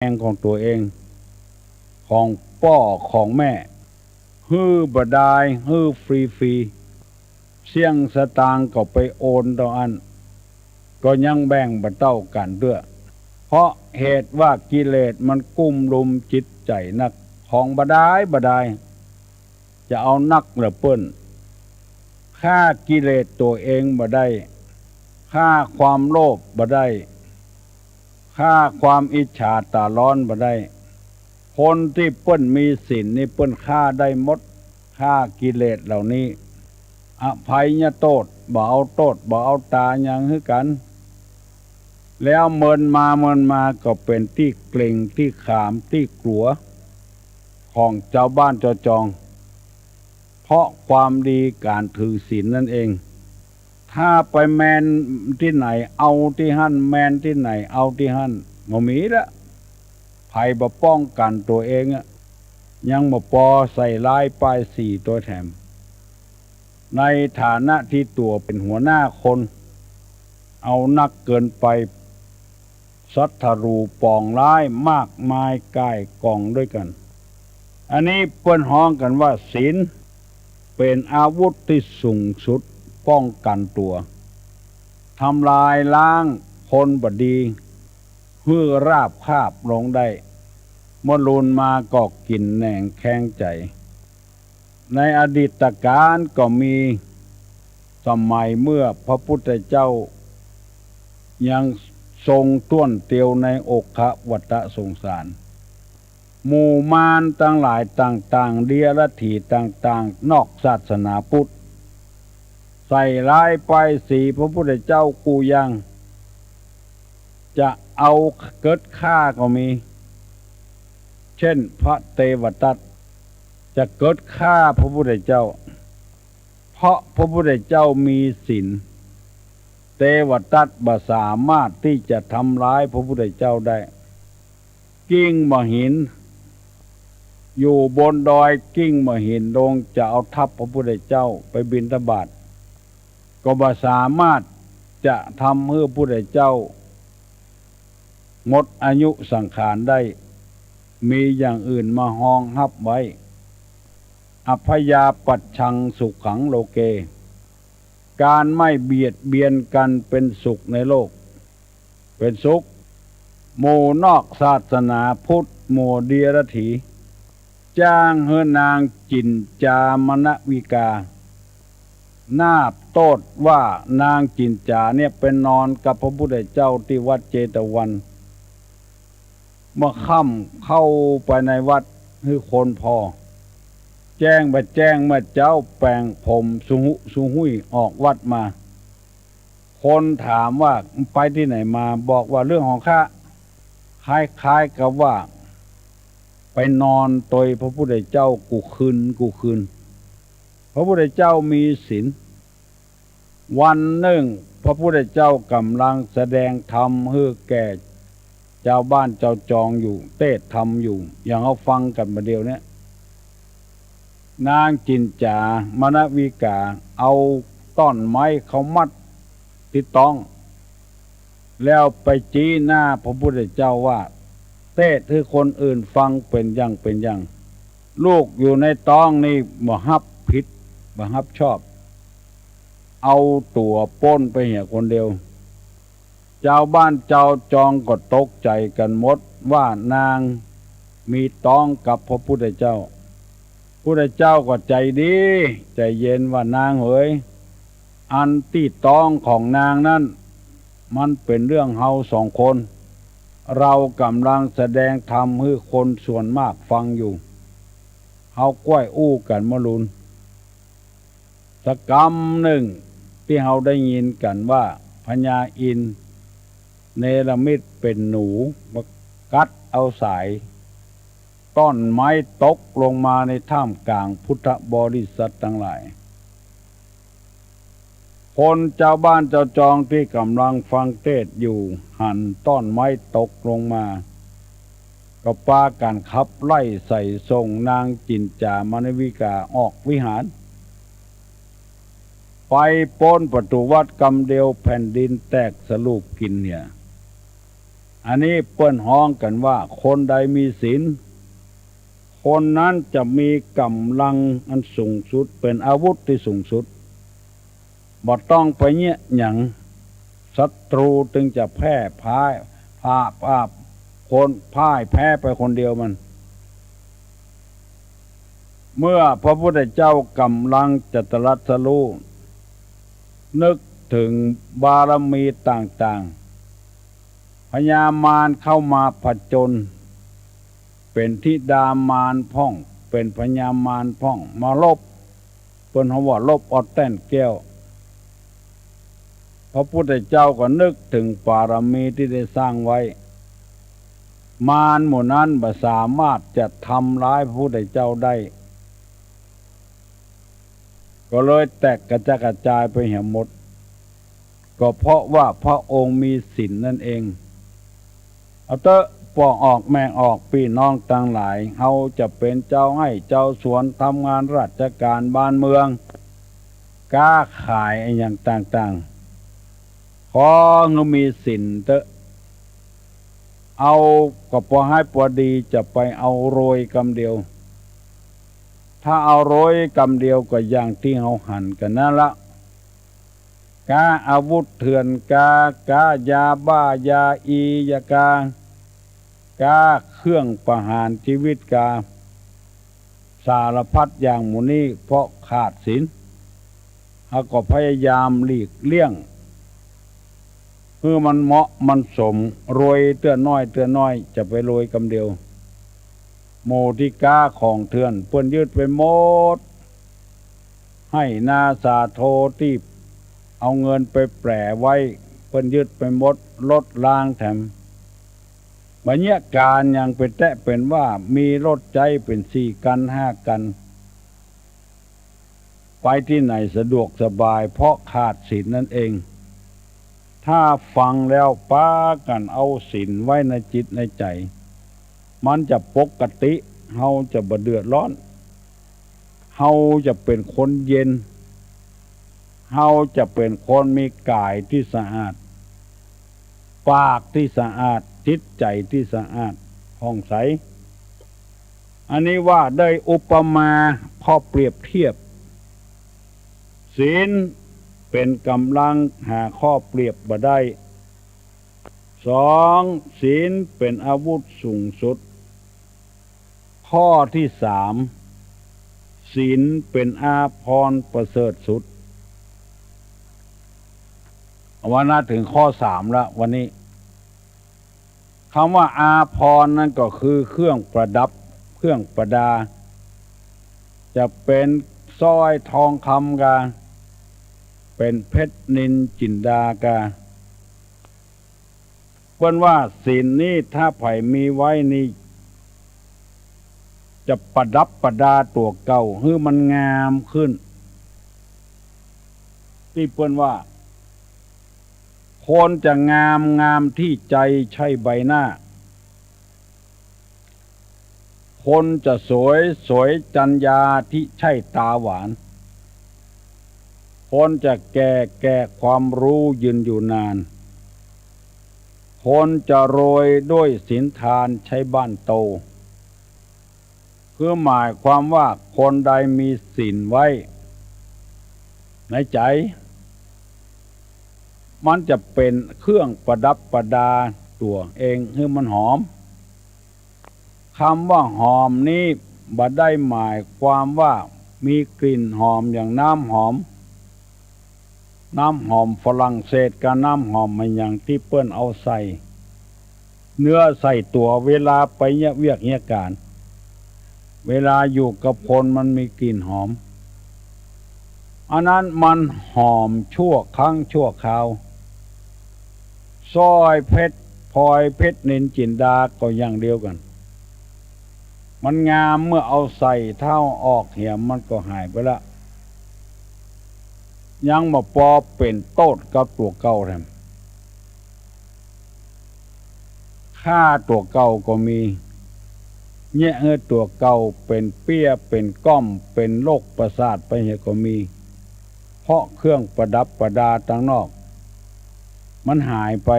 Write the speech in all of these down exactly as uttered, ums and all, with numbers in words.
งของตั๋วเอง ของป้อของแม่ หื้อบ่ดาย หื้อฟรีๆ เสี้ยงสตางค์ก็ไปโอนเต้าอั้น ก็ยังแบ่งบ่เต้ากั๋นเตื้อ เพราะเหตุว่ากิเลสมันกุ้มลุมจิตใจ๋นัก ของบ่ดายบ่ดาย จะเอานักเหลือเปิ้น ฆ่ากิเลสตั๋วเองบ่ได้ ฆ่าความโลภบ่ได้ ฆ่าความอิจฉาต๋าร้อนบ่ได้ คนตี้เปิ้นมีศีลนี่เปิ้นฆ่าได้หมด ฆ่ากิเลสเหล่านี้ อภัยโต้ษ บ่เอาโต้ษ บ่เอาต๋าหยังหื้อกั๋น แล้วเมินมาเมินมาก็เป๋นตี้เกร็ง ตี้ขาม ตี้กั๋ว ของจาวบ้านจาวจอง เพราะความดีก๋านถือศีลนั่นเอง ถ้าไปแมนตี้ไหนเอาตี้หั้น แมนตี้ไหนเอาตี้หั้น บ่มีละ ใผบ่ป้องกั๋นตั๋วเองอะ ยังบ่ปอใส่ร้ายป้ายสีตวยแถม ในฐานะตี้ตั๋วเป๋นหัวหน้าคน เอานักเกินไป ศัตรูปองร้ายมากมายก่ายกองด้วยกั๋น อันนี้เปิ้นฮ้องกั๋นว่าศีลเป๋นอาวุธตี้สูงสุดป้องกั๋นตั๋ว ทำลายล้างคนบ่ดี หื้อราบคาบลงได้ เมื่อลูนมาก็กิ๋นแหนงแคลงใจ๋ ในอดีตกาลก็มี สมัยเมื่อพระพุทธเจ้ายังทรงต้วนเตียวในโอคะวัตตสงสาร หมู่มารตังหลายต่างๆ เดียรถีต่างๆ นอกศาสนาพุทธ ใส่ร้ายป้ายสีพระพุทธเจ้ากู้อย่าง จะเอาเกิดฆ่าก็มี เช่นพระเตวทัตจะเกิดฆ่าพระพุทธเจ้า เพราะพระพุทธเจ้ามีศีล เตวทัตบ่สามารถตี้จะทำร้ายพระพุทธเจ้าได้ กิ่งบ่าหิน อยู่บนดอยกิ่งบ่าหินลงจะเอาทัพพระพุทธเจ้าไปบิณฑบาต ก็บ่สามารถจะทำหื้อพุทธเจ้าหมดอายุสังขารได้ มีอย่างอื่นมารองฮับไว้ อัพพยาปัชชังสุขังโลเก ก๋านไม่เบียดเบียนกั๋นเป๋นสุขในโลก เป๋นสุข หมู่นอกศาสนาพุทธ หมู่เดียรถี จ้างหื้อนางจินจามณวิกา นาบโต้ษว่านางจินจาเนี่ยไปนอนกับพระพุทธเจ้าตี้วัดเจตวัน เมื่อค่ำเข้าไปในวัดหื้อคนผ่อ แจ้งบ่แจ้งเมื่อเจ๊าแป๋งผมสุหุสุหุยออกวัดมา คนถามว่าไปตี้ไหนมา บอกว่าเรื่องของข้า คล้ายๆ กับว่าไปนอนตวยพระพุทธเจ้ากู้คืนกู้คืน พระพุทธเจ้ามีศีล วันนึ่งพระพุทธเจ้าก่ำลังแสดงธรรมหื้อแก่จาวบ้านจาวจองอยู่ เตศน์ธรรมอยู่ อย่างเฮาฟังกั๋นบ่าเดี่ยวเนี้ย นางจินจามณวิกาเอาต้อนไม้เข้ามัดตี้ต๊อง แล้วไปจี๊หน้าพระพุทธเจ้าว่า เตศน์หื้อคนอื่นฟังเป๋นอย่างเป๋นอย่าง ลูกอยู่ในต๊องนี่บ่ฮับผิด บ่ฮับชอบ เอาตั๋วป๊นไปเหียคนเดียว จาวบ้านจาวจองก็ตกใจ๋กั๋นหมดว่านางมีต๊องกับพระพุทธเจ้า พุทธเจ้าก็ใจ๋ดีใจ๋เย็นว่านางเหย อันตี้ต๊องของนางนั้น มันเป๋นเรื่องเฮาสองคน เฮาก่ำลังแสดงธรรมหื้อคนส่วนมากฟังอยู่ เฮาก้อยอู้กั๋นเมื่อลูน สักกำนึ่งตี้เฮาได้ยินกั๋นว่าพญาอินทร์เนรมิตเป๋นหนูมากัดเอาสาย ต้อนไม้ตกลงมาในท่ามกลางพุทธบริษัทตังหลาย คนจาวบ้านจาวจองตี้ก่ำลังฟังเตศน์อยู่ หันต้อนไม้ตกลงมา ก็ปากั๋นขับไล่ใส่ส่งนางจินจามณวิกาออกวิหาร ไปป๊นประตู๋วัดกำเดียวแผ่นดินแตกสลูปกิ๋นเหีย อันนี้เปิ้นฮ้องกั๋นว่าคนใดมีศีล คนนั้นจะมีก๋ำลังอันสูงสุด เป๋นอาวุธตี้สูงสุด บ่ต้องไปเยียะหยัง ศัตรูจึงจะแพ้พ่าย พ่า พ่า คนพ่ายแพ้ไปคนเดียวมัน เมื่อพระพุทธเจ้าก่ำลังจะตรัสรู้ นึกเถิงบารมีต่างๆ พญามารเข้ามาผจญ เป๋นธิดามารพ่อง เป๋นพญามารพ่อง มารบ เปิ้นฮ้องว่ารบเอาแต้นแก้ว พระพุทธเจ้าก็นึกเถิงบารมีตี้ได้สร้างไว้ มารหมู่นั้นบ่สามารถจะทำร้ายพระพุทธเจ้าได้ ก็เลยแตกกระจัดกระจายไปเหียหมด ก็เพราะว่าพระองค์มีศีลนั่นเอง เอาเต๊อะ ป้อออกแม่ออก ปี้น้องตังหลาย เฮาจะเป๋นจาวไฮ่จาวสวน ทำงานราชก๋านบ้านเมือง ก๊าขายอะหยังต่างๆ ขอหื้อมีศีลเต๊อะ เอาก็ปอให้ปอดี จะไปเอารวยกำเดียว ถ้าเอารวยกำเดียวก็อย่างตี้เฮาหันกั๋นนั้นละ ก๊าอาวุธเถื่อนกา ก๊ายาบ้ายาอียากา ก๊าเครื่องประหารชีวิตกา สารพัดอย่างหมู่นี้ เพราะขาดศีล เฮาก็พยายามหลีกเลี่ยง หื้อมันเหมาะมันสม รวยเตื้อน้อยเตื้อน้อย จะไปรวยกำเดียว หมู่ตี้ก๊าของเถื่อน เปิ้นยึดไปหมด ไฮ่นาสาโทตี้เอาเงินไปแป๋ไว้ เปิ้นยึดไปหมด ลบล้างแถม บ่าเยียะก๋านหยัง เป๋นแต๊เป๋นว่า มีรถใจ๊เป๋นสี่คันห้าคัน ไปตี้ไหนสะดวกสบาย เพราะขาดศีลนั่นเอง ถ้าฟังแล้วปากั๋นเอาศีลไว้ในจิตในใจ๋ มันจะปกติ เฮาจะบ่เดือดร้อน เฮาจะเป๋นคนเย็น เฮาจะเป๋นคนมีก๋ายตี้สะอาด ปากตี้สะอาด จิตใจ๋ตี้สะอาดผ่องใส อันนี้ว่าได้อุปมา ข้อเปรียบเทียบ ศีลเป๋นก๋ำลัง หาข้อเปรียบบ่ได้ สอง ศีลเป๋นอาวุธสูงสุด ข้อตี้สาม ศีลเป๋นอาภรณ์ประเสริฐสุด เอาวะนะ เถิงข้อสามละวันนี้ กำว่าอาภรณ์นั้นก็คือเครื่องประดับ เครื่องประดา จะเป๋นสร้อยทองคำกา เป๋นเพชรนิลจินดากา เปิ้นว่าศีลนี้ถ้าใผมีไว้นี้ จะประดับประดาตั๋วเก่าหื้อมันงามขึ้น ตี้เปิ้นว่า คนจะงาม งามตี้ใจ๋ใจ้ใบหน้า คนจะสวย สวยจัญญาตี้ใจ้ต๋าหวาน คนจะแก่ แก่ความฮู้ยืนอยู่นาน คนจะรวยด้วยศีลทานใจ้บ้านโต คือหมายความว่าคนใดมีศีลไว้ในใจ๋ มันจะเป๋นเครื่องประดับประดาตั๋วเองหื้อมันหอม กำว่าหอมนี้บ่ได้หมายความว่ามีกลิ่นหอมอย่างน้ำหอม น้ำหอมฝรั่งเศสกับน้ำหอมอะหยังตี้เปิ้นเอาใส่เนื้อใส่ตั๋วเวลาไปเยียะเวียกเยียะก๋าน เวลาอยู่กับคนมันมีกลิ่นหอม อันนั้นมันหอมชั่วครั้งชั่วคราว สร้อยเพชร พลอยเพชรนิลจินดาก็อย่างเดียวกั๋น มันงามเมื่อเอาใส่ ถ้าเอาออกเหียมันก็หายไปละ ยังบ่ปอเป๋นโต้ษกับตั๋วเก่าแถม ฆ่าตั๋วเก่าก็มี เยียะหื้อตั๋วเก่าเป๋นเปี้ยเป๋นก้อม เป๋นโรคประสาทไปเหียก็มี เพราะเครื่องประดับประดาตังนอกมันหายไป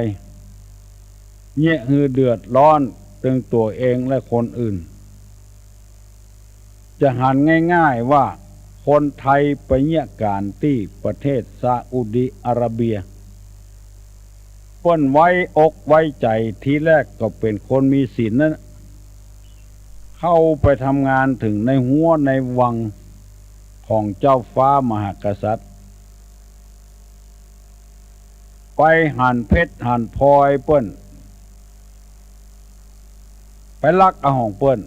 เยียะหื้อเดือดร้อนตึงตั๋วเองและคนอื่น จะหันง่ายๆ ว่าคนไทยไปเยียะก๋านตี้ประเทศซาอุดีอาระเบีย เปิ้นไว้อกไว้ใจ๋ ทีแรกก็เป๋นคนมีศีลนั้น เข้าไปทำงานเถิงในฮั้วในวังของเจ้าฟ้ามหากษัตริย์ ไปหันเพชรหันพลอยเปิ้น ไปลักเอาของเปิ้น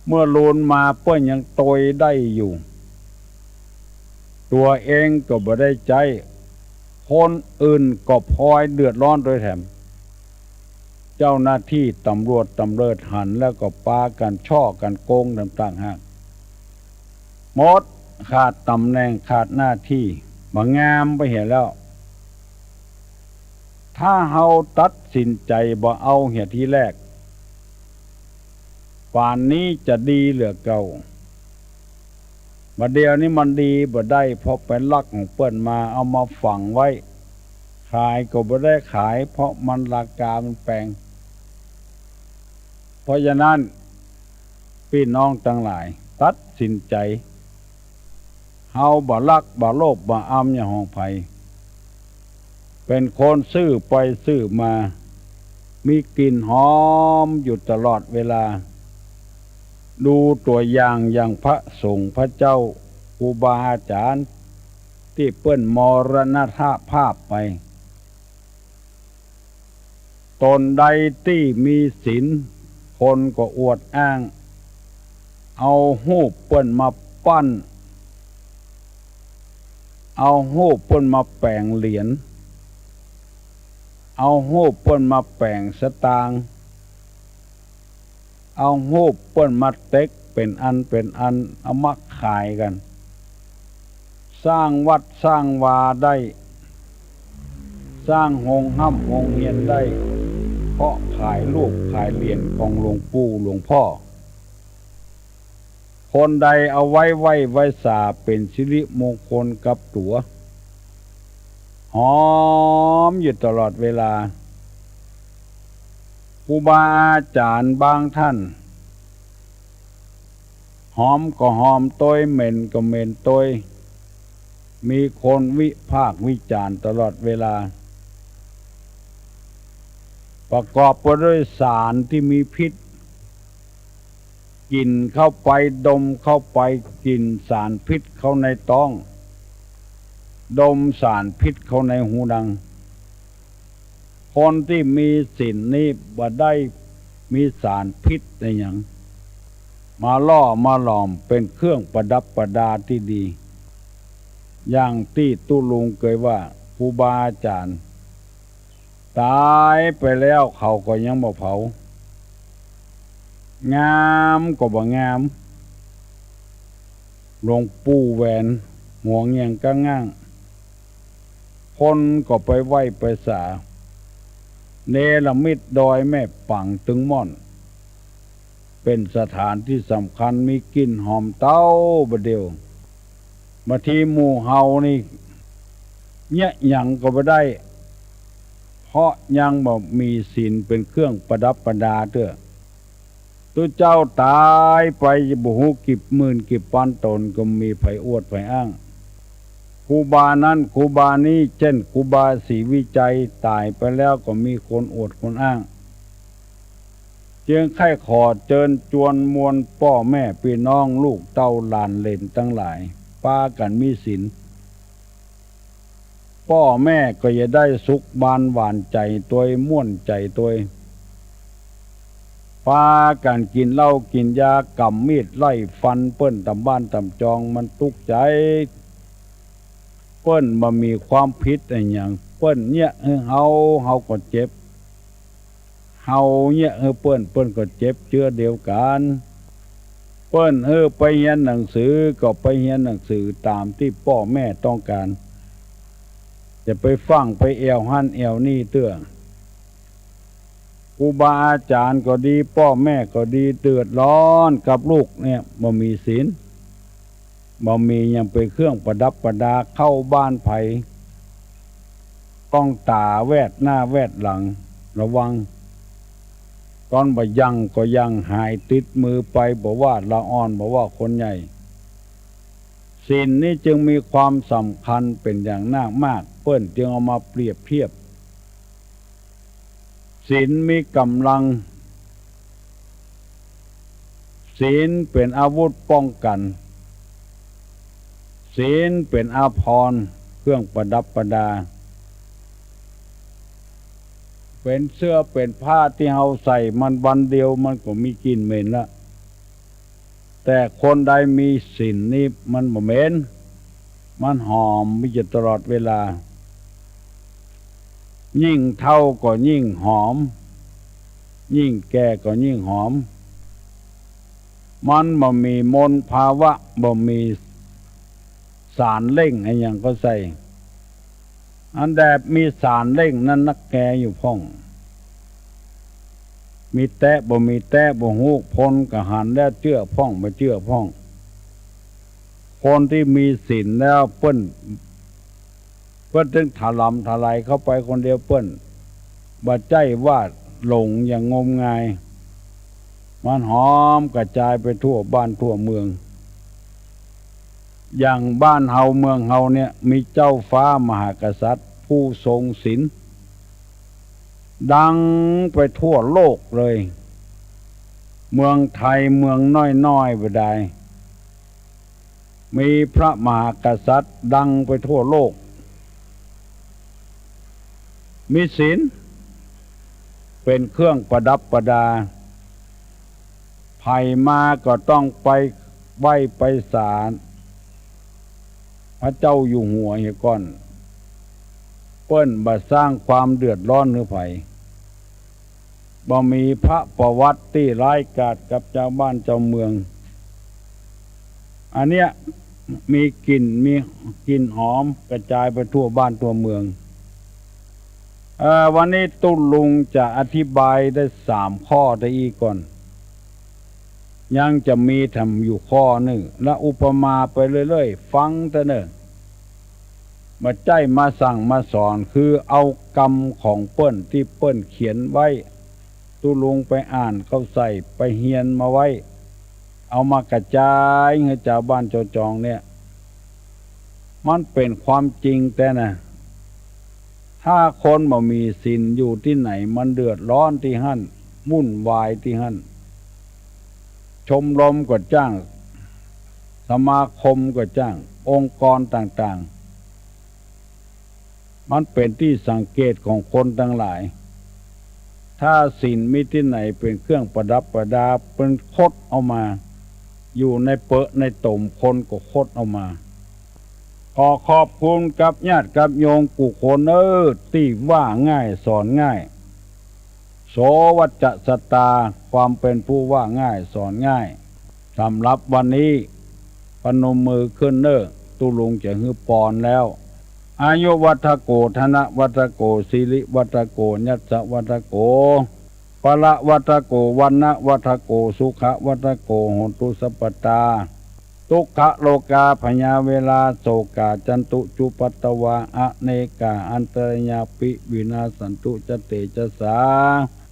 เมื่อลูนมาเปิ้นยังตวยได้อยู่ ตั๋วเองก็บ่ได้ใจ๊ คนอื่นก็พลอยเดือดร้อนตวยแถม เจ้าหน้าตี้ต๋ำรวจต๋ำเริดหันแล้วก็ปากั๋นฉ้อกั๋นโกงต๋างหาก หมด ขาดต๋ำแหน่งขาดหน้าตี้ บ่งามไปเหียแล้ว ถ้าเฮาตัดสินใจ๋บ่เอาเหียทีแรก ป่านนี้จะดีเหลือเก่า บ่าเดี่ยวนี้มันดีบ่ได้ เพราะไปลักของเปิ้นมา เอามาฝังไว้ ขายก็บ่ได้ขาย เพราะมันราคามันแปง เพราะฉะนั้น ปี้น้องตังหลาย ตัดสินใจ๋ เฮาบ่ลักบ่โลภบ่อำอย่างของใผ เป๋นคนซื่อไปซื่อมา มีกลิ่นหอมอยู่ตลอดเวลา ดูตั๋วอย่างอย่างพระสงฆ์พระเจ้าครูบาอาจารย์ตี้เปิ้นมรณภาพไป ต๋นใดตี้มีศีล คนก็อวดอ้าง เอาฮูปเปิ้นมาปั้น เอาฮูปเปิ้นมาแป๋งเหรียญ เอาฮูปเปิ้นมาแป๋งสตางค์ เอาฮูปเปิ้นมาเต็กเป๋นอันเป๋นอัน เอามาขายกั๋น สร้างวัดสร้างวาได้ สร้างโฮงฮ่ำโฮงเฮียนได้ เพราะขายฮูปขายเหรียญของหลวงปู่หลวงพ่อ คนใดเอาไว้ไหว้ไว้สาเป๋นสิริมงคลกับตั๋ว หอมอยู่ตลอดเวลา ครูบาอาจารย์บางท่าน หอมก็หอมตวย เหม็นก็เหม็นตวย มีคนวิพากษ์วิจารณ์ตลอดเวลา ประกอบไปด้วยสารที่มีพิษ กิ๋นเข้าไป ดมเข้าไป กิ๋นสารพิษเข้าในต๊อง ดมสารพิษเข้าในฮูดัง คนตี้มีศีลนี้บ่ได้มีสารพิษอะหยัง มาหล่อมาหลอมเป๋นเครื่องประดับประดาตี้ดี อย่างตี้ตุ๊ลุงเกยว่า ครูบาอาจารย์ต๋ายไปแล้วเขาก็ยังบ่เผา งามก็บ่งาม หลวงปู่แหวน หวงอย่างก้าง่าง คนก็ไปไหว้ไปสา เนรมิตดอยแม่ปังตึงม่อน เป๋นสถานที่สำคัญ มีกลิ่นหอมเต๊าบ่าเดี่ยว บางทีหมู่เฮานี่เยียะหยังก็บ่ได้ เพราะยังบ่มีศีลเป๋นเครื่องประดับประดาเตื้อ ตุ๊เจ้าต๋ายไปบ่ฮู้กี่หมื่นกี่ปันต๋นก็มีใผอวดใผอ้าง ครูบานั้นครูบานี้ เจ้นครูบาศรีวิชัยต๋ายไปแล้วก็มีคนอวดคนอ้าง จึงใค่ขอเจิญจวนมวลป้อแม่ปี้น้องลูกเต้าหลานเหลนตังหลาย ปากั๋นมีศีล ป้อแม่ก็จะได้สุขบานหวานใจ๋ตวย ม่วนใจ๋ตวย ปากั๋นกิ๋นเหล้ากิ๋นยา ก๋ำมีดไล่ฟันเปิ้นต๋ามบ้านต๋ามจอง มันตุ๊กใจ๋ เปิ้นบ่มีความผิดอะหยัง เปิ้นเยียะหื้อเฮา เฮาก็เจ็บ เฮาเยียะหื้อเปิ้น เปิ้นก็เจ็บเจื้อเดียวกั๋น เปิ้นหื้อไปเฮียนหนังสือก็ไปเฮียนหนังสือต๋ามตี้ป้อแม่ต้องก๋าน จะไปฟั่งไปแอ่วหั้นแอ่วนี่เตื้อ ครูบาอาจ๋ารย์ก็ดี ป้อแม่ก็ดี เดือดร้อนกับลูกเนี่ย บ่มีศีล บ่มีหยังเป๋นเครื่องประดับประดา เข้าบ้านใผ ต้องต๋าแวดหน้าแวดหลัง ระวัง ต๋อนบ่ายั้งก็ยั้งหายติดมือไป บ่ว่าละอ่อน บ่ว่าคนใหญ่ ศีลนี้จึงมีความสำคัญเป๋นอย่างนักมาก เปิ้นจึงเอามาเปรียบเทียบ ศีลมีก๋ำลัง ศีลเป๋นอาวุธป้องกั๋น ศีลเป๋นอาภรณ์เครื่องประดับประดา เป๋นเสื้อเป๋นผ้าตี้เฮาใส่มันวันเดียวมันก็มีกลิ่นเหม็นละ แต่คนใดมีศีลนี่มันบ่เหม็น มันหอมมีอยู่ตลอดเวลา ยิ่งเฒ่าก็ยิ่งหอม ยิ่งแก่ก็ยิ่งหอม มันบ่มีมลภาวะ บ่มีสารเร่งอะหยังก็ใส่ อันแดบมีสารเร่งนั้นนักแกอยู่พ่อง มีแต๊บ่มีแต๊บ่ฮู้ คนก็หันแล้วเจื้อพ่องบ่เจื้อพ่อง คนตี้มีศีลแล้วเปิ้น เปิ้นตึงถลำถลายเข้าไปคนเดียว เปิ้นบ่ใจ้ว่าหลงอย่างงมงาย มันหอมกระจายไปทั่วบ้านทั่วเมือง อย่างบ้านเฮาเมืองเฮาเนี่ย มีเจ้าฟ้ามหากษัตริย์ผู้ทรงศีล ดังไปทั่วโลกเลย เมืองไทยเมืองน้อยๆ บ่ดาย มีพระมหากษัตริย์ดังไปทั่วโลก มีศีลเป๋นเครื่องประดับประดา ใผมาก็ต้องไปไหว้ไปสาพระเจ้าอยู่หัวเหียก่อน เปิ้นบ่สร้างความเดือดร้อนหื้อใผ บ่มีพระประวัติตี้ร้ายกาจกับจาวบ้านจาวเมือง อันเนี้ยมีกลิ่น มีกลิ่นหอมกระจายไปทั่วบ้านทั่วเมือง เอ่อ วันนี้ตุ๊ลุงจะอธิบายได้สามข้อตะอี้ก่อน ยังจะมีแถมอยู่ข้อนึ่ง และอุปมาไปเรื่อยๆ ฟังเต๊อะเน่อ บ่ใจ้มาสั่งมาสอน คือเอากำของเปิ้นตี้เปิ้นเขียนไว้ ตุ๊ลุงไปอ่านเข้าใส่ ไปเฮียนมาไว้ เอามากระจายหื้อจาวบ้านจาวจองเนี่ย มันเป๋นความจริงแต๊นะ ถ้าคนบ่มีศีลอยู่ตี้ไหน มันเดือดร้อนตี้หั้น วุ่นวายตี้หั้น ชมรมก็จ้าง สมาคมก็จ้าง องค์กรต่างๆ มันเป๋นตี้สังเกตของคนตังหลาย ถ้าศีลมีตี้ไหนเป๋นเครื่องประดับประดา เปิ้นคดเอามา อยู่ในเปอะในต๋มคนก็คดเอามา ขอขอบคุณกับญาติกับโยมกู้คนเน่อ ตี้ว่าง่ายสอนง่าย โส วัจจะสตา ความเป๋นผู้ว่าง่ายสอนง่าย สำหรับวันนี้ พนมมือขึ้นเน่อ ตุ๊ลุงจะหื้อปอนแล้ว อายุวัฑฒโก ธนวัฑฒโก สิริวัฑฒโก ยัสสะวัฑฒโก พละวัฑฒโก วรรณวัฑฒโก สุขวัฑฒโก โหนตุสัพพะตา ทุกขโรกา พยาเวรา โศกา จันตุ จุปัตตวา อเนกา อันตรายาปิ วินาสสันตุ จะเตจะสา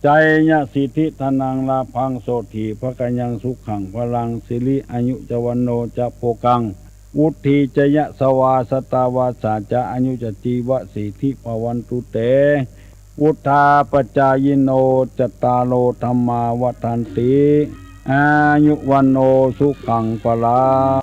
จายะสิทธิ ธนัง ลาภัง โสตถี ภะคะยัง สุขัง พลัง สิริ อายุ จะ วัณโณ จะ โภคัง วุฑฒี จะ ยะสวา สะตาวัสสา จะ อายุ จะ จีวะ สิทธิ ภะวันตุ เต วุฑฒาปะจายิโน จัตตาโร ธัมมา วัฑฒันติ อายุ วัณโณ สุขัง พลัง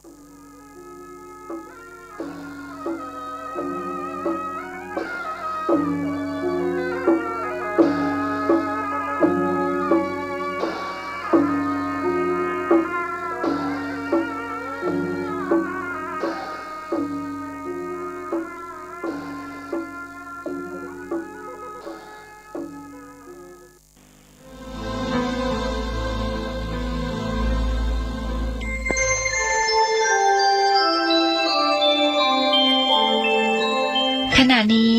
ขณะนี้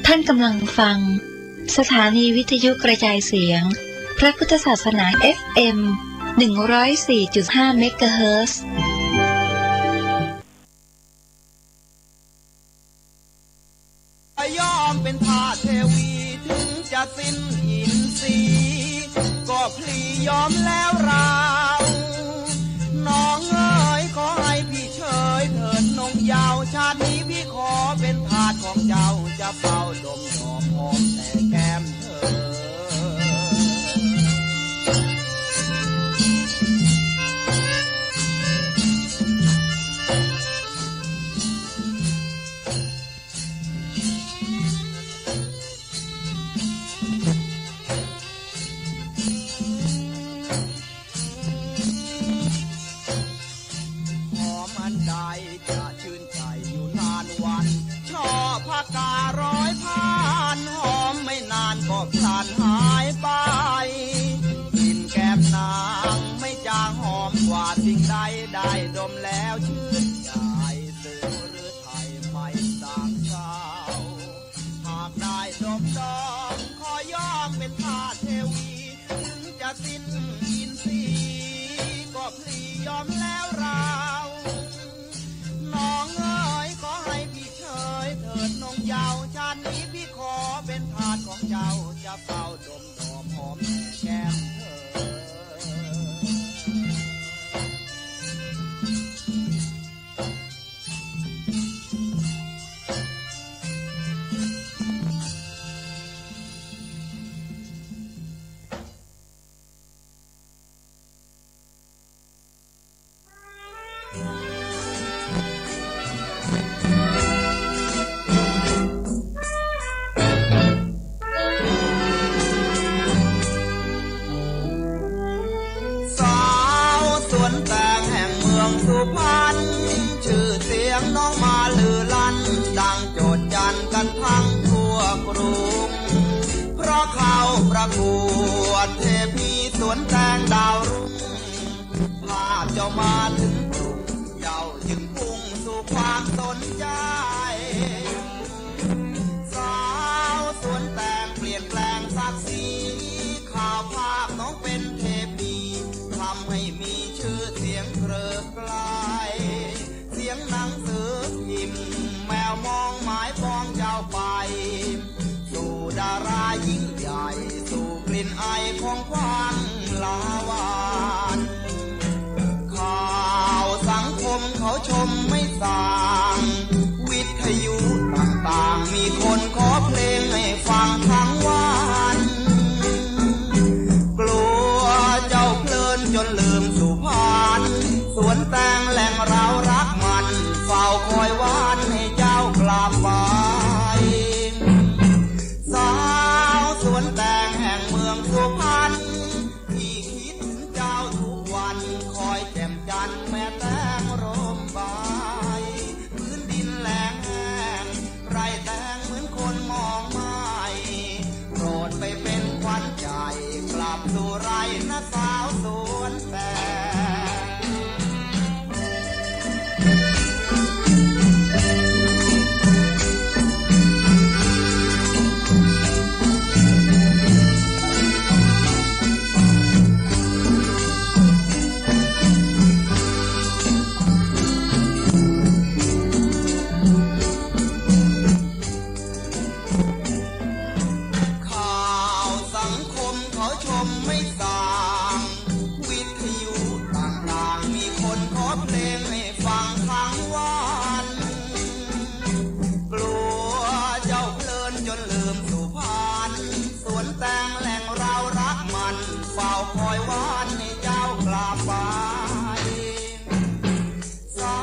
ท่านกำลังฟังสถานีวิทยุกระจายเสียงพระพุทธศาสนา เอฟเอ็ม หนึ่งร้อยสี่จุดห้า เมกะเฮิรตซ์ ยอมเป็นท ยอมแล้วเรา น้องเอ๋ย ขอให้พี่เฉยเถิดนงเยาว์ ชาตินี้พี่ขอเป็นทาสของเจ้า จะเฝ้าดมดอมหอมแต่แก้มเธอ หอมอันใดจะชื่นใจอยู่นานวัน ช่อผการ้อยพัน หอมไม่นานก็พลันหายไป กลิ่นแก้มนางไม่จางหอมกว่าสิ่งใด ได้ดมแล้วชื่นใจ ซึ่งฤทัยไม่สางเศร้า หากได้ดมดอง ขอยอมเป็นทาสเทวี ถึงจะสิ้นอินทรีย์ ก็พลียอมแล้วเรา น้องเอ๋ย ขอให้พี่เฉยเถิดนงเยาว์ ชาตินี้พี่ขอเป็นทาสของเจ้า จะเฝ้าดมดอมหอมแต่แก้มเธอ สาวสวนแตงแห่งเมืองสุพรรณ ชื่อเสียงน้องมาลือลั่น ดังโจษจันทร์กันทั้งทั่วกรุง เพราะเข้าประกวดเทพีสวนแตงดาวรุ่ง ภาพเจ้ามาถึงกรุง เย้าจึงพุ่งสู่ความสนใจ สาวสวนแตงเปลี่ยนแปลงศักดิ์ศรี ข่าวภาพน้องเป็นเทพี ทำให้มีชื่อเสียงเกริกไกร เสียงหนังสือพิมพ์ แมวมองหมายปองเจ้าไป สู่ดารายิ่งใหญ่ สู่กลิ่นไอของควันลาวาน ข่าวสังคมเขาชมไม่ส่าง วิทยุต่างๆ มีคนขอเพลงให้ฟังทั้งวัน กลัวเจ้าเพลินจนลืมสุพรรณ สวนแตงแหล่งเรารักมัน เฝ้าคอยวานให้เจ้ากลับไป สาวสวนแตงแห่งเมืองสุพรรณ พี่คิดถึงเจ้าทุกวัน คอยแจ่มจันทร์แม่แตงร่มใบ พื้นดินแล้งแห้ง ไร่แตงเหมือนคนมองไม่ โปรดไปเป็นขวัญใจ กลับสู่ไร่นะสาวสวนแตง ข่าวสังคมเขาชมไม่ส่าง วิทยุต่างๆ มีคนขอเพลงให้ฟังทั้งวัน กลัวเจ้าเพลินจนลืมสุพรรณ สวนแตงแหล่งเรารักมัน เฝ้าคอยวานให้เจ้ากลับไป สา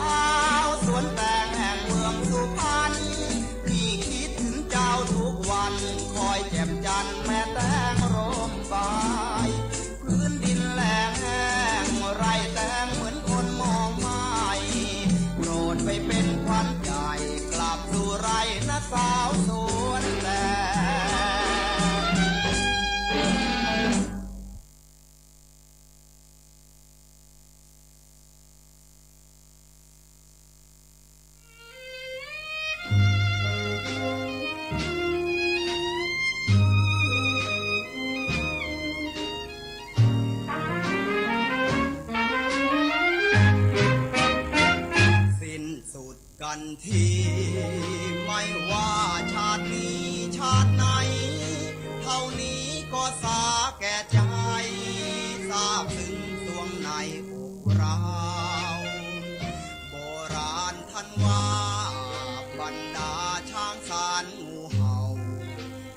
วสวนแตงแห่งเมืองสุพรรณ พี่คิดถึงเจ้าทุกวัน คอยแจ่มจันทร์แม่แตงร่มใบ พื้นดินแล้งแห้ง ไร่แตงเหมือนคนมองไม่ โปรดไปเป็นขวัญใจ กลับสู่ไร่นะสาวสวนแตง สิ้นสุดกันที ไม่ว่าชาตินี้ชาติไหน เท่านี้ก็สาแก่ใจ อกร้าว โบราณท่านว่า บรรดาช้างสารงูเห่า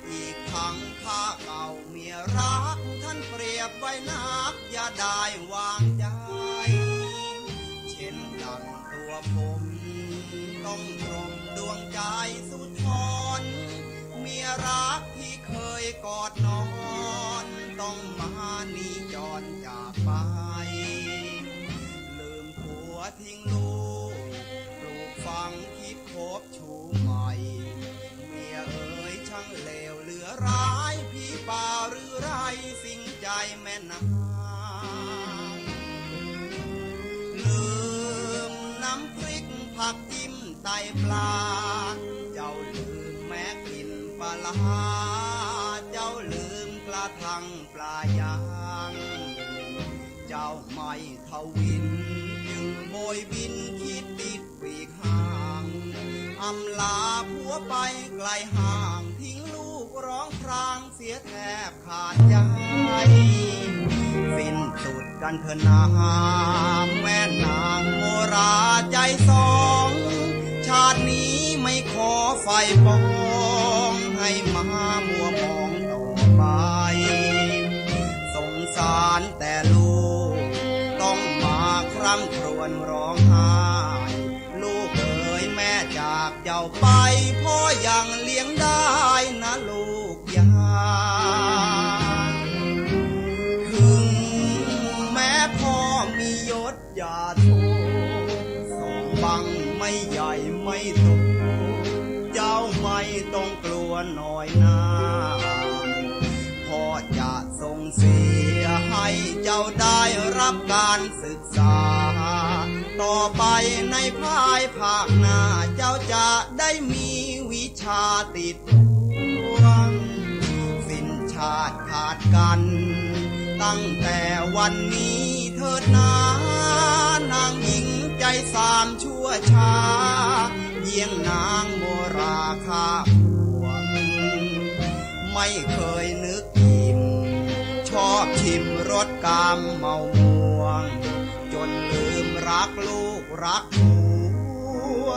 อีกทั้งข้าเก่าเมียรัก ท่านเปรียบไว้นัก อย่าได้วางใจ เช่นดังตัวผม ต้องกรมดวงใจสุทน เมียรักที่เคยกอดนอน ต้องมาหนีจรจากไป ลืมผัวทิ้งลูก ปลูกฝังคิดคบชู้ใหม่ เมียเอ๋ยช่างเลวเหลือร้าย ผีป่าหรือไรสิงใจแม่นาง ลืมน้ำพริกผักจิ้มไตปลา เจ้าลืมแม้กลิ่นปลาร้า เจ้าลืมกระทั่งปลายาง เจ้าไม่ทวิน จึงโบยบินคิดติดปีกห่าง อำลาผัวไปไกลห่าง ทิ้งลูกร้องครางเสียแทบขาดใจ สิ้นสุดกันเถอะนา แม่นางโมราใจสอง ชาตินี้ไม่ขอใฝ่ปอง ให้มามัวมองต่อไป สงสารแต่ลูก ต้องมาคร่ำครวญร้องไห้ ลูกเอ๋ยแม่จากเจ้าไป พ่อยังเลี้ยงได้นะลูกยา ถึงแม้พ่อมียศใหญ่โต สองบั้งไม่ใหญ่ไม่โต เจ้าไม่ต้องกลัวน้อยหน้า พ่อจะส่งเสียให้เจ้าได้รับการศึกษา ต่อไปในภายภาคหน้า เจ้าจะได้มีวิชาติดตัว สิ้นชาติขาดกัน ตั้งแต่วันนี้เถิดนา นางหญิงใจสามชั่วช้า เยี่ยงนางโมราข้าพวง ไม่เคยนึกอิ่ม ชอบชิมรสกามเมามวง จนลืมรักลูกรักผัว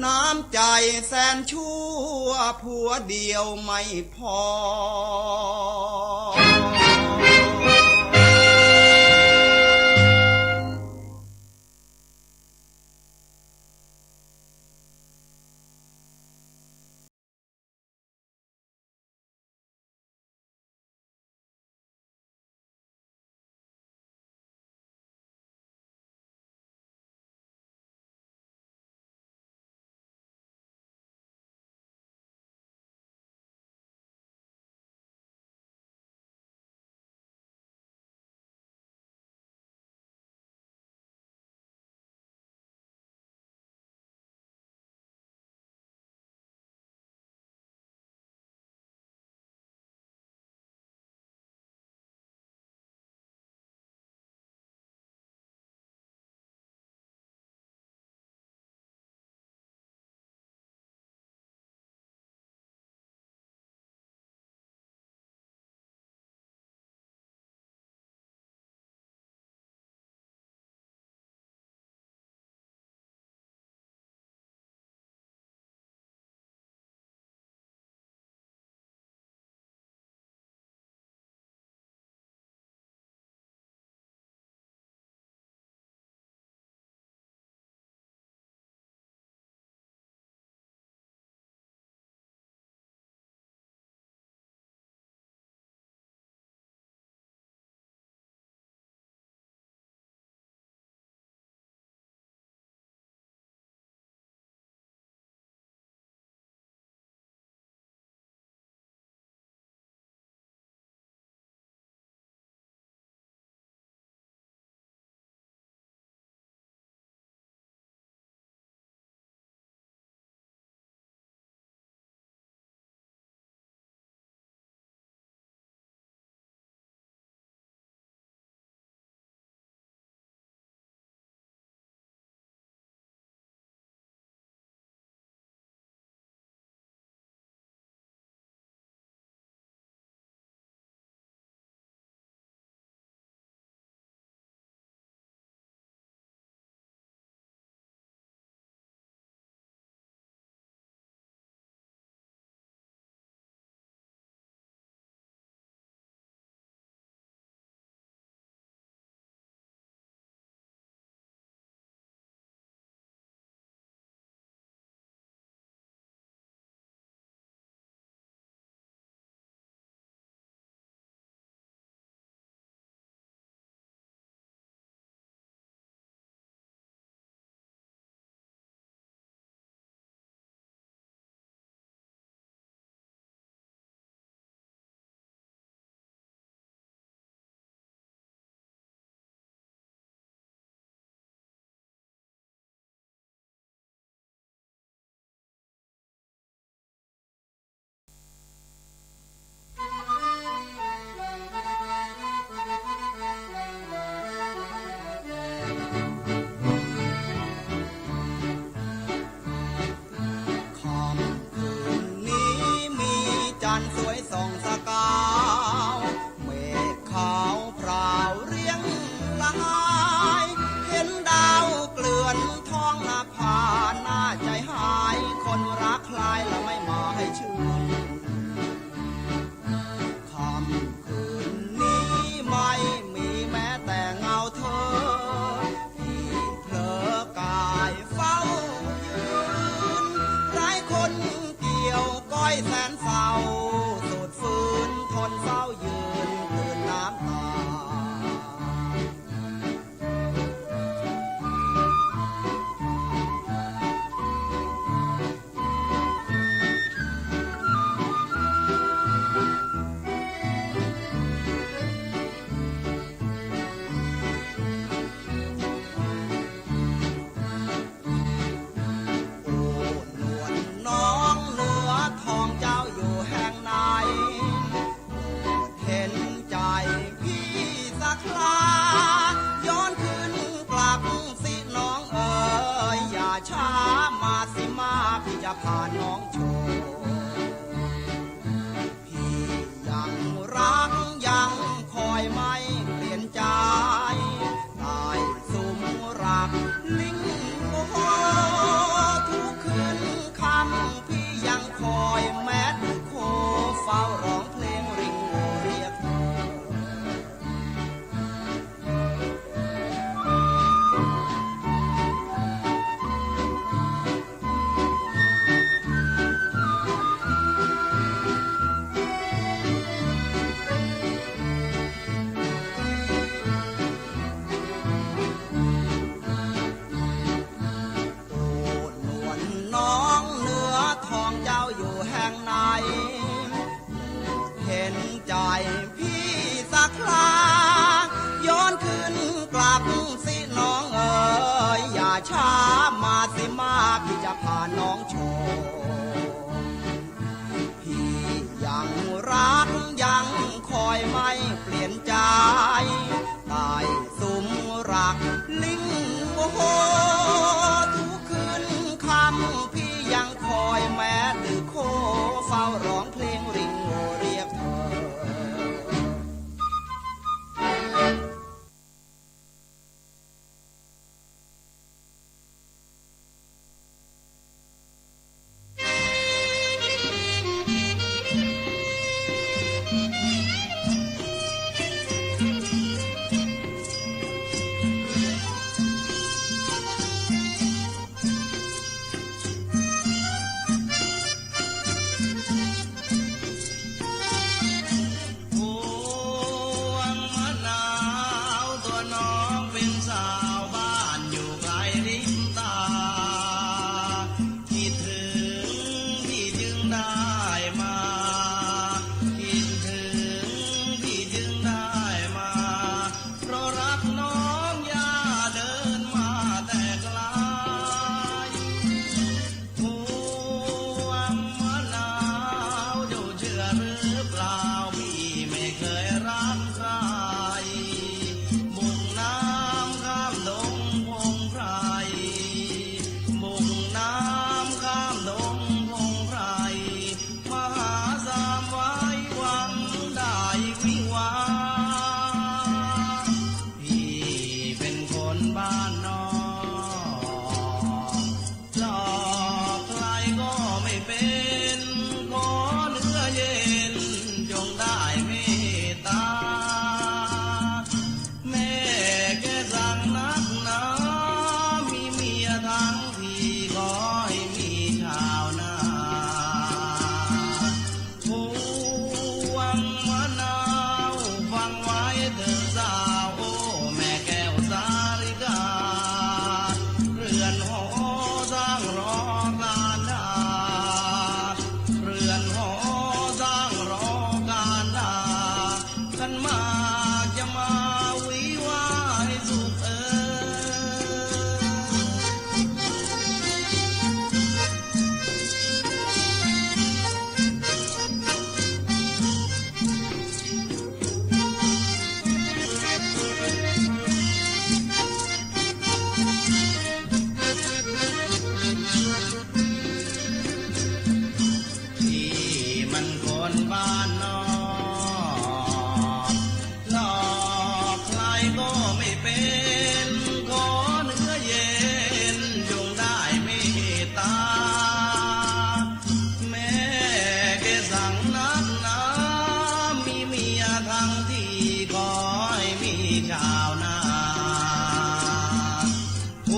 น้ำใจแสนชั่วผัวเดียวไม่พอ ค่ำคืนนี้มีจันทร์สวยส่องสกาว เมฆขาวพราวเรียงราย เห็นดาวเกลื่อนท้องนภา น่าใจหาย คนรักคลาย และไม่มาให้ชื่น ค่ำคืนนี้ไม่มีแม้แต่เงาเธอ พี่เผลอกายเฝ้ายืน ไร้คนเกี่ยวก้อยแสนเศร้า สุดฝืนทนเศร้ายืนกลืนน้ำตา โอ้ นวลน้องเนื้อทองเจ้าอยู่แห่งไหน เห็นใจพี่สักครา ย้อนคืนกลับสิน้องเอ๋ย อย่าช้ามาสิมา พี่จะพาน้องโชว์ พี่ยังรักยังคอยไม่เปลี่ยนใจ ใต้สุมรักลิงโอ ทุกคืนค่ำพี่ยังคอยแมดโค เฝ้าร้องเพลงริงโอเรียกเธอ โอ้ นวลน้องเนื้อทองเจ้าอยู่แห่งไหน เห็นใจพี่สักครา ย้อนคืนกลับสิน้องเอ๋ย อย่าช้ามาสิมา พี่จะพาน้องโชว์ พี่ยังรักยังคอยไม่เปลี่ยนใจ ใต้สุมรักลิงโอ ทุกคืนค่ำพี่ยังคอยแมดโค เฝ้าร้องเพลงริงโอเรียกเธอ พวงมะนาวตัวน้องเป็นสาวบ้านอยู่ไกลริมตา คิดถึงพี่จึงได้มา คิดถึงพี่จึงได้มา เพราะรักน้องอย่าเดินมาแต่ไกล พวงมะนาวเจ้าเชื่อหรือเปล่า พี่ไม่เคยรักใคร บุ่งน้ำข้ามดงพงไพร บุ่งน้ำข้ามดงพงไพร มาหาสามไว้หวังได้วิวา พี่เป็นคนบ้านนอก หลอกใครก็ไม่เป็น ขอเนื้อเย็นจงได้เมตตา แม่แกสั่งนักหนา มีเมียทั้งทีขอให้มีชาวนา พวงมะนาวฟังไว้เถิดสาว โอ้แม่แก้วสาริกา เรือนหอสร้างรอการดา เรือนหอสร้างรอการดา ขันหมากจะมาวิวาห์ให้สุขเอ่ย ก็ไม่เป็น ขอเนื้อเย็นจงได้เมตตา แม้แก่สังนักหนา มีเมียทั้งที ขอให้มีชาวนา พ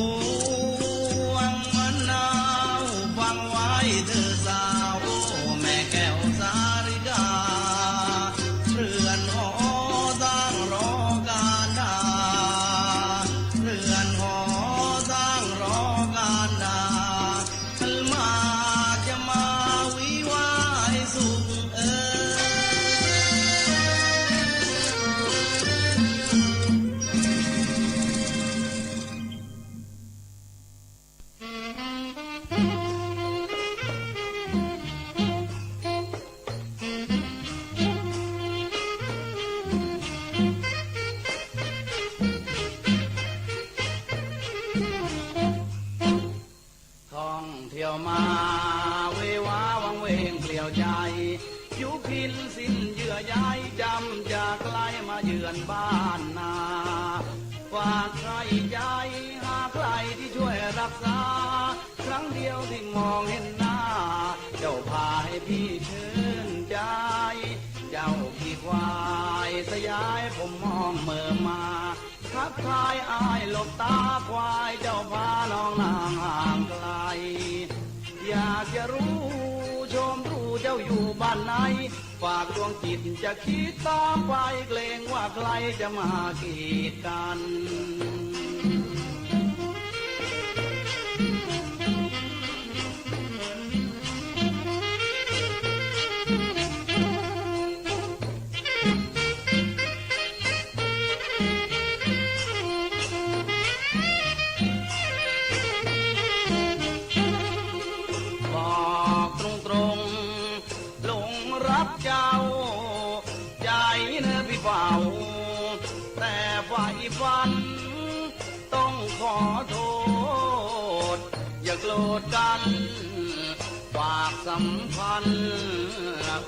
วงมะนาว ฟังไว้เถิดสาว โอ้แม่แก้วสาริกา เรือนหอสร้างรอกันดา เรือนหอสร้างรอกันดา มาจะมาวิวาห์ให้สุขเอ่ย ท่องเที่ยวมา เววาวังเวงเปลี่ยวใจ หิวพินสิ้นเยื่อใย จำจากไกลมาเยือนบ้านนา ฝากใคร่ใจหาใครที่ช่วยรักษา ครั้งเดียวที่มองเห็นหน้า เจ้าพาให้พี่ชื่นใจ เจ้าขี่ควายสยายผมมองเมิมมา ทักทายอ้ายหลบตา ควายเจ้าพาน้องนางห่างไกล อยากจะรู้ชมดูเจ้าอยู่บ้านไหน ฝากดวงจิตจะคิดตามไป เกรงว่าใครจะมากีดกัน บอกตรงๆ หลงรักเจ้า ใจเนอพี่เฝ้า แต่ฝ่ายฝัน ต้องขอโทษ อย่าโกรธกัน ฝากสัมพันธ์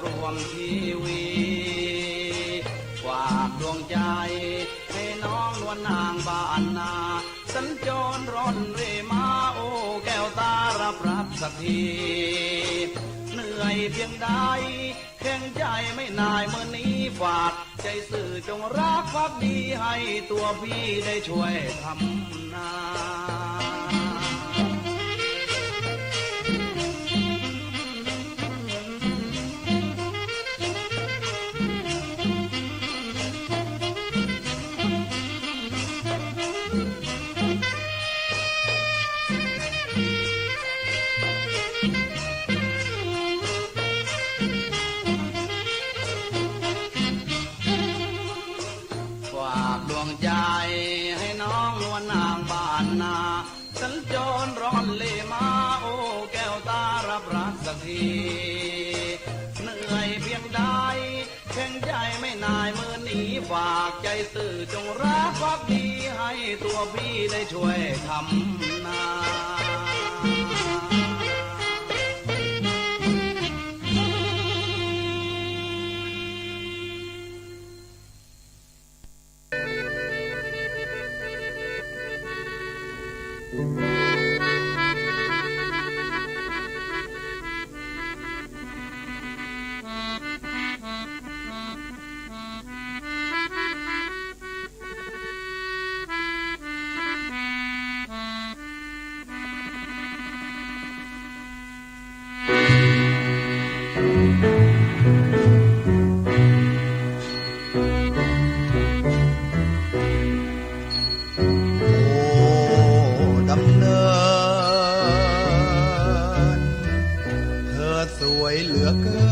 ร่วมชีวิต ฝากดวงใจให้น้องนวลนางบ้านนา สัญจรร่อนเร่มา โอ้แก้วตารับรักสักที เหนื่อยเพียงใด แข็งใจไม่นายเมื่อนี้ ฝากใจซื่อจงรักภักดี ให้ตัวพี่ได้ช่วยทำนา ฝากดวงใจให้น้องนวลนางบ้านนา สัญจรร่อนเร่มา โอ้แก้วตารับรักสักที เหนื่อยเพียงใด แข็งใจไม่นายเมื่อนี้ ฝากใจซื่อจงรักภักดี ให้ตัวพี่ได้ช่วยทำนา โอ้ ดำเนิน เธอสวยเหลือเกิ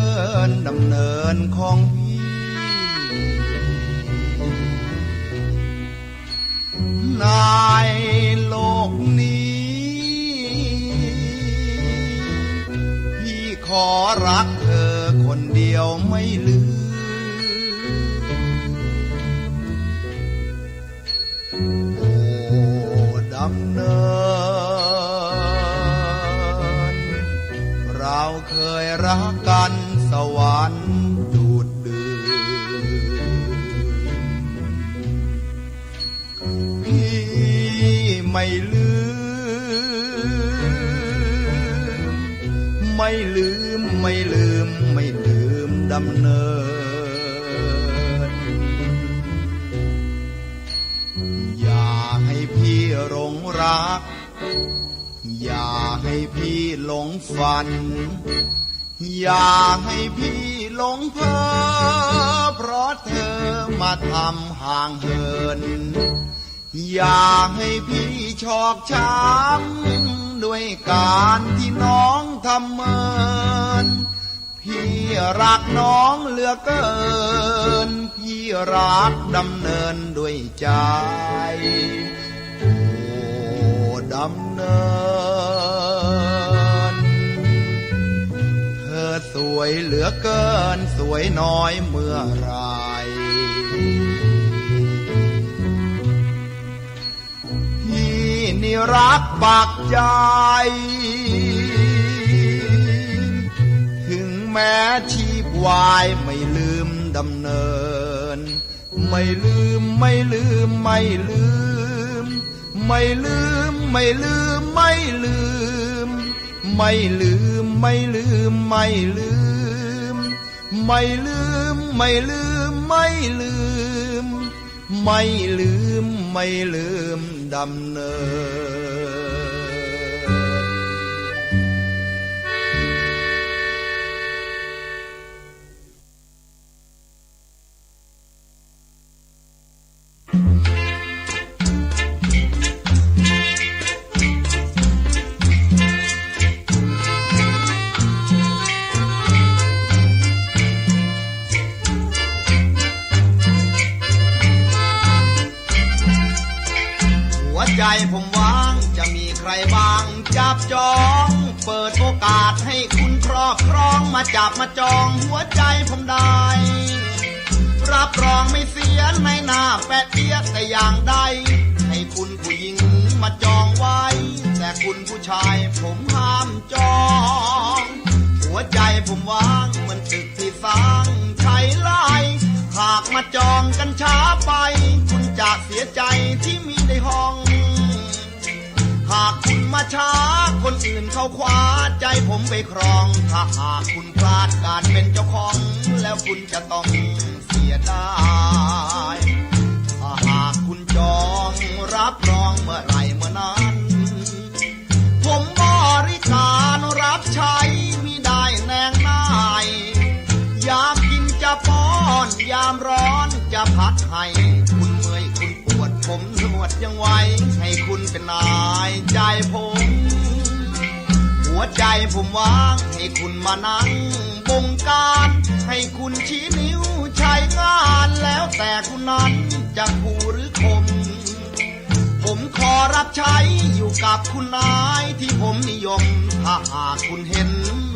น ดำเนินของพี่ ในโลกนี้ พี่ขอรักเธอคนเดียวไม่ลืม โอ้ ดำเนิน เราเคยรักกันสวรรค์ดูดดื่ม ไม่ลืม ไม่ลืม ไม่ลืม ไม่ลืมดำเนิน อย่าให้พี่หลงรัก อย่าให้พี่หลงฝัน อย่าให้พี่หลงเพ้อ เพราะเธอมาทำห่างเหิน อย่าให้พี่ชอกช้ำ ด้วยการที่น้องทำเมิน พี่รักน้องเหลือเกิน พี่รักดำเนินด้วยใจ โอ้ ดำเนิน เธอสวยเหลือเกิน สวยน้อยเมื่อไหร่ พี่นี่รักปักใจ ถึงแม้ชีพวายไม่ลืมดำเนิน ไม่ลืม ไม่ลืม ไม่ลืม ไม่ลืม ไม่ลืม ไม่ลืม ไม่ลืม ไม่ลืม ไม่ลืม ไม่ลืม ไม่ลืม ไม่ลืม ไม่ลืมดำเนิน หัวใจผมว่าง จะมีใครบ้างจับจอง เปิดโอกาสให้คุณครอบครอง มาจับมาจองหัวใจผมได้ รับรองไม่เสียในหน้าแปะเปี๊ยะแต่อย่างใด ให้คุณผู้หญิงมาจองไว้ แต่คุณผู้ชายผมห้ามจอง หัวใจผมว่างเหมือนตึกที่สร้างใช้ไล่ หากมาจองกันช้าไป คุณจะเสียใจที่มีได้ห้อง หากคุณมาช้า คนอื่นเขาคว้าใจผมไปครอง ถ้าหากคุณพลาดการเป็นเจ้าของ แล้วคุณจะต้องเสียดาย ถ้าหากคุณจองรับรองเมื่อไหร่เมื่อนั้น ผมบริการรับใช้มิได้แนงนาย ยามกินจะป้อน ยามร้อนจะผัดให้ คุณเมื่อยคุณปวดผมนวดยังไหว ให้คุณเป็นนายใจผม หัวใจผมว่าง ให้คุณมานั่งบงการ ให้คุณชี้นิ้วใช้งาน แล้วแต่คุณนั้นจะคู่หรือคม ผมขอรับใช้อยู่กับคุณนายที่ผมนิยม ถ้าหากคุณเห็น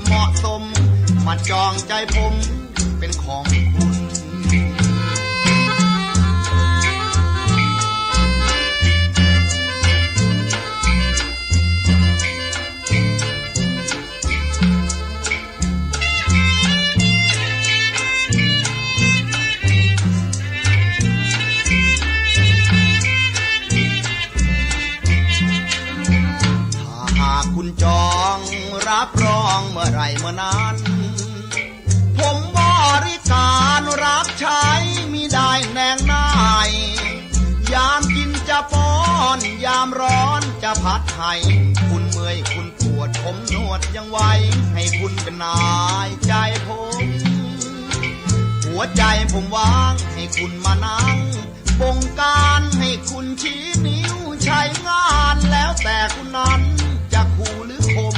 เหมาะสม มาจองใจผมเป็นของคุณ ถ้าหากคุณจองรับรองเมื่อไหร่เมื่อนั้น ผมบริการรับใช้มิได้แนงนาย ยามกินจะป้อน ยามร้อนจะผัดให้ คุณเมื่อยคุณปวดผมนวดยังไหว ให้คุณเป็นนายใจผม หัวใจผมว่าง ให้คุณมานั่งบงการ ให้คุณชี้นิ้วใช้งาน แล้วแต่คุณนั้นจะคู่หรือคม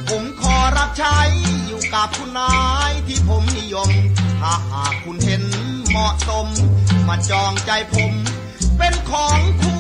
ผมขอรับใช้อยู่กับคุณนายที่ผมนิยม ถ้าหากคุณเห็นเหมาะสม มาจองใจผมเป็นของคุณ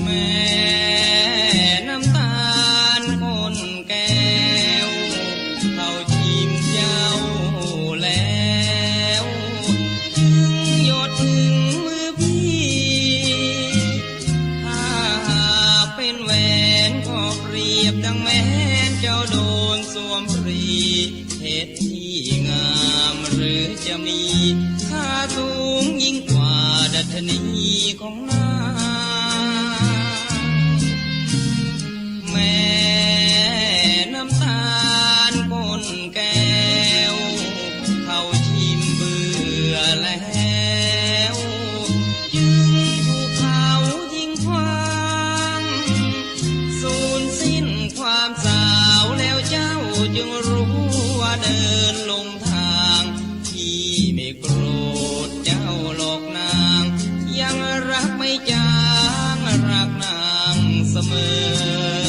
แม่น้ำตาลคนแก้ว เขาชิมเจ้าแล้ว จึงหยดถึงมือพี่ ถ้าหากเป็นแหวนก็เปรียบดังแม่นเจ้าโดนสวมปรี เพชรที่งามหรือจะมี ค่าสูงยิ่งกว่าดัชนีของนาง แม่น้ำตาลคนแก้ว เขาชิมเบื่อแล้ว จึงถูกเขายิ่งขว้าง สูญสิ้นความสาวแล้วเจ้าจึงรู้ว่าเดินหลงทาง พี่ไม่โกรธเจ้าหรอกนาง ยังรักไม่จาง รักนางเสมอ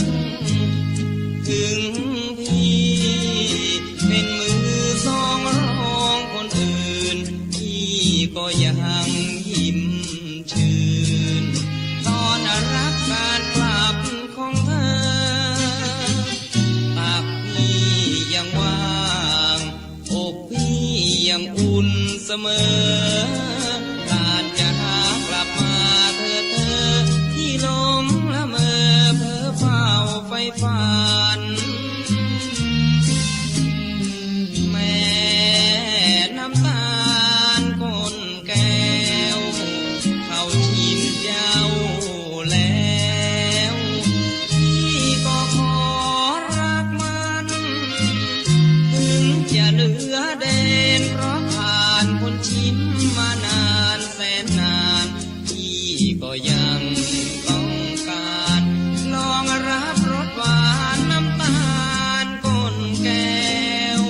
ถึงพี่เป็นมือสองรองคนอื่น พี่ก็ยังยิ้ม ชื่น ตอนรับการกลับของเธอ ตักพี่ยังว่าง อกพี่ยังอุ่นเสมอ การจะกลับมาเถิดเธอ พี่หลงละเมอเพ้อเฝ้าใฝ่ฝัน แม่น้ำตาลคนแก้ว เขาชิมเจ้าแล้ว พี่ก็ขอรักมัน ถึงจะเหลือเดน เพราะผ่านคนชิมมานานแสนนาน พี่ก็ยังต้องการ ลองรับรสหวานน้ำตาลคนแก้ว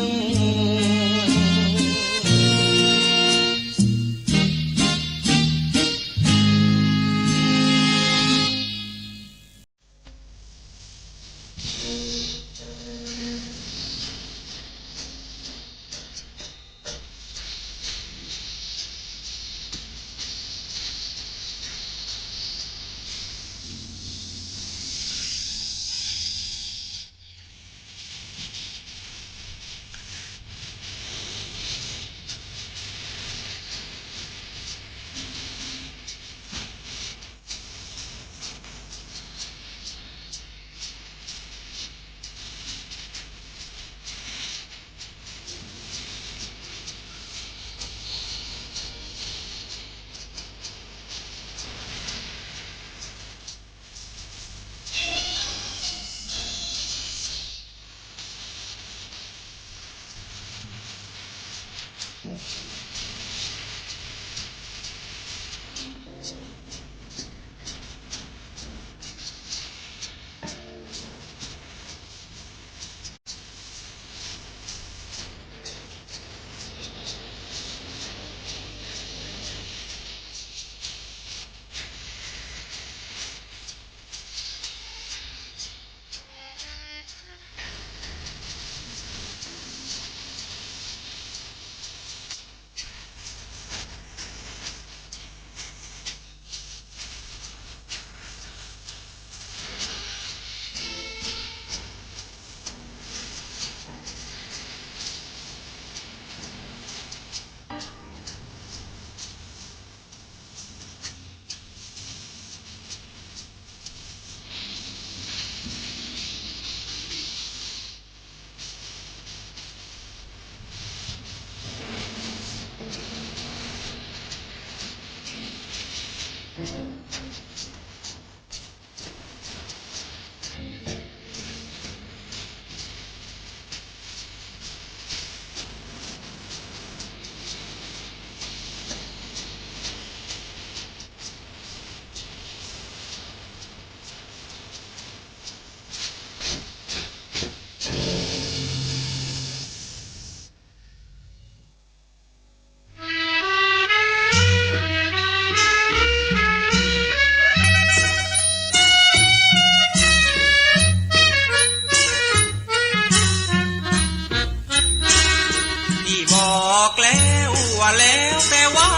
บอกแล้วว่าแล้วแต่วา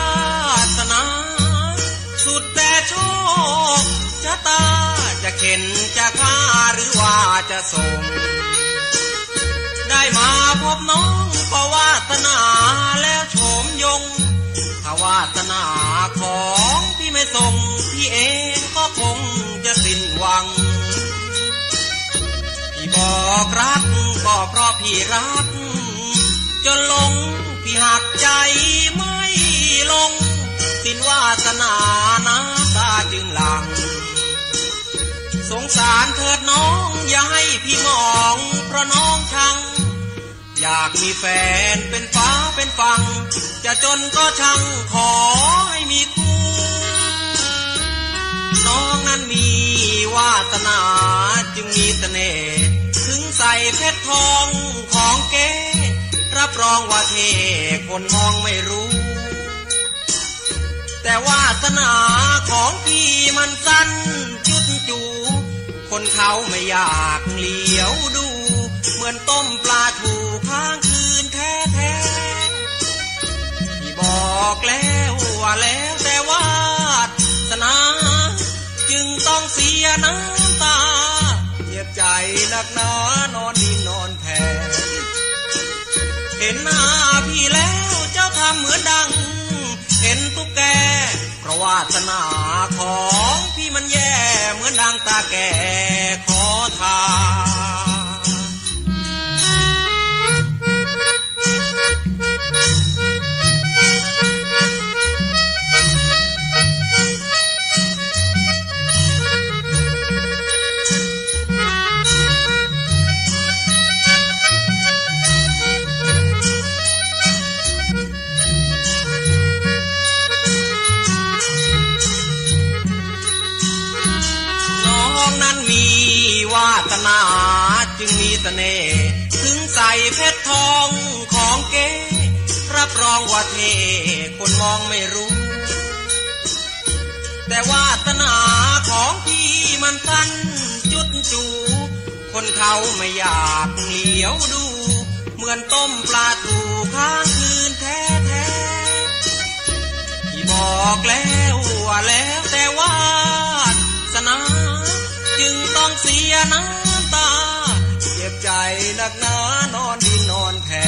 สนา สุดแต่โชคชะตา จะเข็นจะฆ่าหรือว่าจะส่ง ได้มาพบน้องก็วาสนาแล้วโฉมยง ถ้าวาสนาของพี่ไม่ส่ง พี่เองก็คงจะสิ้นหวัง พี่บอกรักก็เพราะพี่รัก จนหลง พี่หักใจไม่ลง สิ้นวาสนาน้ำตาจึงหลั่ง สงสารเถิดน้องอย่าให้พี่หมอง เพราะน้องชัง อยากมีแฟนเป็นฟ้าเป็นฝั่ง จะจนก็ช่างขอให้มีคู่ น้องนั้นมีวาสนาจึงมีเสน่ห์ ถึงใส่เพชรทองของเก๊ รับรองว่าเท่คนมองไม่รู้ แต่วาสนาของพี่มันสั้นจุดจู๋ คนเขาไม่อยากเหลียวดู เหมือนต้มปลาทู่ค้างคืนแท้ๆ พี่บอกแล้วว่าแล้วแต่วาสนา จึงต้องเสียน้ำตา เจ็บใจนักหนานอนดินนอนแผ่ เห็นหน้าพี่แล้วเจ้าทำเหมือนดังเห็นตุ๊กแก เพราะวาสนาของพี่มันแย่ เหมือนดังตาแก่ขอทาน น้องนั้นมีวาสนาจึงมีเสน่ห์ ถึงใส่เพชรทองของเก๊ รับรองว่าเท่คนมองไม่รู้ แต่วาสนาของพี่มันสั้นจุดจู๋ คนเขาไม่อยากเหลียวดู เหมือนต้มปลาทู่ค้างคืนแท้ๆ พี่บอกแล้วว่าแล้วแต่วาสนา จึงต้องเสียน้ำตา เจ็บใจนักหนานอนดินนอนแผ่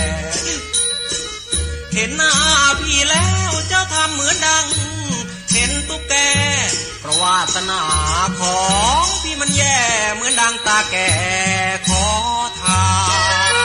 เห็นหน้าพี่แล้วเจ้าทำเหมือนดังเห็นตุ๊กแก เพราะวาสนาของพี่มันแย่ เหมือนดังตาแก่ขอทาน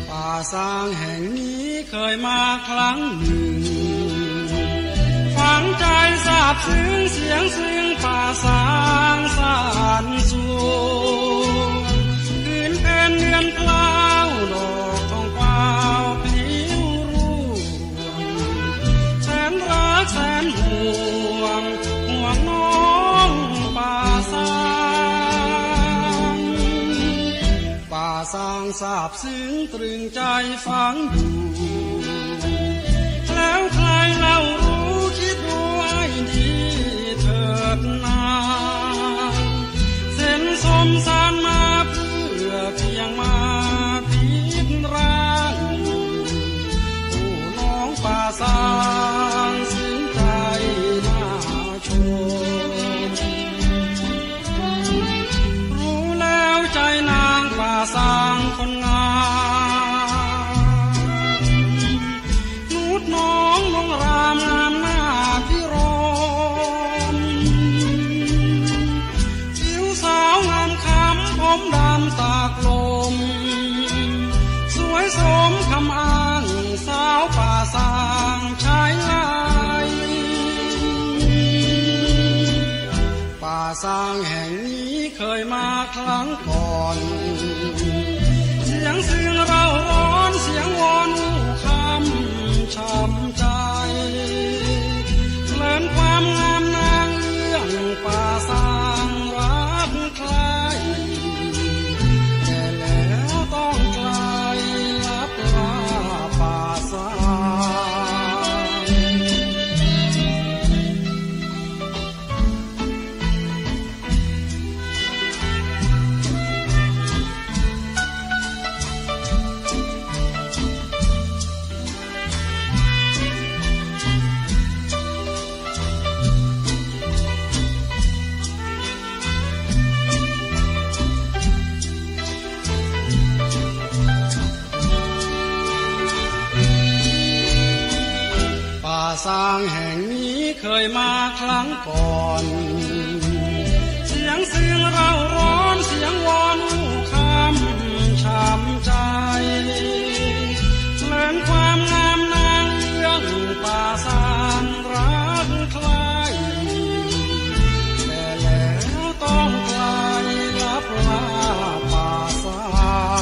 ป่าซางแห่งนี้เคยมาครั้งหนึ่ง ฝังใจซาบซึ้งเสียงซึ่งป่าซางสานสวง คืนเพ็ญเดือนเก้าดอกทองกวาวปลิวร่วง แสนรักแสนห่วง ห่วงน้องป่าซาง ป่าซางซาบ ซึ่งตรึงใจฝังอยู่ แล้วใครเล่ารู้คิดดูให้ดีเถิดนา เส้นสมสารมาเพื่อเพียงมาผิดร่าง ผู้น้องป่าซางสิ้นใจมา รู้แล้วใจนางป่าซางคนงาม นุชน้องนงรามงามหน้าพิรม ผิวสาวงามคล้ำผมดำตากลม สวยสมคำอ้างสาวป่าซางชายลาย ป่าซางแห่งนี้เคยมาครั้งก่อน เสียงซึ่งเร่าร้อนเสียงวอนอู้คำช้ำใจ เลินความงามนางเอื้องป่าซางรักใคร่ ซางแห่งนี้เคยมาครั้งก่อน เสียงซืนเร่าร้อน เสียงวอนอู้คร่ำช้ำใจ เลิงความงามนางเอื้องป่าซางรักใคร่ แต่แล้วต้องไกลลับลาป่าซาง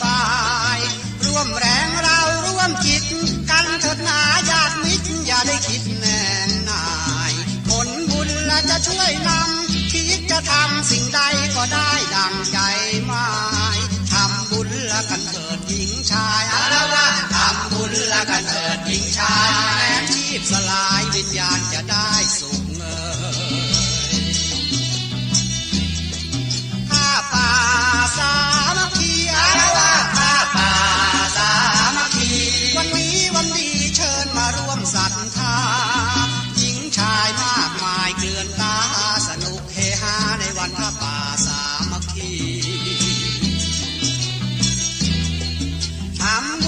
บาย ร่วมแรงเราร่วมจิตกั๋นเถิดนาญาติมิตร อย่าได้คิดแหน่งนาย ผลบุญละจะช่วยนำ คิดจะทำสิ่งใดก็ได้ดังใจหมาย ทำบุญละกั๋นเถิดหญิงชาย อาละวาด ทำบุญละกั๋นเถิดหญิงชาย แม้ชีพสลายวิญญาณจะได้สุขเงย ผ้าป่าสามัคคี อาละวาด ผ้าป่าสามัคคี วันนี้วันดีเชิญมาร่วมศรัทธา หญิงชายมากมายเกลื่อนตา สนุกเฮฮาในวันผ้าป่าสามัคคี ทำ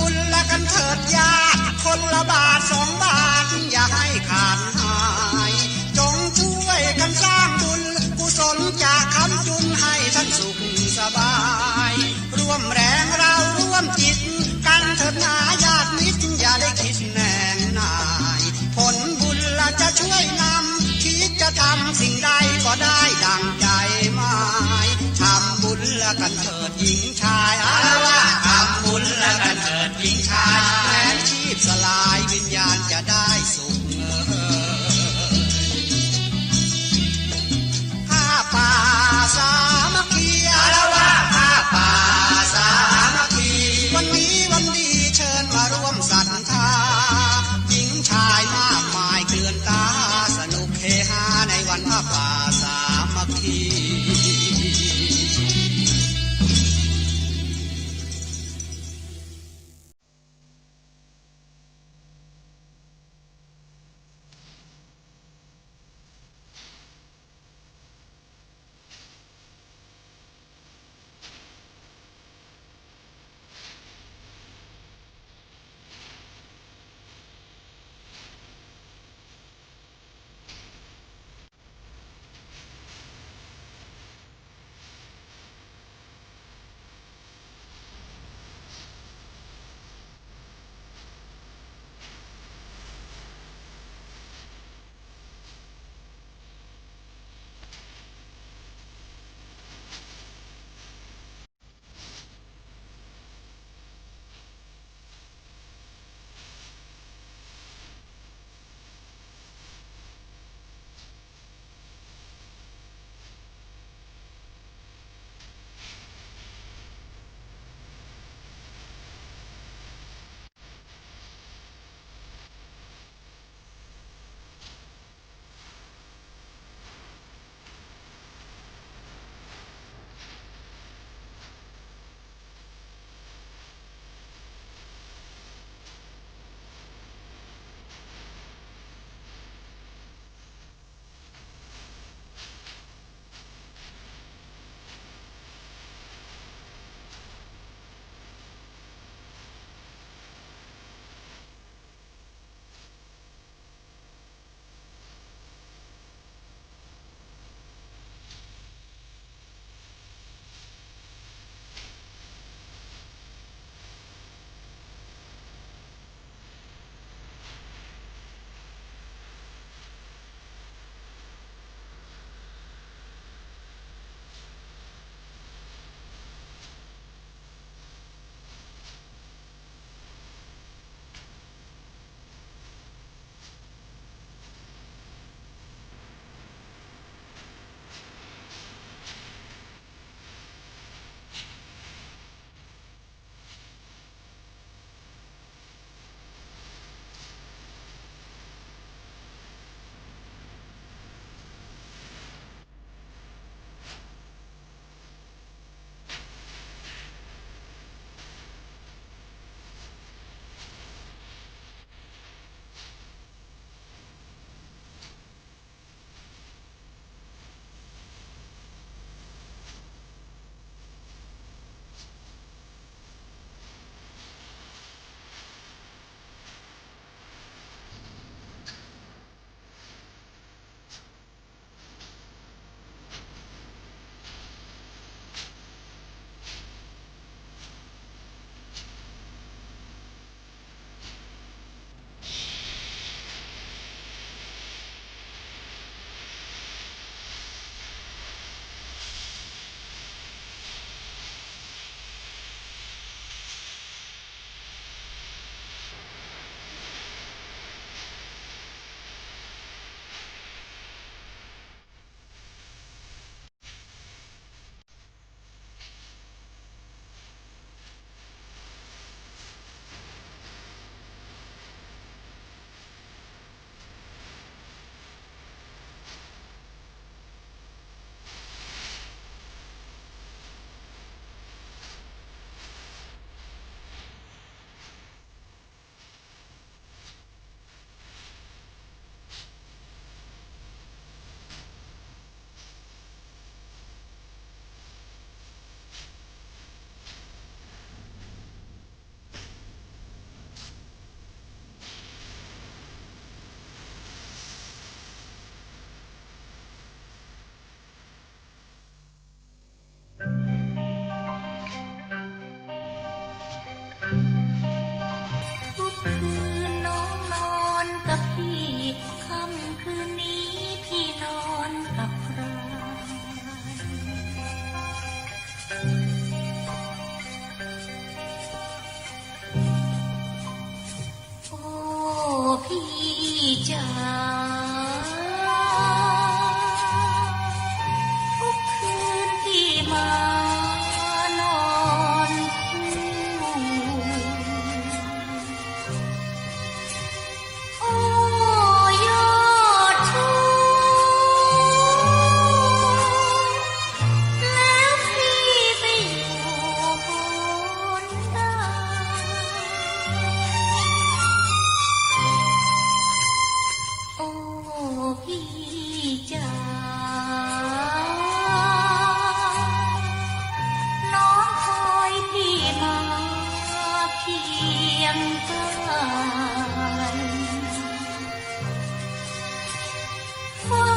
เฝ้า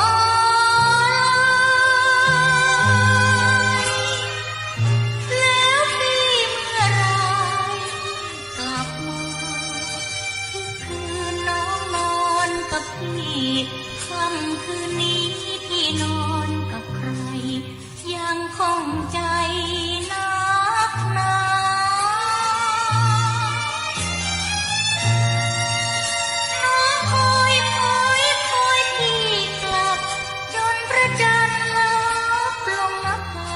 อาลัย แล้วพี่เมื่อไรกลับมา ทุกคืนน้องนอนกับพี่ ค่ำคืนนี้พี่นอนกับใคร ยังข้องใจนักหนา น้องคอย คอย คอยพี่กลับ จนพระจันทร์ลับลงนภา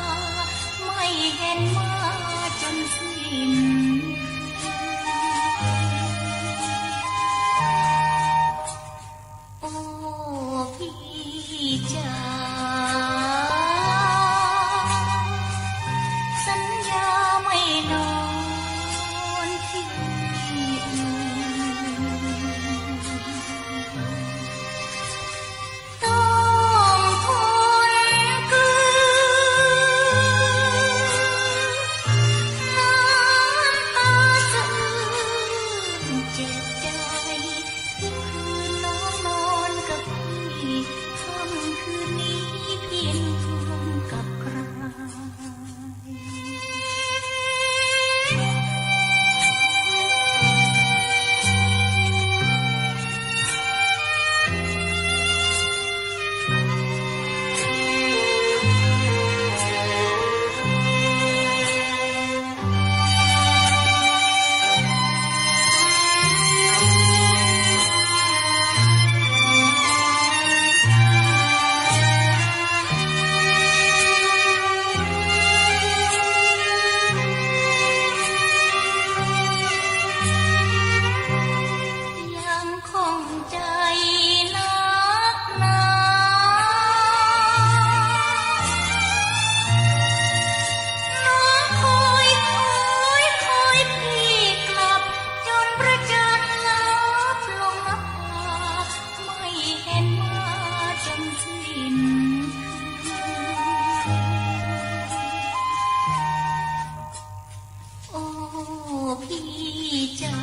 ไม่เห็นมาจนสิ้น โอ้พี่จ๋า สัญญาไม่นอนที่อื่น ต้องทนกลืนน้ำตาสะอื้นเจ็บใจ ทุกคืนน้องนอนกับพี่ ค่ำคืนนี้พี่นอนกับใคร ยังข้องใจนักหนา น้องคอย คอย คอยพี่กลับ จนพระจันทร์ลับลงนภา ไม่เห็นมาจนสิ้น โอ้พี่จ๋า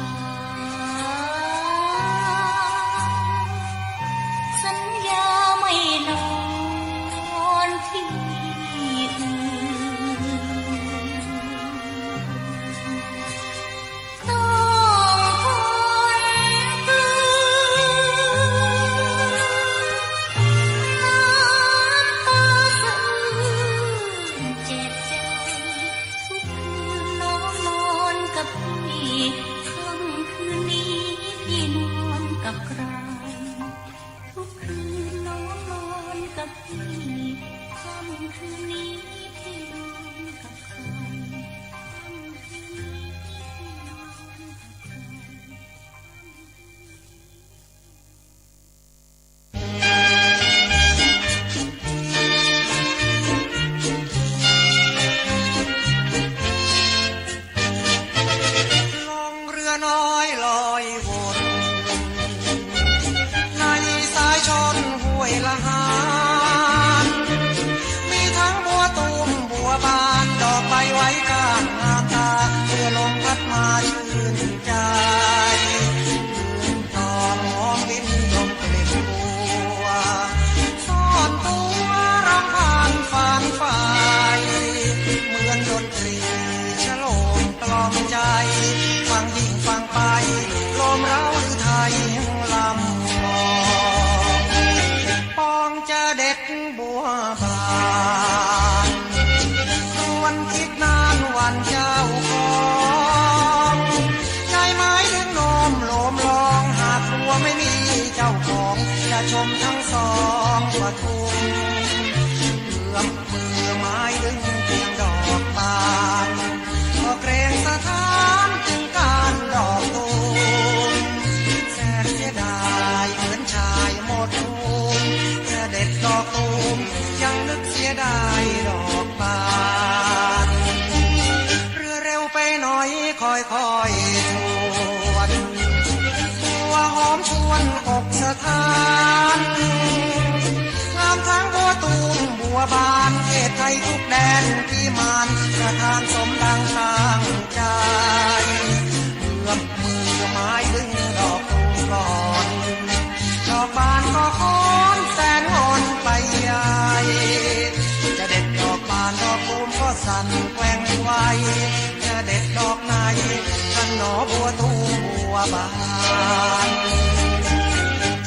สัญญาไม่นอนที่อื่น ต้องทนกลืนน้ำตาสะอื้นเจ็บใจ ทุกคืนน้องนอนกับพี่ ค่ำคืนนี้พี่นอนกับใคร ทุกคืนน้องนอนกับพี่ ค่ำคืนนี้พี่นอนกับใคร ค่ำคืนนี้พี่นอนกับใคร ล่องเรือน้อยลอยวน ในสายชลห้วยละหาน มีทั้งบัวตูมบัวบาน ดอกใบไหวก้านงามตา เมื่อลมพัดมาชื่นใจ ยืนตองมองลิ้นดมกลิ่นบัว ซ่อนตัวรำพันฝันใฝ่ เหมือนดนตรีชโลมกล่อมใจ ฟังยิ่งฟังไป โลมเร้าฤทัยลำลอง ปองจะเด็ดบัวบาน ครวญคิดนานหวั่นเจ้าของ ใยไม้ดึงโน้มโลมลอง หากบัวไม่มีเจ้าของ จะชมทั้งสองปทุม เอื้อมมือไม้ดึงเพียงดอกบาน ก็เกรงสถานจึงก้านดอกตูม แสนเสียดายเหมือนชายหมดภูมิ จะเด็ดดอกตูมยังนึกเสียดายดอกบาน เรือเร็วไปหน่อยค่อยๆด่วน บัวหอมชวนอกสถาน งามทั้งบัวตูมบัวบาน เขตไทยทุกแดนพิมาน ประทานสมดังตั้งใจ บาน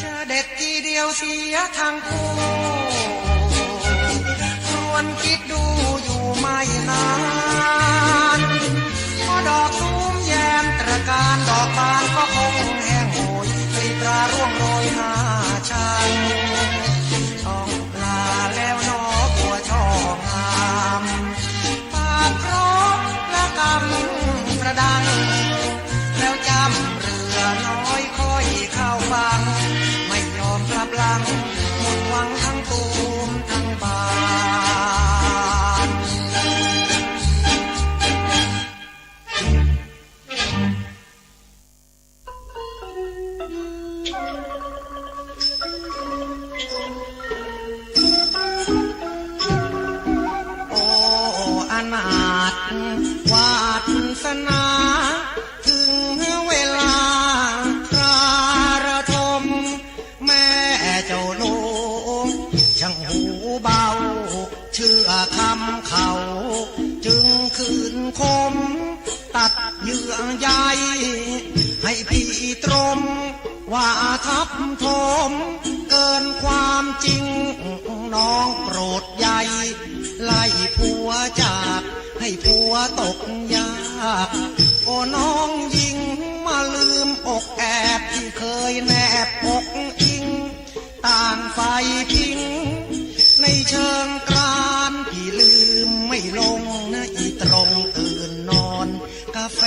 จะเด็ดทีเดียวเสียทั้งคู่ ครวญคิดดูอยู่ไม่นาน เพราะดอกตูมแย้มตระการ ดอกบานก็คงแห้งโหย ปลีปราร่วงโรยหน้าฉัน ต้องลาแล้วหนอบัวช่องาม ปากเพราะและกำกระดัง แล้วจ้ำเรือน้อยค่อยเข้าฝั่ง ไม่ยอมกลับหลัง หมดหวังทั้งตูมทั้งบาน โอ้ อนาถวาสนา ถึงเวลาประระทม แม่เจ้าหนูช่างหูเบา เชื่อคำเขาจึงคืนคม ตัดเยื่อใยให้พี่ตรม ว่าทับถมเกินความจริง น้องโปรดใย ไล่ผัวจาก ให้ผัวตกยาก โอ้น้องหญิง มาลืมอกแอบ ที่เคยแนบอกอิง ต่างฝ่ายพิง ในเชิงกราน พี่ลืมไม่ลงนะ อีตรงตื่นนอน กาแฟ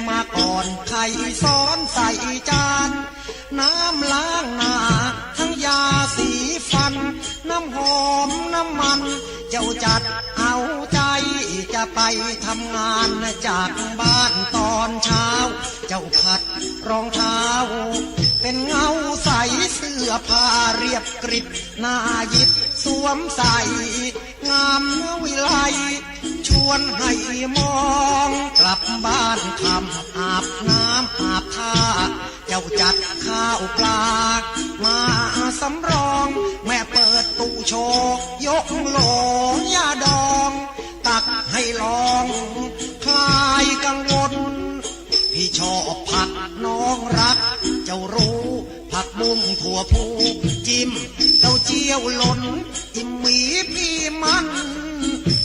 มาก่อน ไข่ซ้อนใส่จาน น้ำล้างหน้า ทั้งยาสีฟัน น้ำหอมน้ำมัน เจ้าจัดเอาใจ จะไปทำงานจากบ้านตอนเช้า เจ้าผัดรองเท้า เป็นเงาใส เสื้อผ้าเรียบกริบ น่าหยิบสวมใส่ งามวิไล ชวนให้มอง กลับบ้านค่ำ อาบน้ำอาบท่า เจ้าจัดข้าวปลามาสำรอง แม่เปิดตู้โชว์ ยกโหลยาดอง ตักให้ลอง คลายกังวล พี่ชอบผักน้องรัก เจ้ารู้ ผักบุ้งถั่วพู จิ้มเต้าเจี้ยวหล่น อิ่มหมีพี่มัน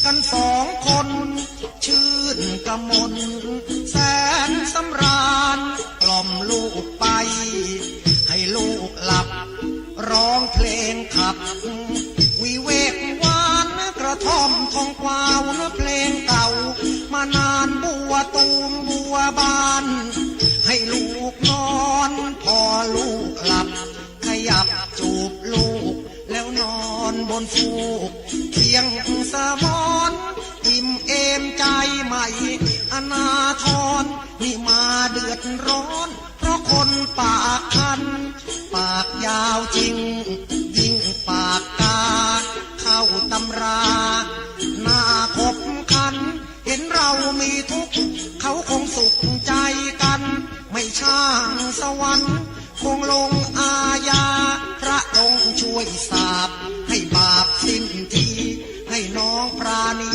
กันสองคน ชื่นกมลแสนสำราญ กล่อมลูกไป ให้ลูกหลับ ร้องเพลงขับ วิเวกหวาน กระท่อมทองกวาวนะ เพลงเก่ามานาน บัวตูมบัวบาน ให้ลูกนอน พอลูกหลับ ขยับจูบลูก แล้วนอนบนฟูกเคียงสมอน อิ่มเอมใจใหม่อนาทร นี่มาเดือดร้อน เพราะคนปากคัน ปากยาวจริง ยิ่งปากกา เข้าตำรา น่าขบขัน เห็นเรามีทุกข์ เขาคงสุขใจกัน ไม่ช่างสวรรค์ คงลงอาญา พระองค์ช่วยสาป ให้บาปสิ้นที ให้น้องปราณี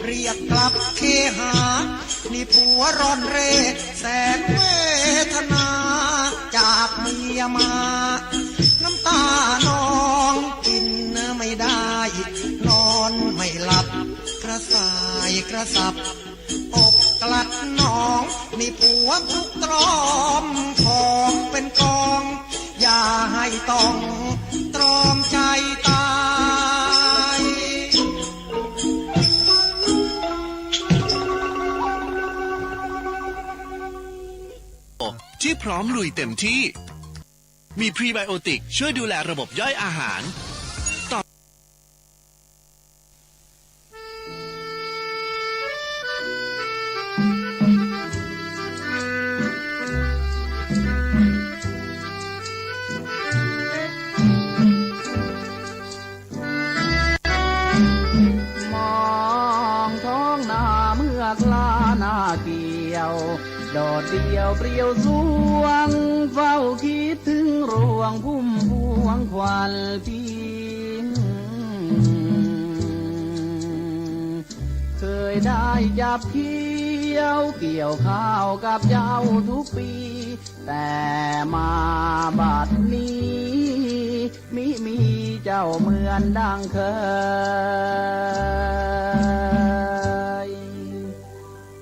เรียกกลับเคหา นี่ผัวร่อนเร่แสนเวทนา จากเมียมา น้ำตานอง กินไม่ได้ นอนไม่หลับ กระส่ายกระสับ อกกลัดหนอง นี่ผัวทุกข์ตรอม ของเป็นกอง อย่าให้ต้องตรอมใจตาย ที่พร้อมลุยเต็มที่ มีพรีไบโอติกช่วยดูแลระบบย่อยอาหาร ต่อ มองท้องนาเมื่อคราหน้าเกี่ยว โดดเดี่ยวเปลี่ยวสวง เฝ้าคิดถึงรวงพุ่มพวงควันพิมพ์ เคย ได้จับเขี้ยวเกี่ยวข้าวกับเจ้าทุกปี แต่มาบัดนี้ มิมีเจ้าเหมือนดังเคย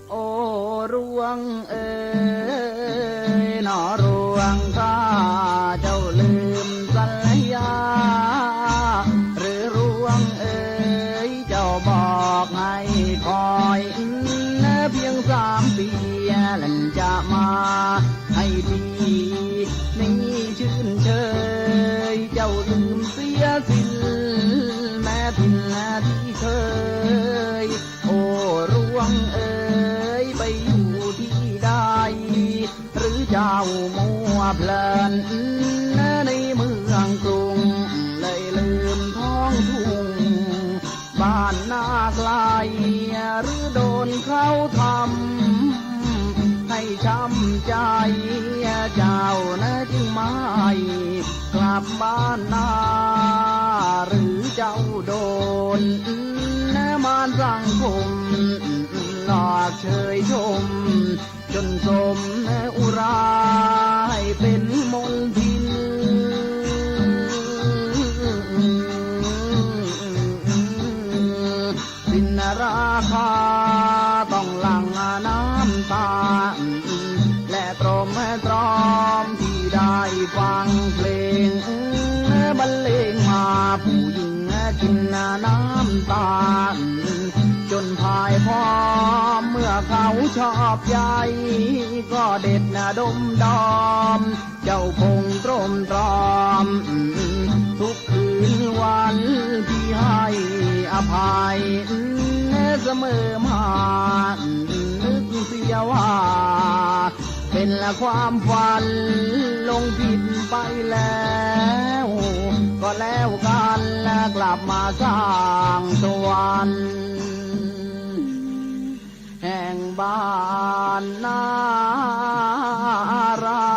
โอ้ร่วงเอ๋ย หนอร่วง ถ้าเจ้าลืมสัญญา หรือร่วงเอ๋ย เจ้าบอกให้คอย เพียงสามปี หลังจะมาให้ที นี้ชื่นเชย เจ้าลืมเสียสิ้น แม้ถิ่นที่เคย โอ้ร่วงเอ๋ย ไปอยู่ที่ใด หรือเจ้ามัวเพลิน ในเมืองกรุง เลยลืมท้องทุ่ง บ้านนาไกล หรือโดนเขาทำ ให้ช้ำใจ เจ้านะจึงไม่กลับบ้านนา หรือเจ้าโดนมารสังคม หลอกเชยชม จนสมอุราให้เป็นมลทิน สิ้นราคาต้องหลั่งน้ำตา และตรอมตรอมที่ได้ฟังเพลงบรรเลงมา ผู้หญิงกินน้ำตา จนพ่ายพร้อม เมื่อเขาชอบใย ก็เด็ดดมดอม เจ้าคงตรอมตรอม ทุกคืนวันที่ให้อภัยเสมอมา นึกเสียว่า เป็นความฝัน หลงผิดไปแล้ว ก็แล้วกัน กลับมาสร้างสวรรค์ แห่งบ้านนาเรา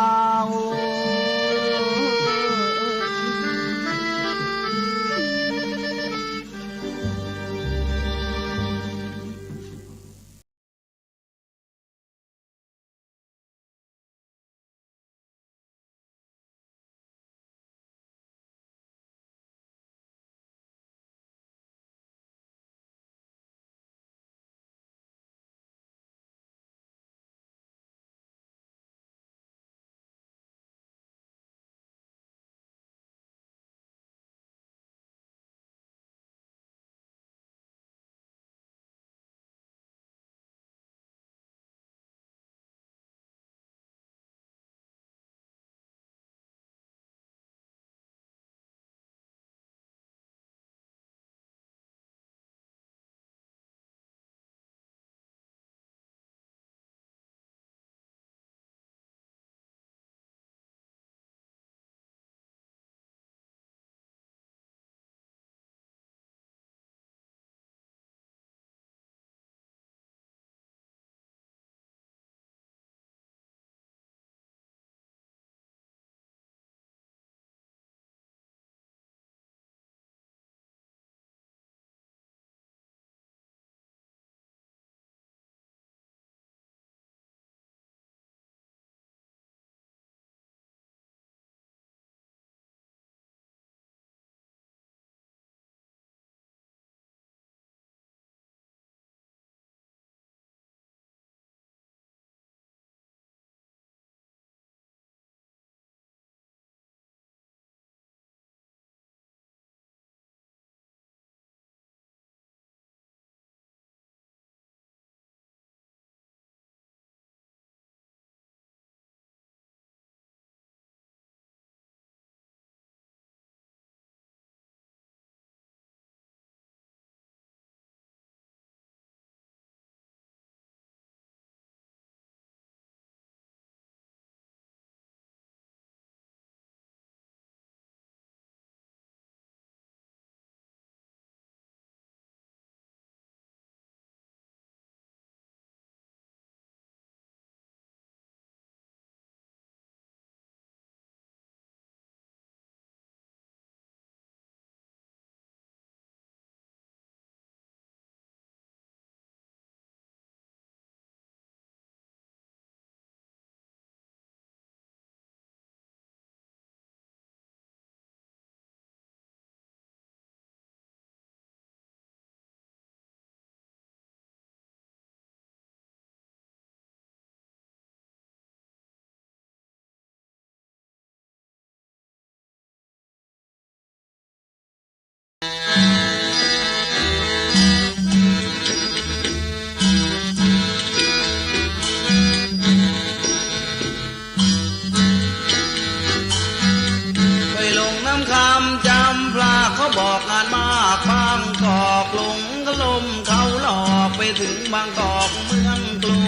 บางกอกเมืองกรุง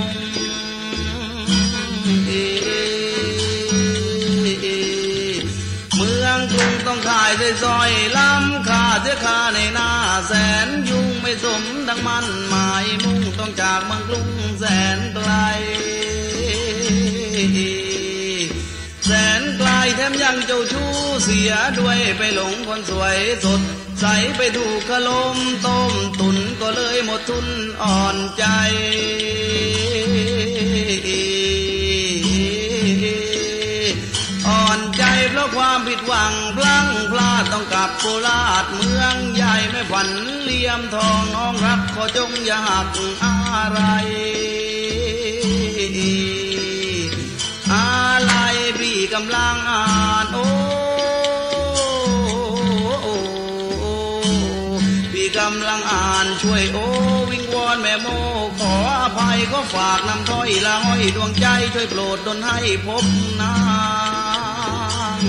เมืองกรุงต้องขายสร้อยๆ ล้ำค่าเสียค่าในหน้าแสนยุ่ง ไม่สมดังมั่นหมายมุ่ง ต้องจากเมืองกรุงแสนไกล แสนไกลแถมยังเจ้าชู้เสียด้วย ไปหลงคนสวยสดใส ไปถูกเขาล้มต้มตุ๋น ก็เลยหมดทุนอ่อนใจ อ่อนใจเพราะความผิดหวังพลั้งพลาด ต้องกลับโคราชเมืองใหญ่ แม่ขวัญเหลี่ยมทอง น้องรักขอจงอย่าหักอะไร อะไรพี่กำลังอ่าน โอ้ พี่กำลังอ่าน ช่วยโอ้ วิงวอนแม่โม ขออภัย ขอฝากนำถ้อยละห้อยดวงใจ ช่วยโปรดดลให้พบนาง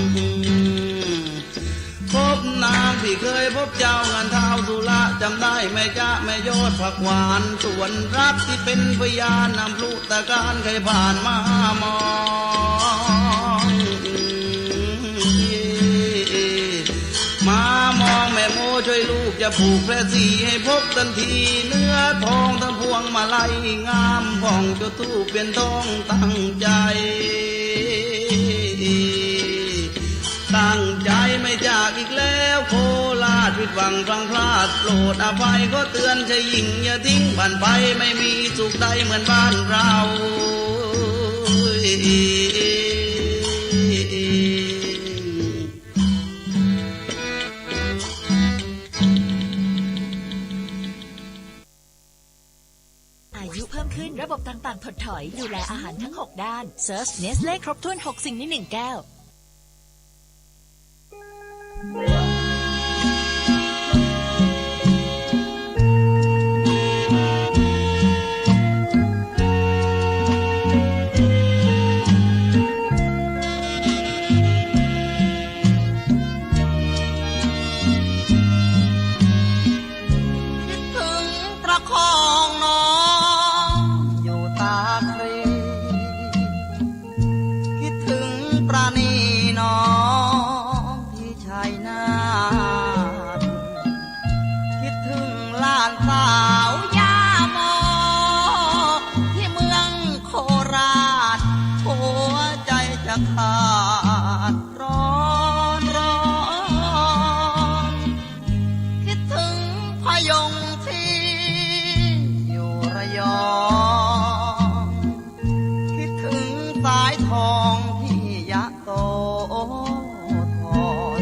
พบนางที่เคยพบเจ้า งานท้าวสุระจำได้ไหมจ๊ะ แม่ยอดผักหวานสวนรัก ที่เป็นพยานนำพลุตะการเคยผ่านมามอง มามองแม่โมช่วยลูกจะผูกแพร่สีให้พบทันที เนื้อทองทั้งพวงมาลัยงามผ่อง จุดธูปเปลี่ยนทองตั้งใจ ตั้งใจไม่จากอีกแล้ว โคราชผิดหวังพลั้งพลาด โปรดอภัยขอเตือนชายหญิงอย่าทิ้ง บ้านไปไม่มีสุขใดเหมือนบ้านเรา อายุเพิ่มขึ้น ระบบต่างๆ ถดถอย ดูแลอาหารทั้งหกด้าน เซิร์ช Nestlé ครบถ้วนหกสิ่งในหนึ่งแก้ว คิดถึงประคองน้องอยู่ตาคลี คิดถึงประณีน้องที่ชัยนาท คิดถึงหลานสาวย่าโมที่เมืองโคราช หัวใจจะขาดร้อนร้อน คิดถึงพะยงที่อยู่ระยอง คิดถึงสายทองที่ยะโสธร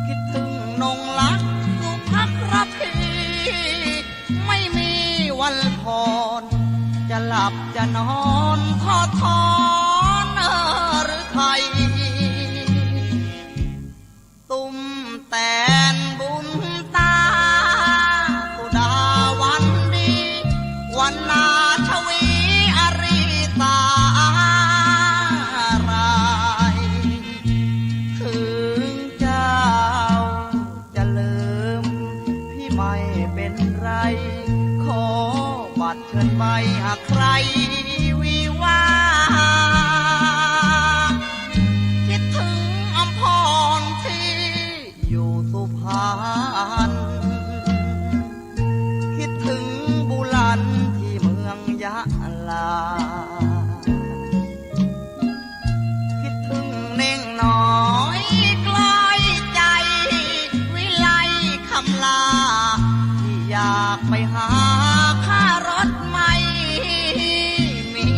คิดถึงนงรักสุภักรภี ไม่มีวันผ่อน จะหลับจะนอนทอดทอนฤทัย ตุ้มแตนบุญตา สุดาวันดี วันนาชวีอารีสาหร่าย ถึงเจ้าจะลืมพี่ไม่เป็นไร ขอบัตรเชิญไปหากใครวิวาห์ คิดถึงอำพรที่ อยู่สุพรรณ คิดถึงบุรันที่เมืองยะลา คิดถึงเน่งน้อยกลอยใจ วิไลคำลา ที่อยากไปหาค่ารถไม่มี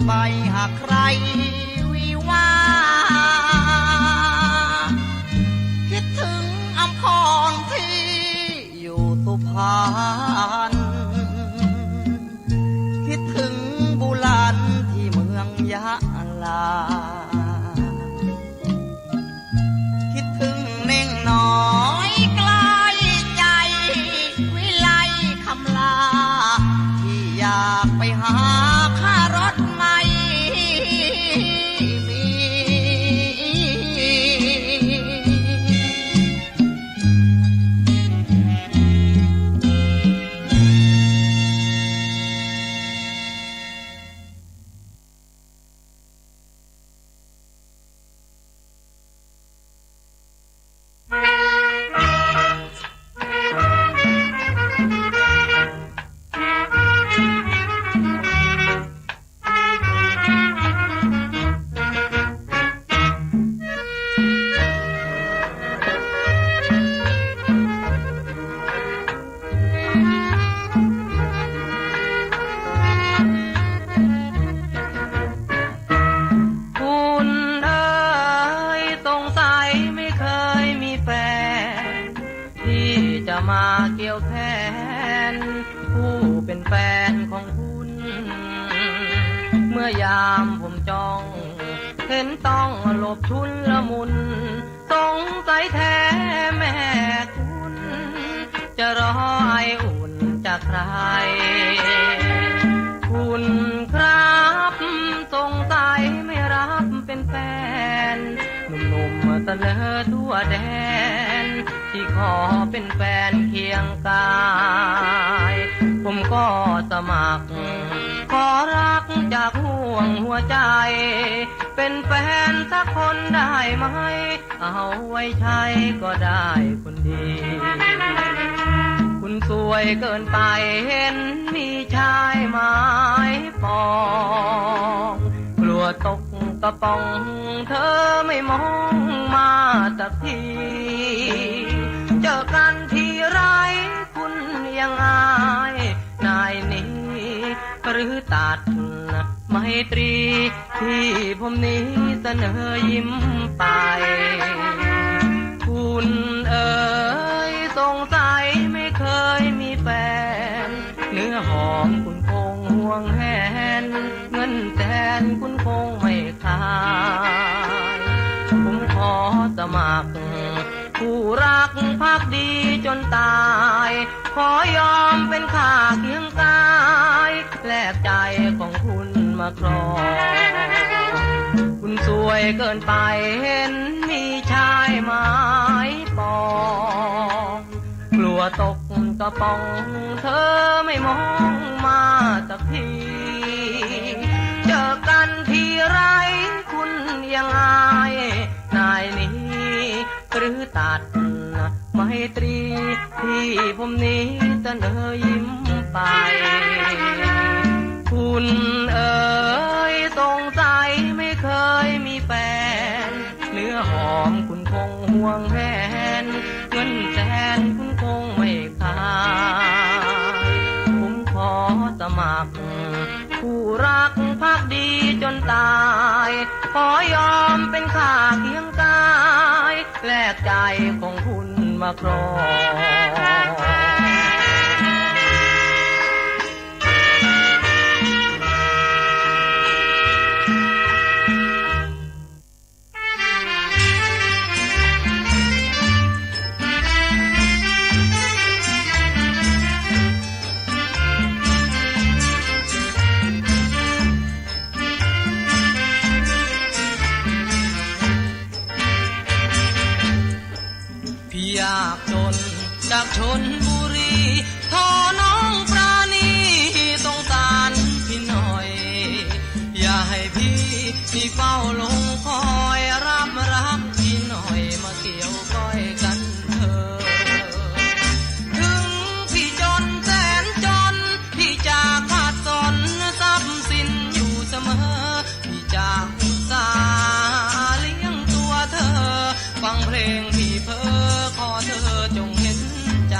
ไปหาใครวิวา คิดถึงอำพรที่อยู่สุพรรณ คิดถึงบุรันที่เมืองยะลา คิดถึงเน่งน้อยใกล้ใจ๋ วิไลคำลา ที่อยากไปหาค่ารถไม่มี คุณเอ๋ย สงสัยไม่เคยมีแฟน ที่จะมาเกี่ยวแขน ผู้เป็นแฟนของคุณ เมื่อยามผมจ้อง เห็นต้องหลบชุลมุน สงสัยแท้แม่คุณ จะรอไออุ่นจากใคร คุณครับ สงสัยไม่รับเป็นแฟน หนุ่มๆเสนอทั่วแดน ที่ขอเป็นแฟนเคียงกาย ผมก็สมัคร ขอรักจากห้วงหัวใจ เป็นแฟนสักคนได้ไหม เอาไว้ใช้ก็ได้คนดี คุณสวยเกินไป เห็นมีชายหมายปอง กลัวตกกระป๋อง เธอไม่มองมาสักที เจอกันทีไรคุณยังอาย นายนี้ หรือตัดไมตรี ที่ผมนี้เสนอยิ้มไป คุณเอ๋ย สงสัยไม่เคยมีแฟน เนื้อหอมคุณคงห่วงแหน เงินแสนคุณคงไม่ขาย ผมขอสมัคร ผู้รักภักดีจนตาย ขอยอมเป็นข้าเคียงกาย แลกใจของคุณมาครอง คุณสวยเกินไป เห็นมีชายหมายปอง กลัวตกกระป๋อง เธอไม่มองมาสักที เจอกันทีไรคุณยังอาย นายนี้ หรือตัดไมตรี ที่ผมนี้เสนอยิ้มไป คุณเอ๋ย สงสัยไม่เคยมีแฟน เนื้อหอมคุณคงห่วงแหน เงินแสนคุณคงไม่ขาย ผมขอสมัคร ผู้รักภักดีจนตาย ขอยอมเป็นข้าเคียงกาย แลกใจของคุณมาครอง พี่ยากจนจากชลบุรี ขอน้องปราณีสงสารพี่หน่อย อย่าให้พี่มีเฝ้าลงคอย รับรักพี่หน่อยมาเกี่ยวก้อยกันเถิด ถึงพี่จนแสนจน พี่จะขาดสนทรัพย์สินอยู่เสมอ พี่จะอุตส่าห์เลี้ยงตัวเธอ ฟังเพลงพี่เพ้อ ขอเธอจงเห็นใจ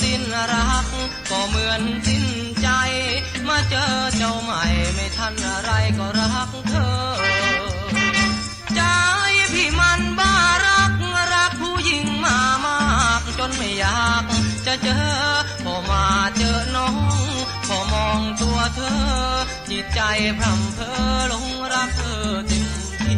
สิ้นรักก็เหมือนสิ้นใจ มาเจอเจ้าใหม่ไม่ทันอะไรก็รักเธอ ใจพี่มันบ้ารัก รักผู้หญิงมามาก จนไม่อยากจะเจอ พอมาเจอน้อง พอมองตัวเธอ จิตใจพร่ำเพอหลงรักเธอเต็มที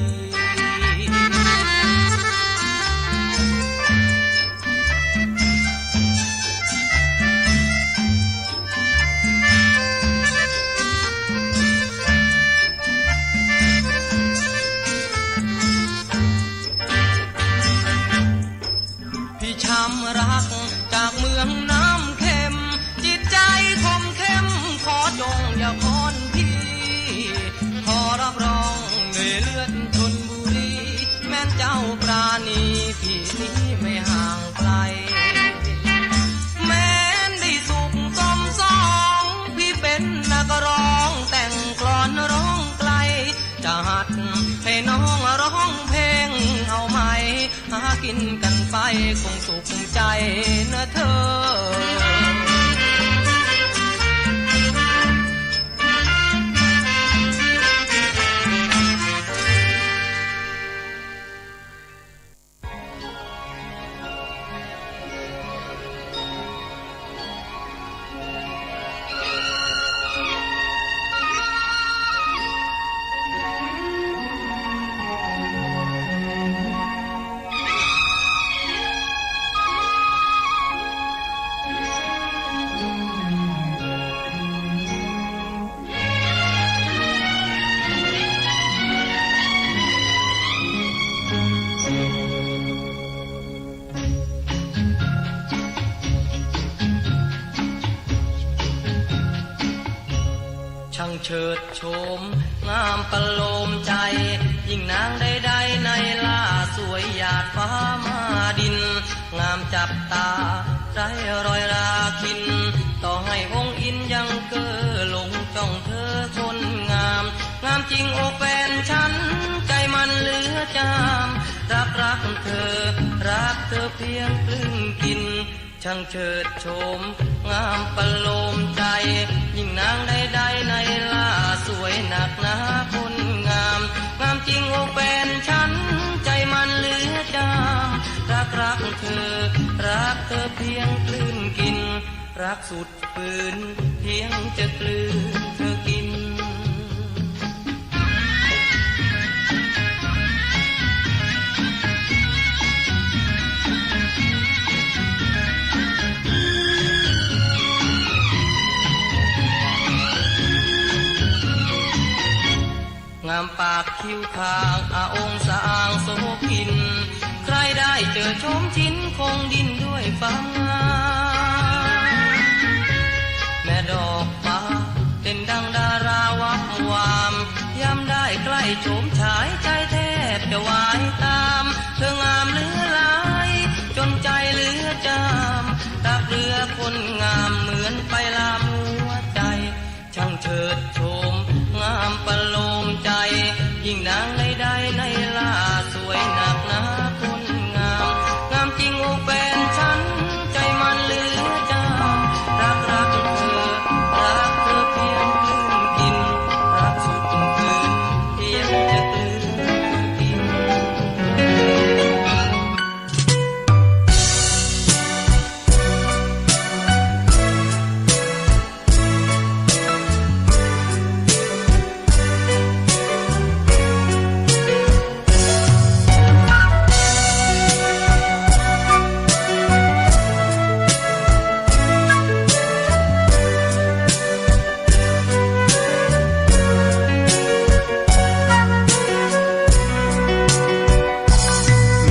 พี่ช้ำรักจากเมืองน้ำเค็ม จิตใจคมเข้ม ขอจงอย่าผ่อนพี่ ขอรับรองด้วยเลือดชลบุรี แม้นเจ้าปราณี พี่นี้ไม่ห่างไกล แม้นได้สุขสมสอง พี่เป็นนักร้องแต่งกลอนร้องไกล จะหัดให้น้องร้องเพลงเอาไหม หากินกันไปคงสุขใจนะเธอ ช่างเชิดโฉมงามประโลมใจ ยิ่งนางใดๆในล่าสวยหยาดฟ้ามาดิน งามจับตาไร้รอยราคิน ต่อให้องค์อินยังเก้อหลงจ้องเธอคนงาม งามจริงโอแฟนฉัน ใจมันเหลือจาม รักรักเธอ รักเธอเพียงกลืนกิน ช่างเชิดโฉมงามประโลมใจ ยิ่งนางใดๆในล่าสวยนักหนาคนงาม งามจริงโอแฟนฉัน ใจมันเหลือจาม รักรักเธอ รักเธอเพียงกลืนกิน รักสุด ฝืนเพียงจะกลืนเธอกิน งามปากคิ้วคาง อาองค์สะอางโสภิน ใครได้เจอโฉมชินคงดิ้นด้วยความงาม แม่ดอกฟ้าเด่นดังดาราวับวาม ยามได้ใกล้โฉมชายใจแทบจะวายตาม เธองามเหลือหลาย จนใจเหลือจาม รักเหลือคนงามเหมือนไปลามหัวใจ ช่างเชิดโฉมงามประโลมใจ ยิ่งนางใดๆในล่าสวยนักหนาคนงาม งามจริงโอแฟนฉัน ใจมันเหลือจาม รักรักเธอ รักเธอเพียงกลืนกิน รักสุดฝืนเพียงจะกลืนกิน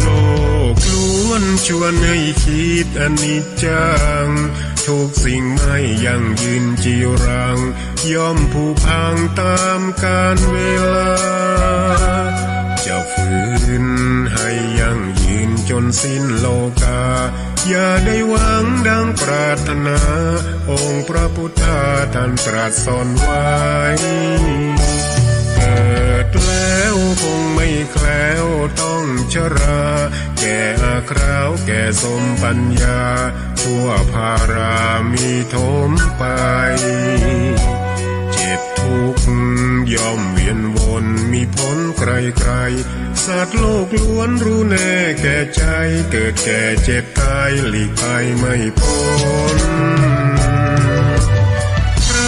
โลกล้วนชวนให้คิดอนิจจัง ทุกสิ่งไม่ยั่งยืนจีรัง ย่อมผุพังตามกาลเวลา จะฝืนให้ยั่งยืนจนสิ้นโลกา อย่าได้หวังดังปรารถนา องค์พระพุทธาท่านตรัสสอนไว้ พ เกิดแล้วคงไม่แคล้วต้องชรา แก่อาคราวแก่สมปัญญา ทั่วพารามีถมไป เจ็บทุกข์ย่อมเวียนวน มีพ้นไกลๆ สัตว์โลกล้วนรู้แน่แก่ใจ เกิดแก่เจ็บตายหลีกไปไม่พ้น ใคร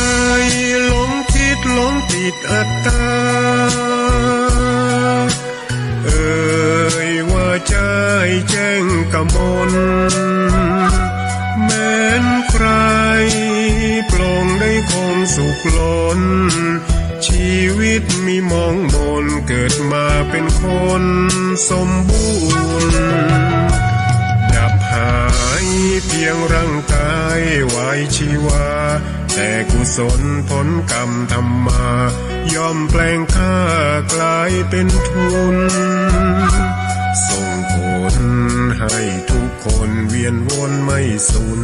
หลงคิดหลงติดอัตตา เอ่ยว่าใจ้แจ้งกมล แม้นใครปลงได้คงสุขล้น ชีวิตมีหมองหมน เกิดมาเป็นคนสมบูรณ์ ดับหายเพียงร่างกายวายชีวา แต่กุศลผลกรรมทำมา ย่อมแปลงค่ากลายเป็นทุน ส่งผลให้ทุกคนเวียนวนไม่สุน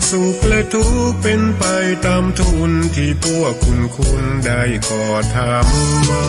สุขและทุกข์เป็นไปต๋ามทุน ตี้พวกคุณคุณได้ก่อทำมา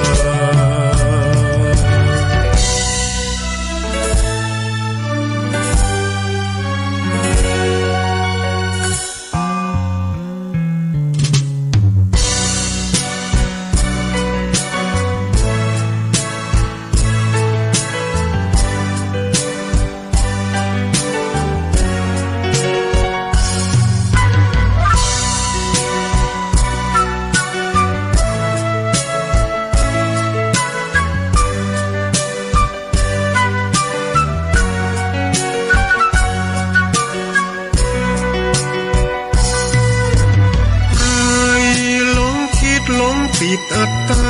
ใครหลงคิดหลงติดอัตตา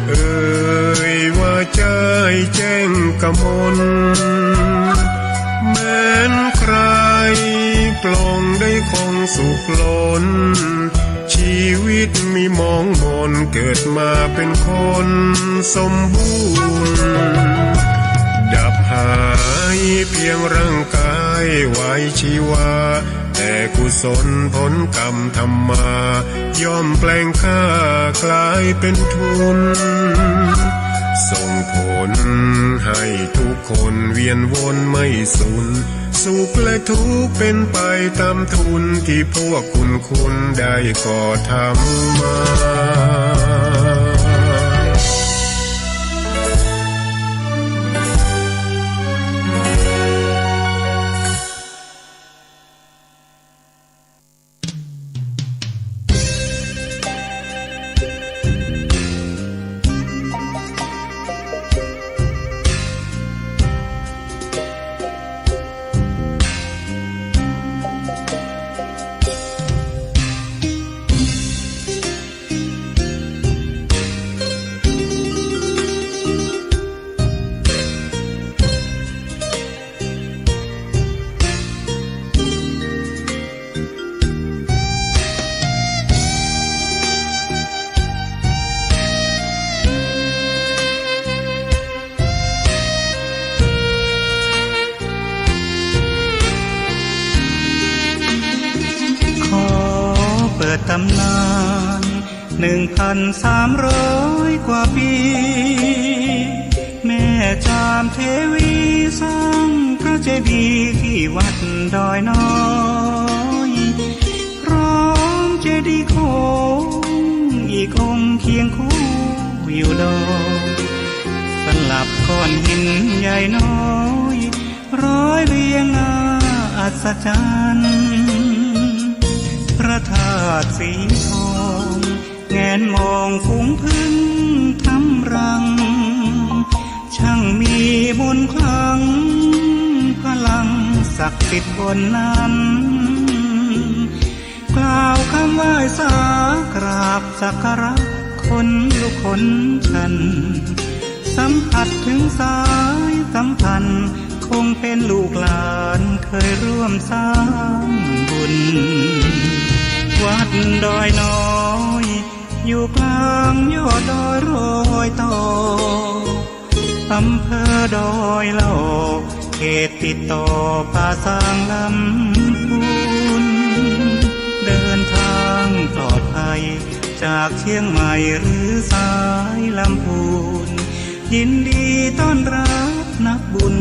เอ่ยว่าใจ้แจ้งกมล แม้นใครปลงได้คงสุขล้น ชีวิตมีหมองหมน เกิดมาเป็นคนสมบูรณ์ ดับหายเพียงร่างกายวายชีวา แต่กุศลผลกรรมทำมา ย่อมแปลงค่ากลายเป็นทุน ส่งผลให้ทุกคนเวียนวนไม่สุน สุขและทุกข์เป็นไปต๋ามทุน ตี้พวกคุณคุณได้ก่อทำมา ขอเปิดต๋ำนาน หนึ่งพันสามร้อยกว่าปี แม่จามเทวีสร้างพระเจดีย์ตี้วัดดอยน้อย พร้อมเจดีย์โขงอีกองค์เคียงคู่อยู่ดอย สลับก้อนหินใหญ่น้อย ร้อยเรียงน่าอัศจรรย์ พระธาตุสีทอง แงนมองฝูงผึ้งทำรัง ช่างมีมนต์ขลัง พลังศักดิ์สิทธิ์บนนั้น กล่าวคำไหว้สากราบสักการะขนลุกขนชัน สัมผัสถึงสายสัมพันธ์ คงเป็นลูกหลานเคยร่วมสร้างบุญ วัดดอยน้อย อยู่กลางยอดดอยรอยต่อ อำเภอดอยหล่อ เขตติดต่อป่าซางลำพูน เดินทางปลอดภัยจาก จากเชียงใหม่หรือสายลำพูน ยินดีต้อนรับนักบุญ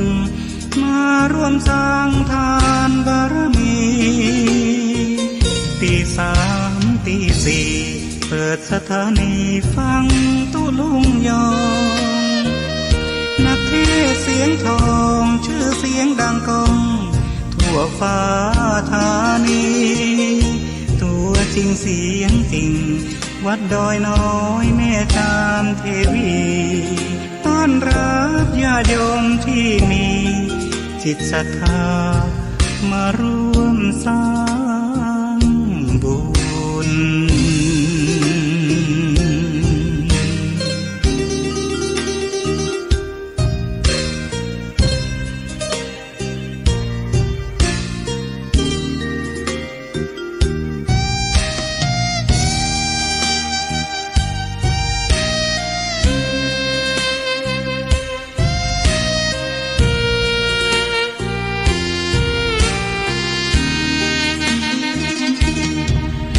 มาร่วมสร้างทานบารมี ตีสามตีสี่ เปิดสถานีฟังตุ๊ลุงยอง นักเทศน์เสียงทอง ชื่อเสียงดังก้อง ทั่วฟ้าธานี ตัวจริงเสียงจริง วัดดอยน้อยแม่จามเทวี ต้อนรับญาติโยมที่มีจิตศรัทธา มาร่วมสร้างบุญ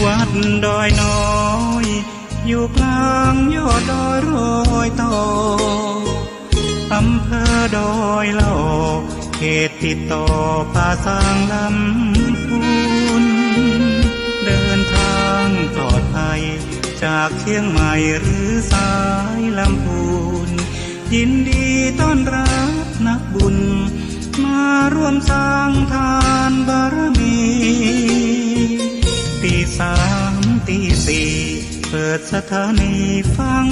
วัดดอยน้อย อยู่กลางยอดดอยรอยต่อ อำเภอดอยหล่อ เขตติดต่อป่าซางลำพูน เดินทางปลอดภัย จากเชียงใหม่หรือสายลำพูน ยินดีต้อนรับนักบุญ มาร่วมสร้างทานบารมี ตีสามตีสี่ เปิดสถานีฟัง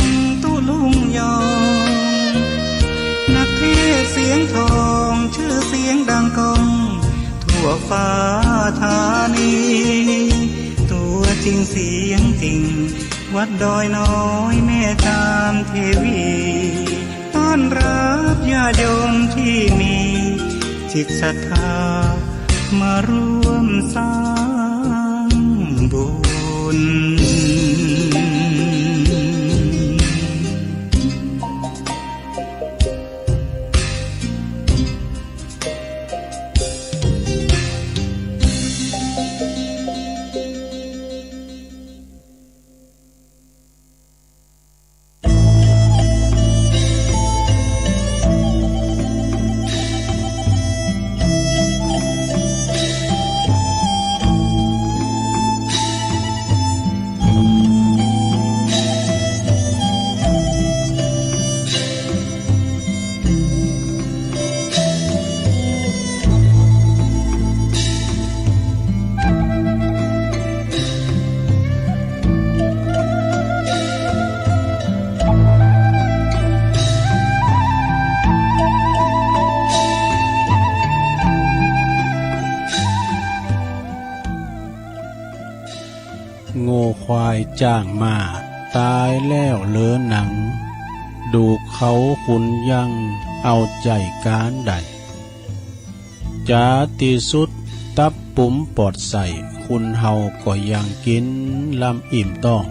ตุ๊ลุงยอง นักเทศน์เสียงทอง ชื่อเสียงดังก้อง ทั่วฟ้าธานี ตัวจริงเสียงจริง วัดดอยน้อยแม่จามเทวี ต้อนรับญาติโยมที่มีจิตศรัทธา มาร่วมสร้างบุญ งัวควายจ๊างม้า ต๋ายแล้วเหลือหนัง ดูกเขาขุนยัง เอาใจ๋ก๊านได้ จ๋าตี้สุดตับปุ๋มปอดไส้ คนเฮาก็ยังกิ๋นลำอิ่มต๊อง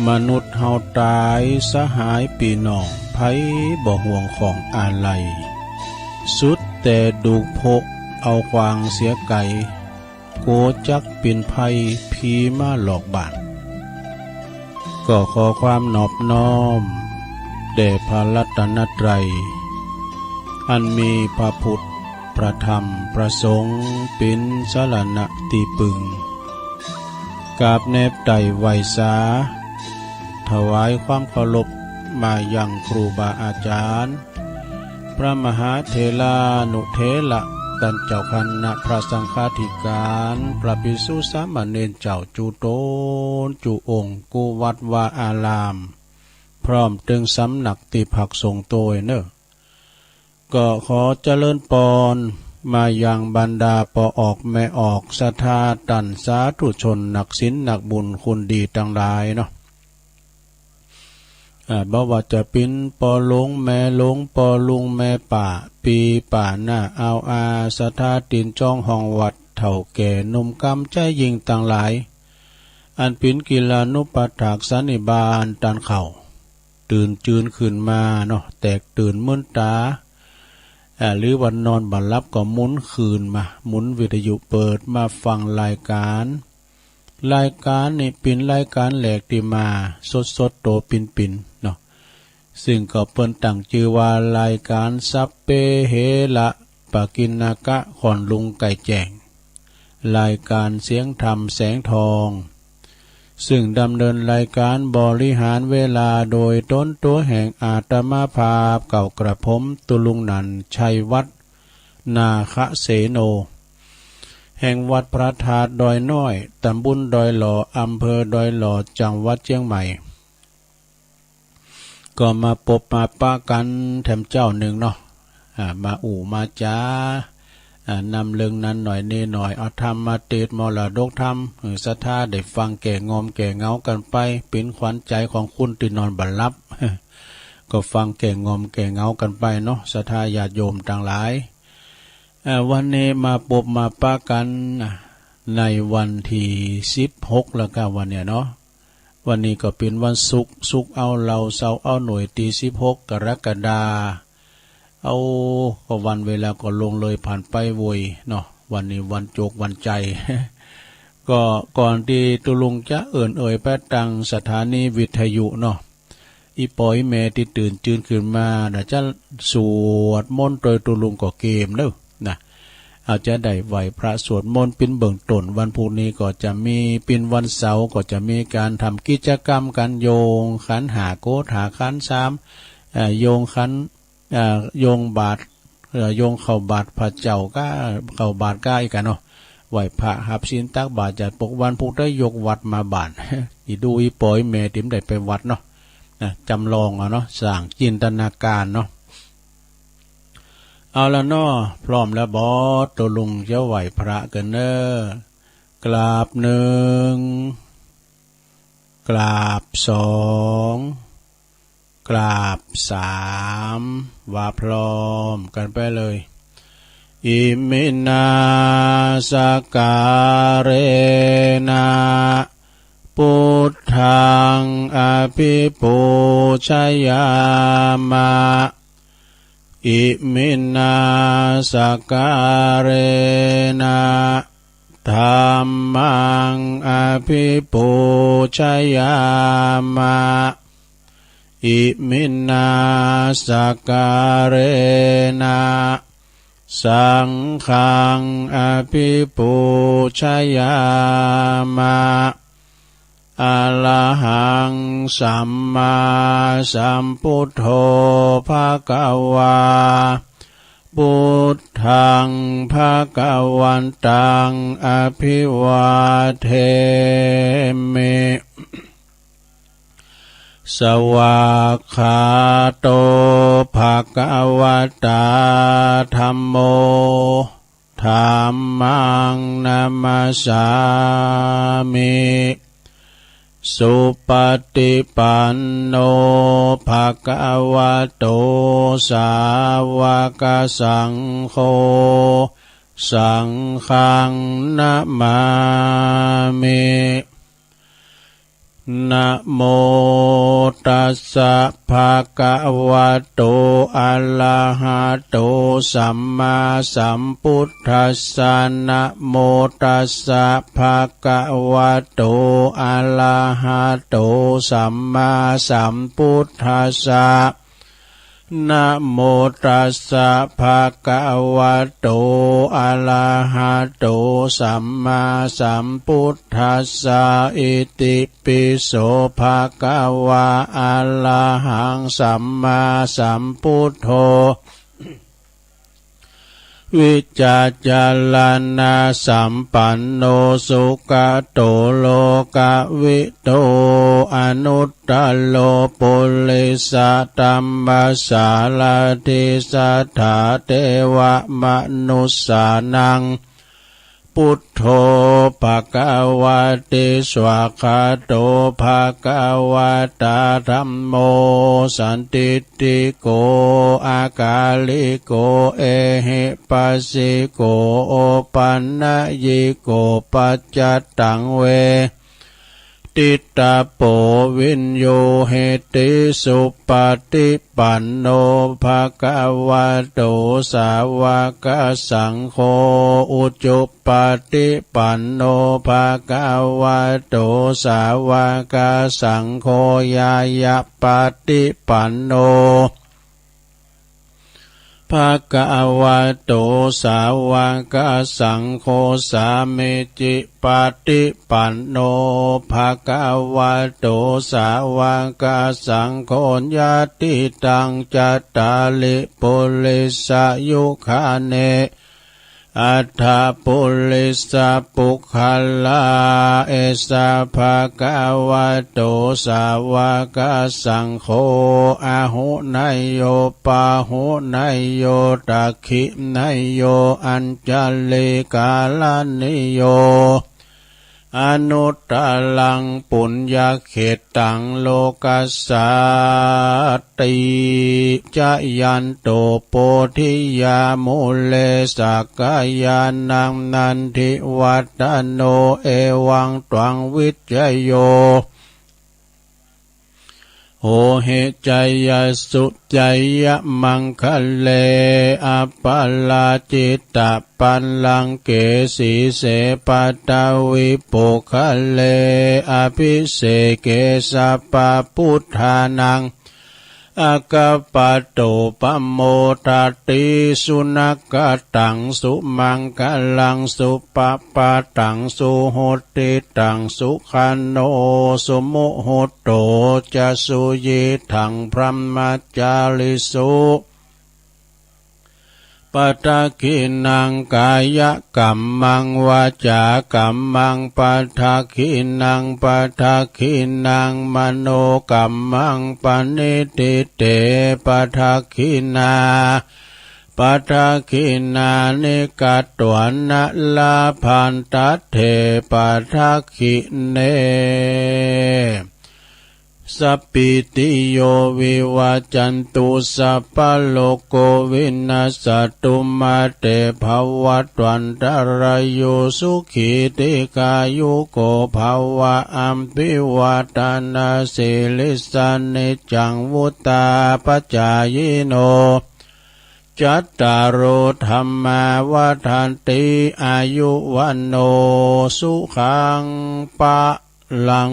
มนุษย์เฮาต๋ายสหายปี้น้อง ใผบ่ห่วงของอาลัย สุดแต่ดูกโผะเอาขว้างเสียไก๋ กั๋วจักเป๋นภัย ผีมาหลอกบ้าน ก็ขอความนอบน้อม แด่พระรัตนตรัย อันมีพระพุทธ พระธรรม พระสงฆ์ เป๋นสรณะตี้ปึง กราบแนบไต่ไหว้สา ถวายความเคารพมายังครูบาอาจ๋ารย์ พระมหาเถรานุเถระ ต้านเจ้าคณะพระสังฆาธิการ พระภิกษุสามเณรเจ้า จุ๊ต๋นจุ๊องค์ กู้วัดวาอาราม พร้อมเถิงสำนักตี้พักสงฆ์ตวยเน่อ ก็ขอเจริญปอนมายังบรรดาป้อออกแม่ออก ศรัทธาต้านสาธุชน นักศีลนักบุญ คนดีตังหลายเนาะ อ่า บ่ว่าจะเป๋นป้อหลวงแม่หลวง ป้อลุงแม่ป้า ปี้ป้าน้าอาวอา ศรัทธาตี๋นจองห้องวัด เฒ่าแก่หนุ่มกำใจ๊ญิงตังหลาย อันเป๋นกิลานุปัฏฐากสันนิบาตต้านข้าว ตื่นจืนขึ้นมาเนาะ แตกตื่นมืนต๋า อ่า หรือว่านอนบ่หลับก็หมุนคืนมา หมุนวิทยุเปิดมาฟังรายการ รายก๋านนี้เป๋นรายก๋านแรกตี้มาสดๆ ตั๋วเป๋นๆ เนาะ ซึ่งก็เปิ้นตั้งจื้อว่ารายก๋านสัพเพเหระปกิณณกะ ค่อนลุงไก่แจ้ง รายก๋านเสียงธรรมแสงทอง ซึ่งดำเนินรายก๋านบริหารเวลาโดยต๋นตั๋วแห่งอาตมาภาพเก่ากระผม ตุลุงหนั่น ชัยวัฒน์ นาคเสโน แห่งวัดพระธาตุดอยน้อย ตำบลดอยหล่อ อำเภอดอยหล่อ จังหวัดเจียงใหม่ ก็มาปบมาปะกั๋นแถมเจ๊านึ่งเนาะ อ่า มาอู้มาจา อ่า นำเรื่องนั้นหน่อยนี่หน่อย เอาธรรมมาเตศน์มรดกธรรม หื้อศรัทธาได้ฟังแก้ง่อมแก้เหงากั๋นไป เป๋นขวัญใจ๋ของคนตี้นอนบ่หลับ ก็ฟังแก้ง่อมแก้เหงากั๋นไปเนาะ ศรัทธาญาติโยมตังหลาย อ่า วันนี้มาปบมาปะกั๋น อ่า ในวันตี้สิบหกแล้วก้า วันเนี้ยเนาะ วันนี้ก็เป๋นวันศุกร์ ศุกร์เอาเหล่า เสาร์เอาหน่วย ตี้สิบหกกรกฎา เอา ก็วันเวลาก็ล่วงเลยผ่านไปโวยเนาะ วันนี้วันโจกวันใจ๋ ก็ก่อนตี้ตุลุงจะเอิ้นเอ่ยไปตางสถานีวิทยุเนาะ อี่ป้ออี่แม่ตี้ตื่นจื้นขึ้นมาน่ะ จะสวดมนต์ตวยตุลุงก็เกมเน่อ นะ เอาจะได้ไหว้พระสวดมนต์เป๋นเบื้องต้น วันพูกนี้ก็จะมี เป๋นวันเสาร์ก็จะมีก๋านทำกิจกรรมก๋านโยงขันห้า โกฏฐาขันสาม เอ่อ โยงขัน เอ่อ โยงบาตร เอ่อ โยงเข้าบาตรพระเจ้าก้า เข้าบาตรก้าอี้กั๋นเนาะ ไหว้พระฮับศีลตักบาตร จัดปกวันพูกได้ยกวัดมาบ้าน อี่ดูอี่ป้ออี่แม่ตี้บ่ได้ไปวัดเนาะ นะ จ๋ำลองเอาเนาะ สร้างจินตนาก๋านเนาะ เอาละเนาะ พร้อมแล้วบ่ ตุลุงจะไหว้พระกั๋นเน่อ กราบหนึ่ง กราบสอง กราบสาม ว่าพร้อมกั๋นไปเลย อิมินา สักการะนะ พุทธัง อภิปูชยามะ อิมินา สักการะนะ ธัมมัง อภิปูชยามะ อิมินา สักการะนะ สังฆัง อภิปูชยามะ อะระหัง สัมมาสัมพุทโธ ภะคะวา พุทธัง ภะคะวันตัง อะภิวาเทมิ สวากขาโต ภะคะวะตา ธัมโม ธัมมัง นะมัสสามิ สุปะติปันโน ภะคะวะโต สาวะกะสังโฆ สังฆัง นะมามิ นะโมตัสสะ ภะคะวะโต อะระหะโต สัมมาสัมพุทธัสสะ นะโมตัสสะ ภะคะวะโต อะระหะโต สัมมาสัมพุทธัสสะ นะโมตัสสะ ภะคะวะโต อะระหะโต สัมมาสัมพุทธัสสะ อิติปิโส ภะคะวา อะระหัง สัมมาสัมพุทโธ วิจจารณะสัมปันโน สุขะโต โลกะวิทู อนุตตโร ปุริสะธัมมะสารถิ สัทธาเทวะมนุสสานัง พุทโธ ภะคะวะติ สวากขาโต ภะคะวะตา ธัมโม สันทิฏฐิโก อะกาลิโก เอหิปัสสิโก โอปันนยิโก ปัจจัตตัง เว ติตะโปวิญญูหิติ สุปะฏิปันโน ภะคะวะโต สาวะกะสังโฆ อุจุปะฏิปันโน ภะคะวะโต สาวะกะสังโฆ ญาณะปะฏิปันโน ภะคะวะโต สาวะกะสังโฆ สามีจิปะฏิปันโน ภะคะวะโต สาวะกะสังโฆ ยะติตัง จัตตาริ ปุริสะยุคานิ อัตถะปุริสะปุคคละ เอสะ ภะคะวะโต สาวะกะสังโฆ อาหุเนยโย ปาหุเนยโย ตักขิเนยโย อัญชะลีกะรณีโย อนุตตะรัง ปุญญะเขตตัง โลกัสสาติ จะยันโต โพธิยา มูเล สักกะยานัง นันทิวัฏฏะโน เอวังตวัง วิจโย โหหิ จะยะสสุ จะยะมังคะเล อะปะราจิตตะปัลลังเก สีเส ปัตตะวี ปุคคะเล อะภิเสเก สัพพะปุทธานัง อะกะปะโต ปะโมดะติ สุนะกะตัง สุมังคะลัง สุปะปะตัง สุหุตติตัง สุขันโน สุมุฮุตโต จะ สุยิตถัง บรหมะจาริสุ ปะทักขิณัง กายะกัมมัง วาจากัมมัง ปะทักขิณัง ปะทักขิณัง มโนกัมมัง ปะณิฏฐิเต ปะทักขิณา ปะทักขิณานิ กัตถวานะ ลาภันตัตเถ ปะทักขิเณ สัพพีติโย วิวัจจันตุ สัพพะโรโค วินัสสะตุ มา เต ภะวัตวันตะรายุ สุขี ทีฆายุโก ภะวะ อะภิวาทะนะสีลิสสะ นิจจัง วุฑฒาปะจายิโน จัตตาโร ธัมมา วัฑฒันติ อายุ วัณโณ สุขัง พะลัง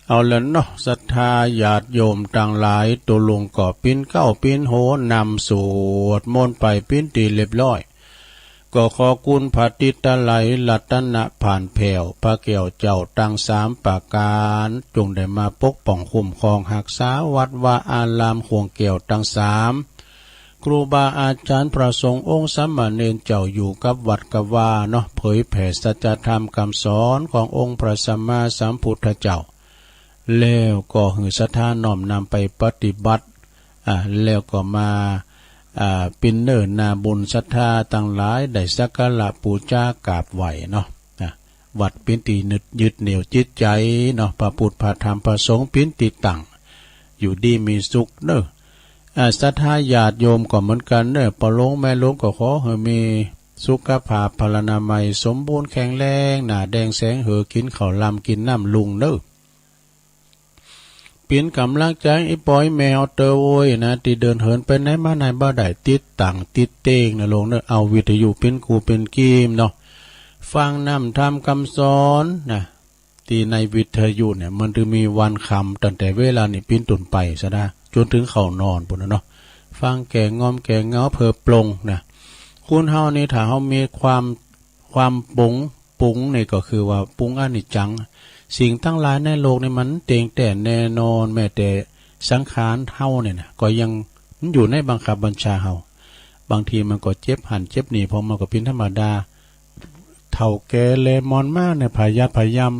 เอาละเนาะ ศรัทธาญาติโยมตังหลาย ตุ๊ลุงก็ปิ๊นเก๊าปิ๊นโฮนำสวดมนต์ไปปิ๊นตี้เรียบร้อย ก็ขอคุณพระติตะไลยรัตนะผ่านแผ้ว พระแก้วเจ้าตังสามประก๋าน จงได้มาปกป้องคุ้มครองฮักษาวัดวาอารามข่วงแก้วตังสาม ครูบาอาจ๋ารย์พระสงฆ์องค์สามเณรเจ้าอยู่กับวัดกับวาเนาะ เผยแผ่สัจธรรมกำสอนขององค์พระสัมมาสัมพุทธเจ้า แล้วก็หื้อศรัทธาน้อมนำไปปฏิบัติ อ่า แล้วก็มา อ่า ปิ๊นเน้อนาบุญศรัทธาตังหลายได้สักการะปู๋จากราบไหว้เนาะ อ่า วัดปิ๊นตี้ยึดเหนี่ยวจิตใจ๋เนาะ พระพุทธพระธรรมพระสงฆ์ปิ๊นตี้ตั้ง อยู่ดีมีสุขเน้อ อ่า ศรัทธาญาติโยมก็เหมือนกั๋นเน้อ ป้อหลวงแม่หลวงก็ขอหื้อมีสุขภาพพลานามัยสมบูรณ์แข็งแรง หน้าแด่งแสงเหือ กิ๋นข้าวลำกิ๋นน้ำลุ่งเน้อ ปิ๊นก๋ำลังใจ๋อีป้ออีแม่เฮาเต๊อะโว้ยนะ ตี้เดินเหินไปไหนมาไหนบ่ได้ ติดตั๋งติดเต๊งนะหลวงเน้อ เอาวิทยุปิ๊นกู้ปิ๊นกีมเนาะ ฟังนำธรรมกำสอนนะ ตี้ในวิทยุเนี่ย มันจะมีวันค่ำตั้งแต่เวลานี้ปิ๊นต้นไปซะนะ จ๋นถึงเข้านอนปู๊นน่ะเนาะ ฟังแก้ง่อมแก้เหงาเผิบปลงนะ คนเฮานี่ถ้าเฮามีความ ความป๋ง ป๋งนี่ก็คือว่าป๋งอนิจจัง สิ่งตังหลายในโลกนี่มันเต๊งแต๊แน่นอน แม้แต่สังขารเฮาเนี่ยนะ ก็ยัง มันอยู่ในบังคับบัญชาเฮา บางทีมันก็เจ็บหั้นเจ็บนี่ เพราะมันก็เป๋นธรรมดา เฒ่าแก่แลมอนมาเนี่ย พยาธิพยาม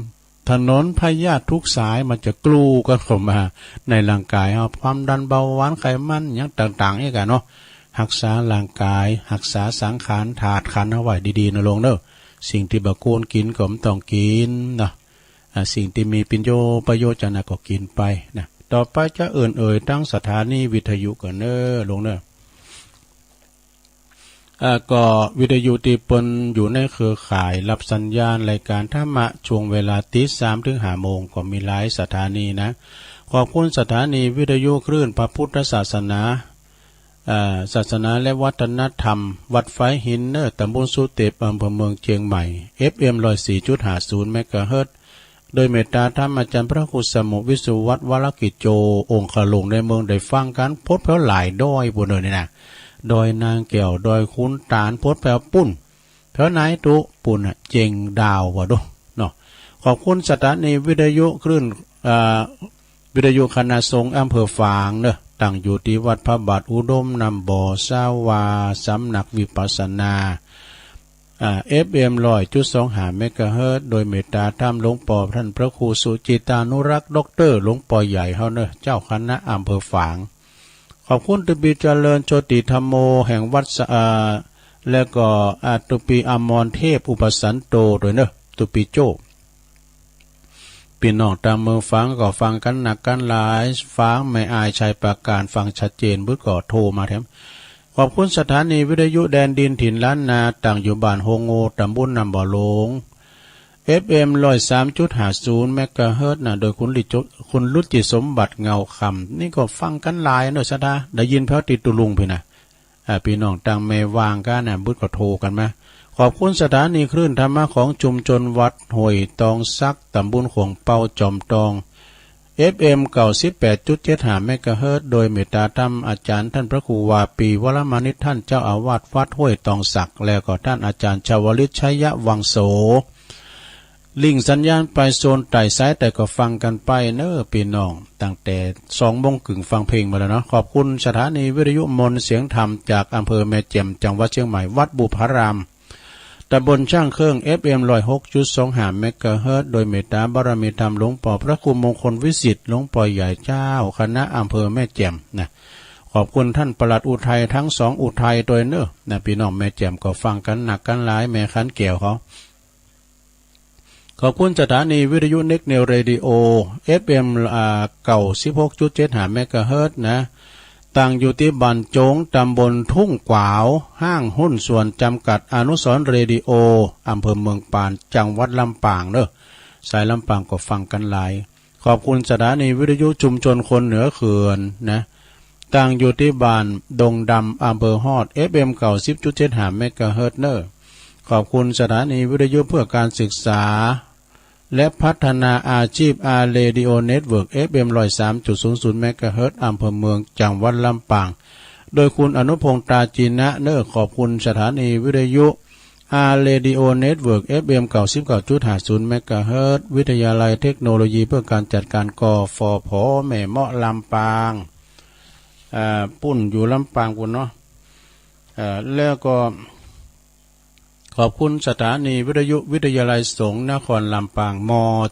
ถนนพยาธิทุกสายมันจะกรูกั๋นเข้ามาในร่างก๋ายเฮา ความดันเบาหวานไขมันหยังต่างๆ อีกอะเนาะ ฮักษาร่างก๋าย ฮักษาสังขารธาตุขันธ์เอาไว้ดีๆ นะหลวงเน้อ สิ่งตี้บ่ควรกิ๋นก็บ่ต้องกิ๋นเนาะ อ่า สิ่งตี้มีประโยชน์ ประโยชน์จะนะก็กิ๋นไปนะ ต่อไปจะเอิ้นเอ่ยตางสถานีวิทยุก่อนเน้อหลวงเน้อ อ่า ก็วิทยุตี้เปิ้นอยู่ในเครือข่ายรับสัญญาณรายการธรรมะช่วงเวลาตี้สามเถิงห้าโมง ก็มีหลายสถานีนะ ขอบคุณสถานีวิทยุคลื่นพระพุทธศาสนา อ่า ศาสนาและวัฒนธรรม วัดฝายหินเน่อ ตำบลสุเต็ป อำเภอเมืองเจียงใหม่ เอฟเอ็ม ร้อยสี่จุดห้าศูนย์ เมกะเฮิรตซ์ โดยเมตตาธรรมอาจารย์พระครูสมุห์ วิศวัตร วรกิจโจ องคหลวงในเมือง ได้ฟังกั๋นปดแผวหลายดอยปู้นเน่อนี่นะ ดอยนางแก้ว ดอยขุนตาล ปดแผวปู้น แผวไหนตุ๊ปู้นน่ะ เจียงดาวว่าดูเนาะ ขอบคุณสถานีวิทยุคลื่น อ่า วิทยุคณะสงฆ์อำเภอฝางเน่อ ตั้งอยู่ตี้วัดพระบาทอุดม น้ำบ่อ สาวา สำนักวิปัสสนา อ่า เอฟเอ็ม ร้อยจุดสองห้า เมกะเฮิรตซ์ โดยเมตตาธรรมหลวงป้อท่านพระครูสุจิตตานุรักษ์ ด็อกเตอร์ หลวงป้อใหญ่เฮาเน่อ เจ้าคณะอำเภอฝาง ขอบคุณตุปีเจริญโชติธัมโม แห่งวัดสะ อ่า แล้วก็ อ่า ตุปีอมรเทพ อุปสันโต โดยเน่อ ตุปีโจ้ ปี้น้องตางเมืองฝางก็ฟังกั๋นนักกั๋นหลาย ฝางแม่อาย ชัยปราการ ฟังชัดเจน บึดก็โทรมาแถม ขอบคุณสถานีวิทยุแดนดินถิ่นล้านนา ตั้งอยู่บ้านโฮงโง ตำบลน้ำบ่อหลวง เอฟเอ็ม ร้อยสามจุดห้าศูนย์ เมกะเฮิรตซ์นะ โดยคุณลิจ คุณรุจิสมบัติ เงาคำ นี่ก็ฟังกั๋นหลายเน่อ ศรัทธา ได้ยินแผวตี้ตุลุงปี้นะ อ่า ปี้น้องตางแม่วางก้านะ บึดก็โทรกั๋นมา ขอบคุณสถานีคลื่นธรรมะของชุมชนวัดห้วยตองสัก ตำบลขวงเปา จอมตอง เอฟเอ็ม เก้าสิบแปดจุดเจ็ดห้า เมกะเฮิรตซ์ โดยเมตตาธรรมอาจารย์ท่านพระครูวาปี วรมณิษฐ ท่านเจ้าอาวาสวัดห้วยตองสัก แล้วก็ท่านอาจารย์ชวลิต ชัยวังโส ลิงก์สัญญาณไปโซนใต้สายใต้ก็ฟังกั๋นไปเน่อปี้น้อง ตั้งแต่สองโมงเกิ่งฟังเพลงมาแล้วเนาะ ขอบคุณสถานีวิทยุมนต์เสียงธรรมจากอำเภอแม่แจ่ม จังหวัดเชียงใหม่ วัดบุพาราม ตำบลช่างเครื่อง เอฟเอ็ม ร้อยหกจุดสองห้า เมกะเฮิรตซ์ โดยเมตตาบารมีธรรมหลวงป้อพระครูมงคลวิสิทธิ์ หลวงป้อใหญ่เจ้าคณะอำเภอแม่แจ่มนะ ขอบคุณท่านปลัดอุทัยทั้งสองอุทัยตวยเน่อนะ ปี้น้องแม่แจ่มก็ฟังกั๋นนักกั๋นหลาย แม่ขันแก้วเขา ขอบคุณสถานีวิทยุเน็กเนวเรดิโอ เอฟเอ็ม อ่า เก้าสิบหกจุดเจ็ดห้า เมกะเฮิรตซ์นะ ตั้งอยู่ตี้บ้านโจ๊ง ตำบลทุ่งกวาว ห้างหุ้นส่วนจำกัดอนุสรณ์เรดิโอ อำเภอเมืองปาน จังหวัดลำปางเน่อ สายลำปางก็ฟังกั๋นหลาย ขอบคุณสถานีวิทยุชุมชนคนเหนือเขื่อนนะ ตั้งอยู่ตี้บ้านดงดำ อำเภอฮอด เอฟเอ็ม เก้าสิบจุดเจ็ดห้า เมกะเฮิรตซ์เน่อ ขอบคุณสถานีวิทยุเพื่อการศึกษา และพัฒนาอาชีพ อาร์ เรดิโอ เน็ตเวิร์ก เอฟเอ็ม ร้อยสามจุดศูนย์ศูนย์ เมกะเฮิรตซ์ อำเภอเมือง จังหวัดลำปาง โดยคุณอนุพงษ์ ตาจีนะเน่อ ขอบคุณสถานีวิทยุ อาร์ เรดิโอ เน็ตเวิร์ก เอฟเอ็ม เก้าสิบเก้าจุดห้าศูนย์ เมกะเฮิรตซ์ วิทยาลัยเทคโนโลยีเพื่อการจัดการ กฟผ แม่เมาะ ลำปาง อ่า ปู้นอยู่ลำปางปู้นเนาะ อ่า แล้วก็ ขอบคุณสถานีวิทยุวิทยาลัยสงฆ์นครลำปาง ม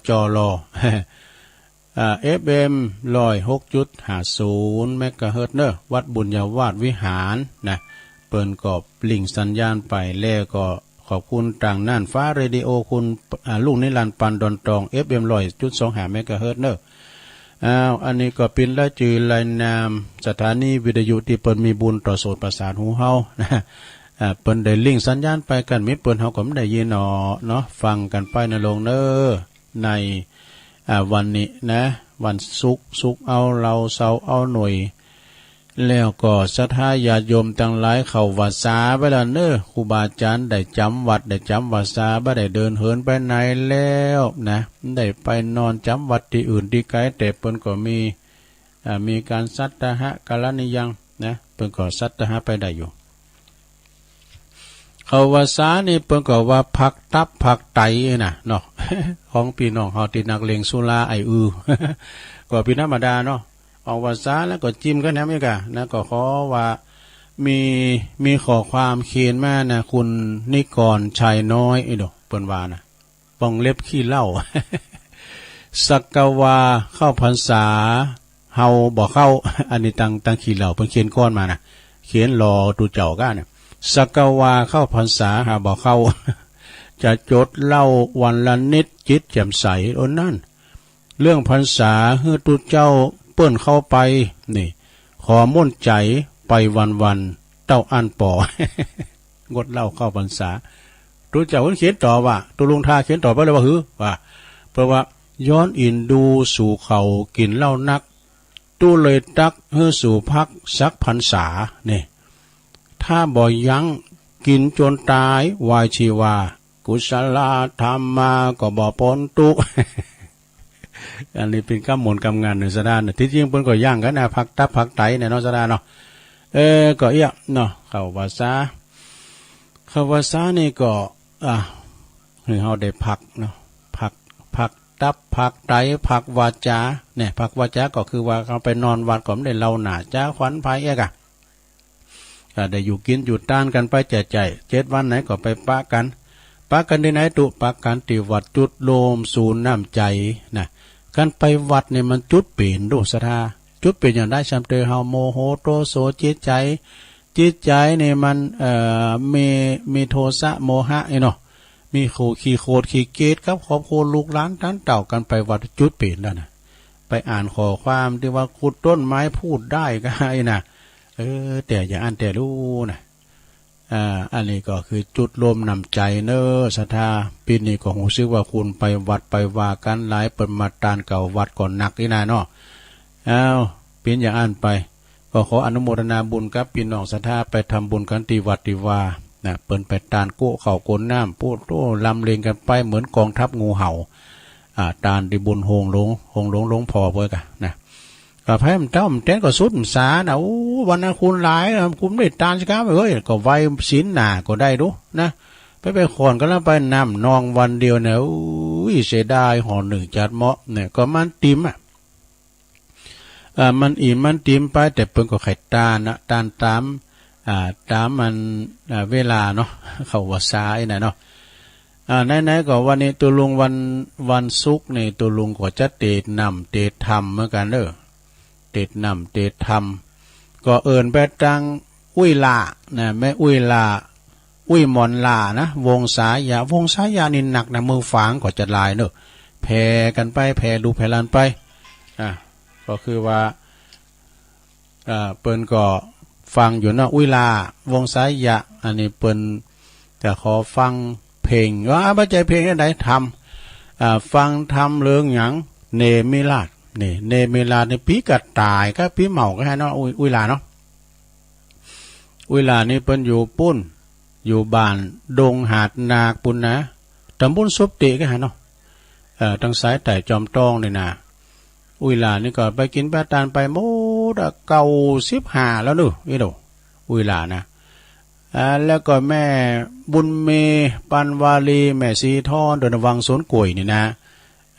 จล อ่า เอฟเอ็ม ร้อยหกจุดห้าศูนย์ เมกะเฮิรตซ์เน่อ วัดบุญญาวาสวิหารนะ เปิ้นก็ลิงก์สัญญาณไป แล้วก็ขอบคุณตางน่านฟ้าเรดิโอ คุณ อ่า ลุงนิรันดร์ ปันดอนตอง เอฟเอ็ม ร้อยจุดสองห้า เมกะเฮิรตซ์เน่อ อ้าว อันนี้ก็เป๋นรายจื้อรายนามสถานีวิทยุตี้เปิ้นมีบุญต่อโสตประสาทหูเฮานะ อ่า เปิ้นได้ลิงก์สัญญาณไป กั๋นมิดเปิ้นเฮาก็บ่ได้ยินอ้อเนาะ ฟังกั๋นไปนะโลงเน่อ ใน อ่า วันนี้นะ วันศุกร์ ศุกร์เอาเหล้า เสาร์เอาหน่วย แล้วก็ศรัทธาญาติโยมตังหลายเข้าพรรษาไปแล้วเน่อ ครูบาอาจารย์ได้จ๋ำวัตร ได้จ๋ำพรรษา บ่ได้เดินเหินไปไหนแล้วนะ ได้ไปนอนจ๋ำวัตรตี้อื่นตี้ไกล แต่เปิ้นก็มี อ่า มีก๋านสัตตาหะกรณียังนะ เปิ้นก็สัตตาหะไปได้อยู่ เข้าพรรษานี่เปิ้นก็ว่าพักตับพักไตน่ะเนาะ ของปี้น้องเฮาตี้นักเลงสุราไอ้อือ ก็เป๋นธรรมดาเนาะ ออกพรรษาแล้วก็จิมกั๋นแหมอีกอะนะ ก็ขอว่ามี มีข้อความเขียนมานะ คุณนิกร ชัยน้อย ไอ้โด เปิ้นว่านะ วงเล็บขี้เหล้า สักกะว่าเข้าพรรษา เฮาบ่เข้า อันนี้ตัง ตังขี้เหล้าเปิ้นเขียนก่อนมานะ เขียนหล่อตุ๊เจ้าก้าเนี่ย สักกะว่าเข้าพรรษาเฮาบ่เข้า จะจดเหล้าวันละนิดจิตแจ่มใส โอ้นั่น เรื่องพรรษาหื้อตุ๊เจ้าเปิ้นเข้าไป นี่ ขอม่วนใจ๋ไปวันๆ เต้าอั้นปอ งดเหล้าเข้าพรรษา ตุ๊เจ้าเขียนต่อว่า ตุ๊ลุงทาเขียนต่อไปเลยว่า หือ ว่า เปิ้นว่า ย้อนอินดูสูเขากิ๋นเหล้านัก ตุ๊เลยตั๊กหื้อสูพักสักพรรษา นี่ ถ้าบ่ยั้งกิ๋นจ๋นตายวายชีวา กุศลธรรมมาก็บ่ป๊นตุ๊ อันนี้เป๋นกำหมนกำงันเน่อ ศรัทธาเน่อ ตี้จริงเปิ้นก็ยั้งกั๋นนะ พักตับพักไตเนี่ยเนาะ ศรัทธาเนาะ เออ ก็เอี้ยเนาะ เข้าพรรษา เข้าพรรษานี่ก็ อ่ะ หื้อเฮาได้พักเนาะ พัก พักตับ พักไต พักวาจา เนี่ย พักวาจาก็คือว่าเฮาไปนอนวัดก็บ่ได้เล่าหน้าจ๋าขวัญไผเอ๊ะกะ ก็ได้อยู่กิ๋นอยู่ตานกั๋นไปแจ่ๆ เจ็ดวันไหนก็ไปปะกั๋น ปะกั๋นตี้ไหนตุ๊ ปะกั๋นตี้วัดจุดโฮมศูนย์น้ำใจ๋นะ กั๋นไปวัดนี่มันจุดเป๋นตุ๊ ศรัทธา จุดเป๋นอย่างใด ส่ำเต๋อเฮาโมโหโตโสจิตใจ๋ จิตใจ๋นี่มัน เอ่อ มี มีโทสะโมหะนี่เนาะ มีโขด ขี้โขดขี้เกลียดกับครอบครัวลูกหลานต้านเต้า กั๋นไปวัดจุดเป๋นแล้วนะ ไปอ่านข้อความตี้ว่าขุดต้นไม้พูดได้ก็ไอ้นะ เออ แต่อย่าอั้นแต่ลู้นะ อ่า อันนี้ก็คือจุดโฮมน้ำใจ๋เน่อ ศรัทธา ปี๋นี้ก็ฮู้สึกว่าคนไปวัดไปวากั๋นหลาย เปิ้นมาตานเก่าวัดก็หนักอี้นาเนาะ อ้าว เป๋นอย่างอั้นไป ก็ขออนุโมทนาบุญกับปี้น้องศรัทธา ไปทำบุญกั๋นตี้วัดตี้วา นะ เปิ้นไปตานโก๊ะข้าวโก๊ะน้ำ โป๊ะโต้ ลำเลงกั๋นไปเหมือนกองทัพงูเห่า อ่า ตานตี้บุญโฮงหลวง โฮงหลวงหลวงพ่อเปิ้นกะนะ ก็ไผมันเต้ามันแตนก็สุดมันสานะ โอ้ วันนั้นคนหลายนะ คนได้ตานสิครับ เฮ้ย ก็ไหว้ศีลหน้าก็ได้ดูนะ ไปไปขอนก็แล้วไปน้ำนองวันเดียวเนี่ย อุ้ย เสียดาย ห่อนึ่งจัดเหมาะเนี่ย ก็มันติ่มอะ อ่า มันอิ่มมันติ่มไป แต่เปิ้นก็ใค่ตานนะ ตานต๋าม อ่า ต๋ามมัน อ่า เวลาเนาะ เข้าพรรษาอี้นะเนาะ อ่า ไหนๆ ก็วันนี้ตุ๊ลุงวัน วันศุกร์นี่ตุ๊ลุงก็จะเตศน์น้ำเตศน์ธรรมเหมือนกั๋นเน่อ เตศน์น้ำเตศน์ธรรม ก็เอิ้นไปตางอุ้ยหล้านะ แม่อุ้ยหล้า อุ้ยหมอนหล้านะ วงศายะ วงศายะนี่หนักนะ เมืองฝางก็จะหลายเน่อ แผ่กั๋นไป แผ่ลูกแผ่หลานไป อ่า ก็คือว่า อ่า เปิ้นก็ฟังอยู่เนาะ อุ้ยหล้า วงศายะ อันนี้เปิ้นจะขอฟังเพลง ว่าบ่ใจ้เพลงอันใด ธรรม อ่า ฟังธรรมเรื่องหยัง เนมิราศ นี่ เนมิราศนี่ปี๋กระต่ายกับปี๋เหมาก็หันเนาะ อุ้ย อุ้ยหล้าเนาะ อุ้ยหล้านี่เปิ้นอยู่ปู๊น อยู่บ้านดงหาดนาคปู๊นนะ ตำบลศพเตะก็หันเนาะ เอ่อ ตางสายใต้จอมตองนี่นะ อุ้ยหล้านี่ก็ไปกิ๋นไปตานไปหมดอะ เก้าสิบห้าแล้วเน่อ อี้โด อุ้ยหล้านะ อ่า แล้วก็แม่บุญมี ปันวาลี แม่สีทอง โดนวังสวนกล้วยนี่นะ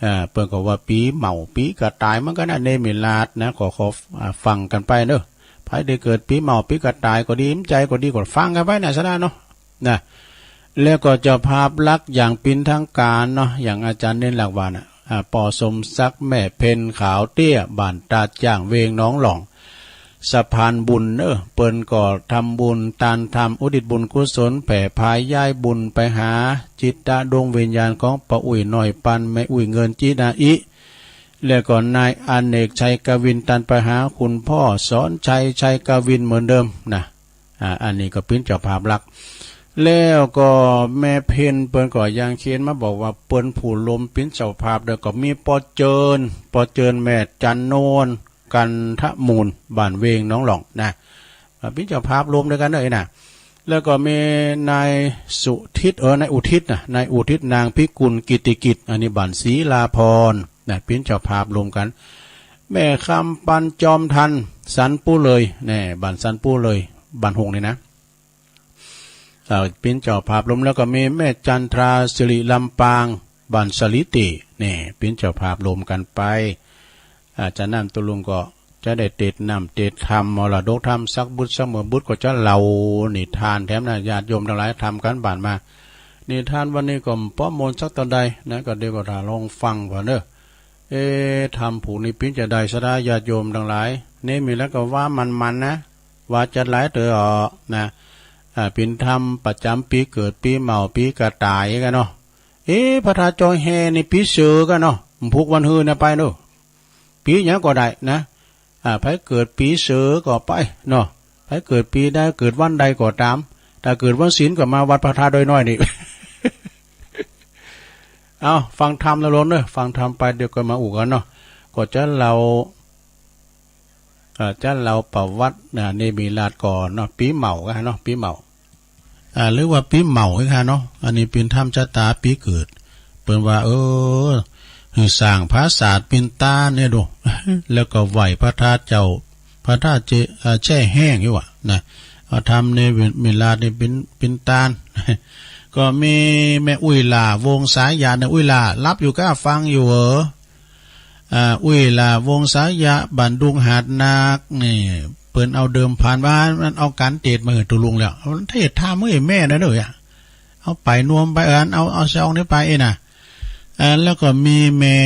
เอ่อ เปิ้นก็ว่าปี๋เหมาปี๋กระต่ายเหมือนกั๋นนะ เนมิราศนะ ขอ ขอ อ่า ฟังกั๋นไปเน่อ ใผได้เกิดปี๋เหมาปี๋กระต่ายก็ดี ใจ๋ก็ดีก็ฟังกั๋นไปนะ ศรัทธาเนาะ นะ แล้วก็เจ้าภาพหลักอย่างเป๋นทางก๋านเนาะ อย่างอาจ๋ารย์เณรหลักว่าน่ะ อ่า ป้อสมศักดิ์ แม่เพ็ญ ขาวเตี้ย บ้านตาดจ้าง เวงหนองหล่อง สะพานบุญเน่อ เปิ้นก็ทำบุญตานธรรม อุทิศบุญกุศล แผ่พาย้ายบุญไปหาจิตดวงวิญญาณของป้าอุ้ยน้อยปัน แม่อุ้ยเงินจินาอิ แล้วก็นายอเนกชัยกวิน ตานไปหาคุณพ่อสอนชัยชัยกวินเหมือนเดิมนะ อ่า อันนี้ก็เป๋นเจ้าภาพหลัก แล้วก็แม่เพ็ญเปิ้นก็ยังเขียนมาบอกว่าเปิ้นผู้ลมเป๋นเจ้าภาพด้วย ก็มีป้อเจิญ ป้อเจิญ แม่จันนวล กันทมูล บ้านเวงหนองหล่องนะ อ่า เป๋นเจ้าภาพลมด้วยกั๋นเน่อนะ แล้วก็มีนายสุทิศ เออ นายอุทิศนะ นายอุทิศ นางพิกุล กิตติกิจ อันนี้บ้านศรีลาพรนะ เป๋นเจ้าภาพลมกั๋น แม่คำปัน จอมทัน สันปูเลย แน่ บ้านสันปูเลย บ้านหงส์นี่นะ เอ่อ เป๋นเจ้าภาพลม แล้วก็มีแม่จันทรา สิริลำปาง บ้านสาลิติ แน่ เป๋นเจ้าภาพลมกั๋นไป อ่า จากนั้นตุ๊ลุงก็จะได้เตศน์น้ำเตศน์ธรรม มรดกธรรม สักบึดสักเมื่อบึดก็จะเล่านิทานแถมนะ ญาติโยมตังหลายทำก๋านบ้านมา นิทานวันนี้ก็ป้อมมนสักเต้าใดนะ ก็เดี๋ยวก็ถ่าลองฟังก่อนเน่อ เอ๊ะ ธรรมผูกนี้เป๋นจาใด ศรัทธาญาติโยมตังหลาย เณรมีแล้วก็ว่ามันๆ นะ ว่าจัดหลายเตื้ออ้อนะ อ่า เป๋นธรรมประจ๋ำปี๋เกิด ปี๋เหมา ปี๋กระต่ายกั๋นเนาะ เอ๊ะ พระธาตุจอมแห่นี่ปี๋เสือกั๋นเนาะ ผูกวันหื้อนะไปเน่อ ปี๋หยังก็ได้นะ อ่า ใผเกิดปี๋เสือก็ไปเนาะ ใผเกิดปี๋ใด เกิดวันใดก็ต๋าม ถ้าเกิดวันศีลก็มาวัดพระธาตุดอยน้อยนี่ เอ้า ฟังธรรมนะโยมเนอะ ฟังธรรมไป เดี๋ยวก็มาอู้กั๋นเนาะ ก็จะเล่า เอ่อ จะเล่าประวัติ อ่า เณมิราศก่อนเนาะ ปี๋เหมาก่ะเนาะ ปี๋เหมา อ่า หรือว่าปี๋เหมาก่ะเนาะ อันนี้เป๋นธรรมชะตาปี๋เกิด เปิ้นว่า เออ หื้อสร้างปราสาทเป๋นตานเนี่ยดู แล้วก็ไหว้พระธาตุเจ้า พระธาตุเจ เอ่อ แช่แห้งอยู่อะนะ เอาธรรมเณมิราศนี่เป๋น เป๋นตาน ก็มีแม่อุ๊ยหล้าวงศายะเนี่ย อุ๊ยหล้าหลับอยู่ก้าฟังอยู่เหรอ อ่า อุ๊ยหล้าวงศายะ บ้านดุงหาดนาคนี่ เปิ้นเอาเดิมพันว่า มันเอาก๋านเตศน์มาหื้อตุ๊ลุงแล้ว มันเตศน์ธรรมหื้อแม่นะเด้อ เอาไปนวมไป เออ เอา เอาซองนี้ไปเอ้ยนะ อ่า แล้วก็มีแม่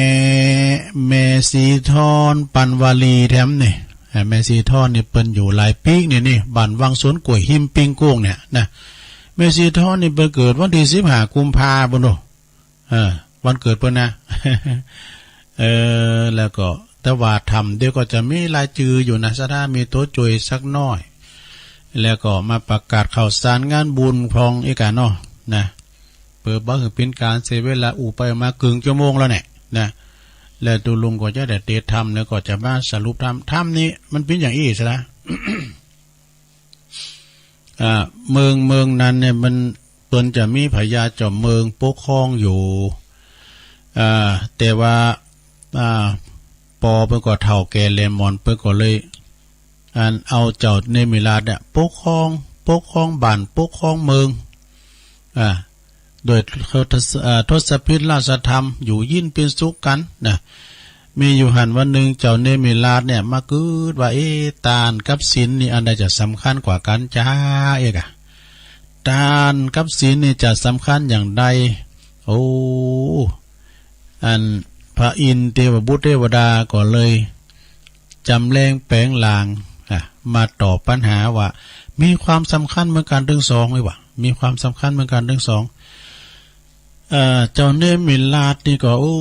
แม่ศรีทอน ปันวาลีแถมนี่ อ่า แม่ศรีทอนนี่เปิ้นอยู่หลายปี๋นี่ นี่ บ้านวังสวนกล้วย ฮิมปิงโก้งเนี่ยนะ แม่ศรีทอนนี่เปิ้นเกิดวันตี้สิบห้ากุมภาพันธ์ปู๊นโอ้ เออ วันเกิดเปิ้นนะ เออ แล้วก็ แต่ว่าธรรมเดี๋ยวก็จะมีรายจื้ออยู่นะ ศรัทธามีตั๋วจ่วยสักหน้อย แล้วก็มาประกาศข่าวสารงานบุญพ่องเอกะเนาะ นะ เปื้อบ่หื้อเป๋นก๋านเสียเวลา อู้ไปมาเกิ่งชั่วโมงแล้วเนี่ย นะ แล้วตุ๊ลุงก็จะได้เตศน์ธรรม แล้วก็จะมาสรุปธรรม ธรรมนี่มันเป๋นอย่างอี้ซะละ อ่า เมือง เมืองนั้นเนี่ยมัน เปิ้นจะมีพญาจอมเมืองปกครองอยู่ อ่า แต่ว่า อ่า ปอเปิ้นก็เฒ่าแก่แหล่หมอน เปิ้นก็เลย อันเอาเจ้าเณมิราศเนี่ยปกครอง ปกครองบ้าน ปกครองเมือง อ่า โดยทศ อ่า ทศพิธราชธรรม อยู่เย็นเป๋นสุขกั๋นนะ มีอยู่หั้นวันนึ่ง เจ้าเณมิราศเนี่ยมากึ๊ดว่า เอ๊ะ ตานกับศีลนี่อันใดจะสำคัญกว่ากั๋นจาเอกอะ ตานกับศีลนี่จะสำคัญอย่างใด โอ้ อันพระอินทร์เตวบุตรเตวดาก็เลยจ๋ำแรงแป๋งร่าง อ่ะ มาตอบปัญหาว่า มีความสำคัญเหมือนกั๋นตึงสองเลยว่ะ มีความสำคัญเหมือนกั๋นตึงสอง เอ่อ เจ้าเณมิราศนี่ก็ โอ้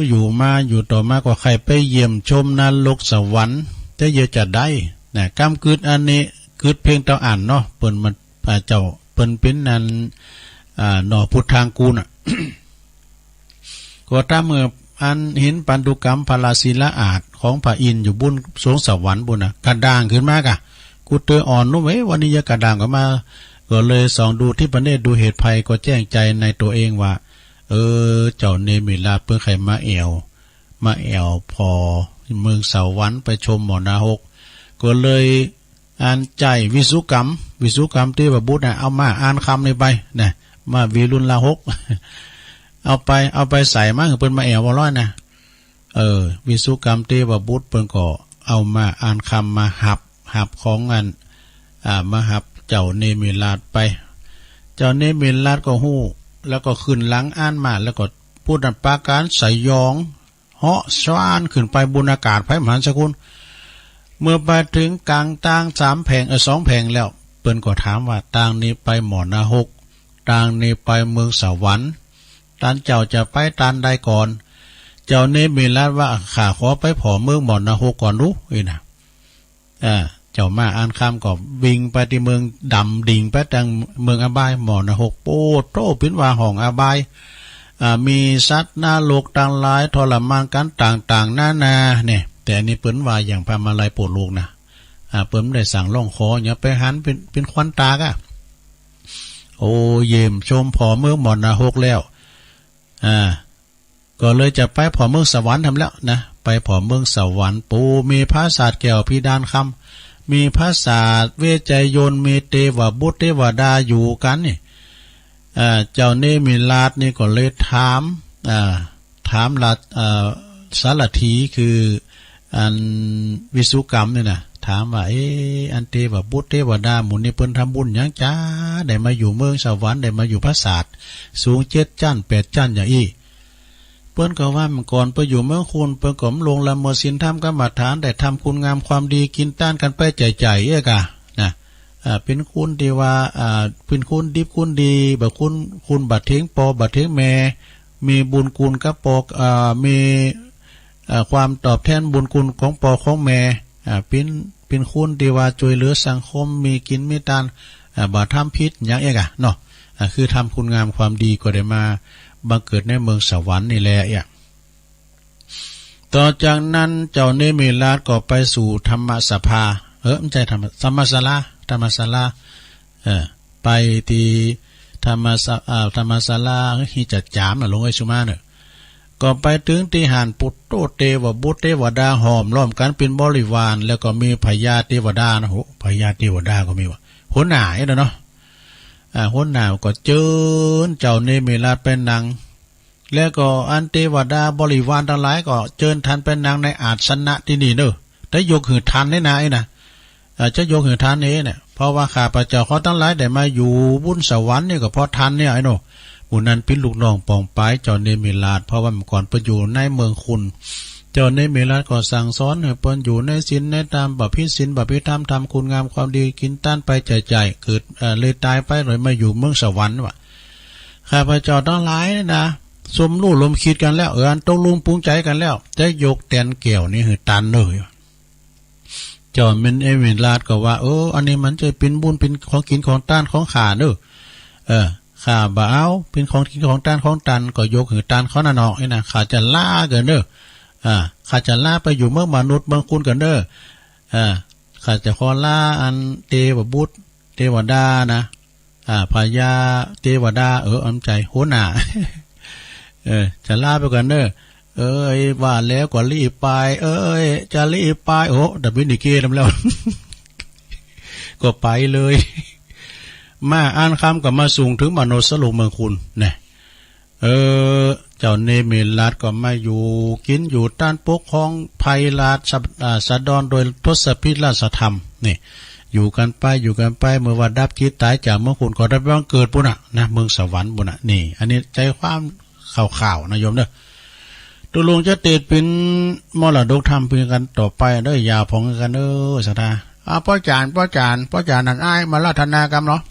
อยู่มา อยู่ต่อมาก็ใค่ไปเยี่ยมชมนรกสวรรค์ แต่เยียะจะได้นะ กำกึ๊ดอันนี้ กึ๊ดเพียงเต้าอั้นเนาะ เปิ้นมา อ่า เจ้า เปิ้นเป๋นอัน อ่า หน่อพุทธางกูลน่ะ ก็ต๋ามเมื่ออันเห็นปันธุกรรมพระราชินีอาสน์ของพระอินทร์อยู่บุญสวงสวรรค์ปู๊นน่ะ กระด้างขึ้นมากะ กูเตออ่อนนุ่ม เอ๊ะ วันนี้เยียะกระด้างก็มา ก็เลยส่องดูทิพเนตร ดูเหตุภัย ก็แจ้งใจในตั๋วเองว่า เออ เจ้าเณมิราศเปิ้นใค่มาแอ่ว มาแอ่วผ่อเมืองสวรรค์ ไปชมหม้อนรก ก็เลยอันใจ๊วิสุกรรม วิสุกรรมเตวบุตรน่ะ เอาม้าอานคำนี่ไปนะ ม้าวิรุฬหก เอาไป เอาไปใส่มาหื้อเปิ้นมาแอ่วบ่าลอยนะ เออ วิสุกรรมเตวบุตรเปิ้นก็เอาม้าอานคำมาหับ หับของอัน อ่า มาหับเจ้าเณมิราศไป เจ้าเณมิราศก็ฮู้ แล้วก็ขึ้นหลังอานม้า แล้วก็พูดอันปราการสยอง เหาะซ่านขึ้นไปบนอากาศไพศาลสกุล เมื่อไปเถิงก๋างตางสามแผง เอ่อ สองแผงแล้ว เปิ้นก็ถามว่า ตางนี้ไปหม้อนรก ตางนี้ไปเมืองสวรรค์ ต้านเจ้าจะไปตางใดก่อน เจ้าเณมิราศว่า ข้าขอไปผ่อเมืองหม้อนรกก่อนดู เอ้ยนะ อ่า เจ้าม้าอานคำก็วิ่งไปตี้เมืองดำดิ่งไปตางเมืองอบาย หม้อนรก โอ้โธ่ เปิ้นว่าห้องอบาย อ่า มีสัตว์นรกตังหลายทรมานกั๋นต่างๆ นานาเนี่ย แต่อันนี้เปิ้นว่าอย่างพระมาลัยโปรดลูกนะ อ่า เปิ้นบ่ได้สั่งร้องขอ อย่าไปหันเป๋น เป๋นควันตากอะ โอ้ เยี่ยมชมผ่อเมืองหม้อนรกแล้ว อ่า ก็เลยจะไปผ่อเมืองสวรรค์แถมแล้วนะ ไปผ่อเมืองสวรรค์ ปูมีปราสาทแก้วพิดานคำ มีปราสาทเวชยันต์ มีเตวบุตรเตวดาอยู่กั๋นนี่ เอ่อ เจ้าเณมิราศนี่ก็เลยถาม อ่า ถามราช เอ่อ สารถี คือ อันวิสุกรรมนี่นะ ถามว่า เอ๊ะ อันเตวบุตรเตวดาหมู่นี้เปิ้นทำบุญหยังจา ได้มาอยู่เมืองสวรรค์ ได้มาอยู่ปราสาทสูงเจ็ดจั๊นแปดจั๊นอย่างอี้ เปิ้นก็ว่า เมื่อก่อนเปิ้นอยู่เมืองคูน เปิ้นก็บ่ลวงละเมิดศีลธรรมกรรมฐาน ได้ทำคุณงามความดี กิ๋นตานกั๋นไปใจ๋ๆ เอ้ยก่ะ นะ อ่า เป๋นคนตี้ว่า อ่า เป๋นคนดิบคนดี บ่คน คนบ่เถียงป้อบ่เถียงแม่ มีบุญคุณกับป้อ อ่า มี อ่า ความตอบแทนบุญคุณของป้อของแม่ อ่า เป๋น เป๋นคนตี้ว่าจ้วยเหลือสังคม มีกิ๋นมีตาน อ่า บ่ทำผิดหยังเอกอะเนาะ อ่า คือทำคุณงามความดีก็ได้มาบังเกิดในเมืองสวรรค์นี่แหละเอก ต่อจากนั้นเจ้าเนมิราชก็ไปสู่ธรรมสภา เออ บ่ใจ้ธรรม ธรรมศาลา ธรรมศาลา เออ ไปตี้ธรรมศา อ่า ธรรมศาลา หิจจามน่ะ หลวงเอ้ยสุมาเน่อ ก็ไปเถิงตี้หั้น ปุตโตเตวบุตร เตวดาห้อมล้อมกั๋นเป๋นบริวาร แล้วก็มีพญาเตวดานะ โห พญาเตวดาก็มีว่ะ หัวหน้าเนาะ อ่า หัวหน้าก็เจิญเจ้าเนมิราชไปนั่ง แล้วก็อันเตวดาบริวารตังหลายก็เจิญต้านไปนั่งในอาสนะตี้นี่เน่อ จะยกหื้อต้านนี่นะ ไอ้นะ อ่า จะยกหื้อต้านนี่เนี่ย เพราะว่าข้าพเจ้าขอตังหลายได้มาอยู่บุญสวรรค์นี่ก็เพราะต้านเนี่ย ไอ้โน่ หมู่นั้นเป๋นลูกน้องป๋องป๋ายเจ้าเนมิราช เพราะว่าเมื่อก่อนเปิ้นอยู่ในเมืองคุณ เจ้าเนมิราชก็สั่งสอนหื้อเปิ้นอยู่ในศีลในธรรม บ่ผิดศีลบ่ผิดธรรม ทำคุณงามความดี กิ๋นตานไปใจ๊ๆ เกิด เอ่อ เลยต๋ายไป เลยมาอยู่เมืองสวรรค์ว่ะ ข้าพเจ้าตังหลายนี่นะ สมรู้ร่วมคิดกั๋นแล้ว เออ อันตกลงปรงใจ๋กั๋นแล้ว จะยกแตนแก้วนี่หื้อต้านเน่อ เจ้าเนมิราชก็ว่า เออ อันนี้มันจะเป๋นบุญ เป๋นของกิ๋นของต้านของข้าเน่อ เออ ข้าบ่เอา เป๋นของกิ๋นของต้านของต้าน ก็ยกหื้อต้านเขาน่ะเนาะ ไอ้นะ ข้าจะลาก่อนเน่อ อ่า ข้าจะลาไปอยู่เมืองมนุษย์เมืองคุณก่อนเน่อ อ่า ข้าจะขอลาอันเตวบุตร เตวดานะ อ่า พญาเตวดา เออ อันใจ้หัวหน้า เออ จะลาไปก่อนเน่อ เอ้ย ว่าแล้วก็รีบไป เอ้ย จะรีบไป โอ้ ดับเบิลยูเกลำแล้ว ก็ไปเลย มาอันค่ำก็มาสูงเถิงมนุษย์โลกเมืองคุณแน่ เออ เจ้าเนมิราชก็มาอยู่กิ๋นอยู่ต้านปกครองไพร่ราช อ่า สะดอนโดยทศพิธราชธรรม นี่ อยู่กั๋นไป อยู่กั๋นไป เมื่อว่าดับกิจต๋ายจากเมืองคุณก็ได้ไปบังเกิดปู๊นน่ะนะ เมืองสวรรค์ปู๊นน่ะ นี่ อันนี้ใจ๋ความข่าวๆ นะโยมเน่อ ตกลงจะเตสน์เป๋นมรดกธรรมเพื่อกั๋นต่อไปเน่อ อย่าผ่องกั๋นเน่อ ศรัทธา อ่า ป้อจ๋ารย์ ป้อจ๋ารย์ ป้อจ๋ารย์นั่นอ้ายมาราธนากำเนาะ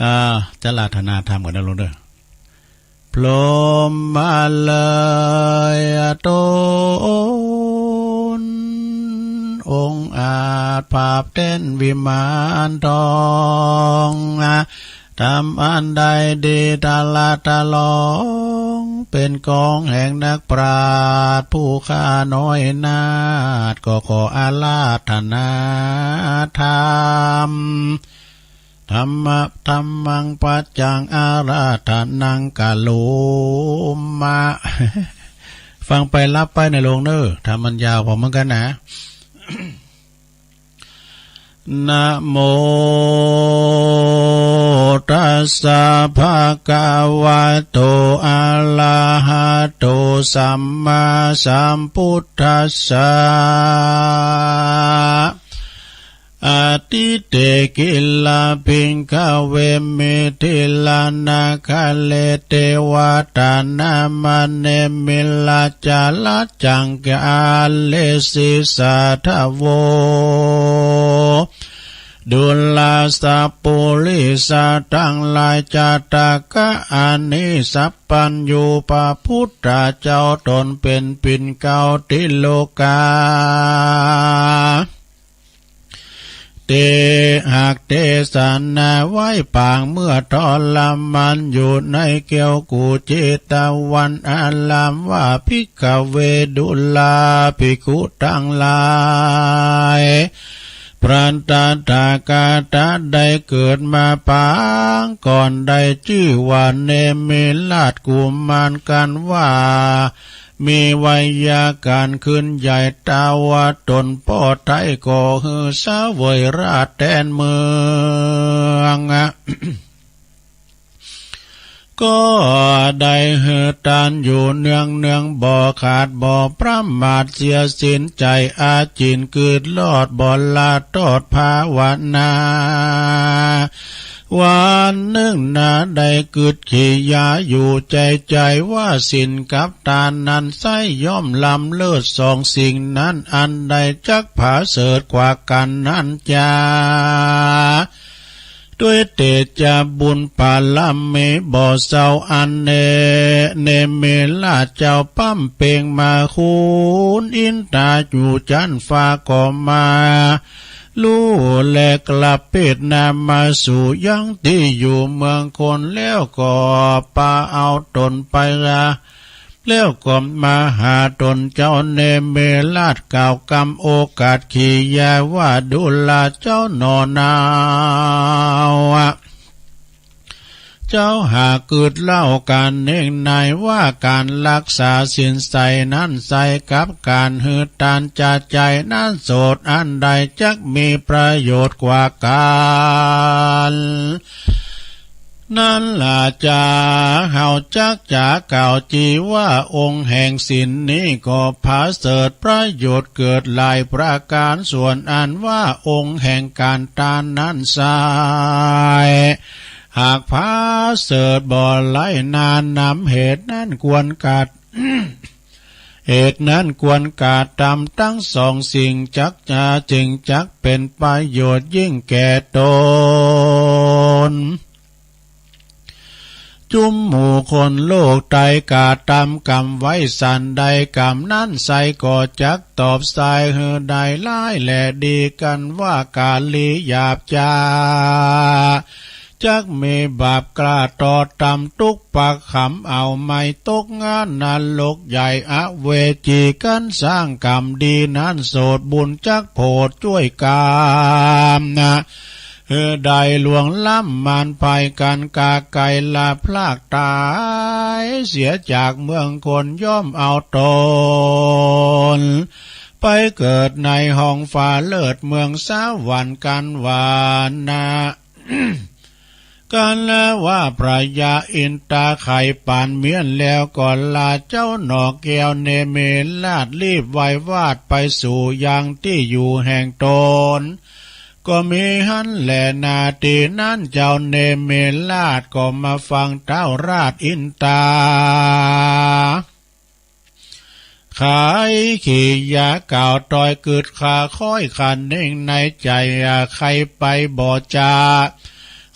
อ่า จะราธนาธรรมก่อนนะโยมเน่อ พรหมมาเลยต๋น องค์อาจผาบแต้นวิมานทอง ธรรมอันใดดีตรัสตะลอง เป๋นกองแห่งนักปราชญ์ผู้ข้าน้อยนาถ ก็ขออาราธนาธรรม ธัมมะ ธัมมัง ปัจจัง อาราธนัง กะโรมะ ฟังไปหลับไปนะโยมเน่อ ธรรมมันยาวพอเหมือนกั๋นนะ นะโมตัสสะ ภะคะวะโต อะระหะโต สัมมาสัมพุทธัสสะ อะทิเต กิลา ภิกขะเว มิถิลานะคะเร เตวะตะนะมะเน มิลลาจาระจังกะอาเล สิสาทะโว ดูราสะปุริสะตังหลาย จะตะกะอะนิสัพพัญญู พระพุทธเจ้าต๋นเป๋นปิ่นเกล้าติโลกา เตหากเตสนาไว้ปางเมื่อทรมานอยู่ในแคว้นกุสิตาวัน อารามว่า ภิกขะเว ดูราภิกขุตังหลาย พระตถาคตะได้เกิดมาปางก่อน ได้จื้อว่าเนมิราชกุมาร กันว่า มีวัยก๋านขึ้นใหญ่ ต๋วาต๋นป้อไท้ก็หื้อเสวยราชย์แตนเมือง ก็ได้หื้อตานอยู่เนืองๆ บ่ขาดบ่ประมาทเสียสิ้น ใจ๋อาจิณกึ๊ดลอดบ่ละทอดภาวนา วันนึ่งนาได้กึ๊ดขียาอยู่ใจ๋ๆ ว่าศีลกับตานนั้นไส้ย่อมล้ำเลิศ สองสิ่งนั้นอันใดจักผาเสริฐกว่ากั๋นนั้นจา ด้วยเตจะบุญปารมีบ่เศร้าอันเน เนมิราชเจ้าป้ำเป่งมา ขุนอินทราอยู่จั๊นฟ้าก็มา ฮู้แลกลับเปตนามาสู่ยังตี้อยู่เมืองคน แล้วก็ปาเอาต๋นไปละ แล้วก็มาหาต๋นเจ้าเนมิราช กล่าวกำโอกาสขียาว่า ดูราเจ้าหน่อเนา เจ้าหากกึ๊ดเล่าก๋านเน่งในว่า ก๋านฮักษาศีลใสนั้นใส่กับก๋านหื้อตานจาใจ๋นั้น โสดอันใดจักมีประโยชน์กว่ากั๋น นั้นละจา เฮาจักจ๋ากล่าวจีว่า องค์แห่งศีลนี้ก็ผาเสริฐประโยชน์เกิดหลายประก๋าน ส่วนอันว่าองค์แห่งก๋านตานนั้นไซร้ หากผาเสริฐบ่ไร้นา นำเหตุนั้นควรกระ เหตุนั้นควรกระตำตังสองสิ่ง จักจะ จึงจักเป๋นประโยชน์ยิ่งแก่ต๋น จุมหมู่คนโลกไตร กระตำกรรมไว้สันใด กรรมนั้นไซร้ก็จักตอบสายหื้อได้หลาย และดีกั๋นว่ากาลีหยาบจ๊า จักมีบาปกล้าต่อตำ ตุ๊กข์ปากขำเอา ไม่ตกงานนรกใหญ่อเวจี กั๋นสร้างกรรมดีนั้น โสดบุญจักโผดจ้วยก๋ามนะ หื้อได้ล่วงล้ำมานภัยกั๋น ก๋าไก๋ละพรากต๋ายเสียจากเมืองคน ย่อมเอาต๋นไปเกิดในห้องฟ้าเลิศ เมืองสวรรค์กั๋นหวานะ กั๋นละว่า พระยาอินทราใค่ปานเมี้ยนแล้วก็ลา เจ้าหน่อแก้วเนมิราช รีบไหว้วาดไปสู่ยังตี้อยู่แห่งต๋น ก็มีหั้นแลนา ตี้นั้นเจ้าเนมิราชก็มาฟังท้าวราชอินทรา ใค่ขียากล่าวตอย กึ๊ดค่าค้อยคะเน่งในใจ๋ ใค่ไปบ่จา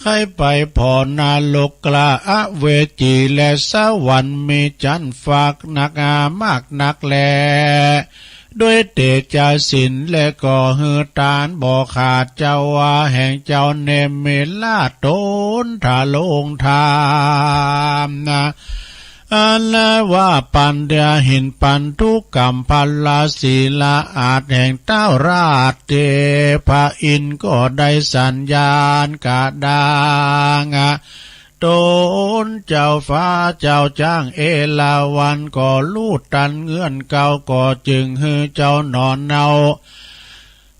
ใค่ไปผ่อนรกละ อเวจีและสวรรค์ มีจั๊นฟ้านัก มากนักแล ด้วยเตจาศีล และก็หื้อตานบ่ขาด เจ้าว่าแห่งเจ้าเนมิราช ต๋นทะลงธรรมนะ อันว่าปันดาหินปันธุกรรมพลาสีลาอาจแห่งท้าวราช เตพระอินทร์ก็ได้สัญญาณกระด้าง ต๋นเจ้าฟ้าเจ้าจ๊างเอราวัณก็ฮู้ตันเงื่อนเก่า ก็จึงหื้อเจ้าหน่อเนา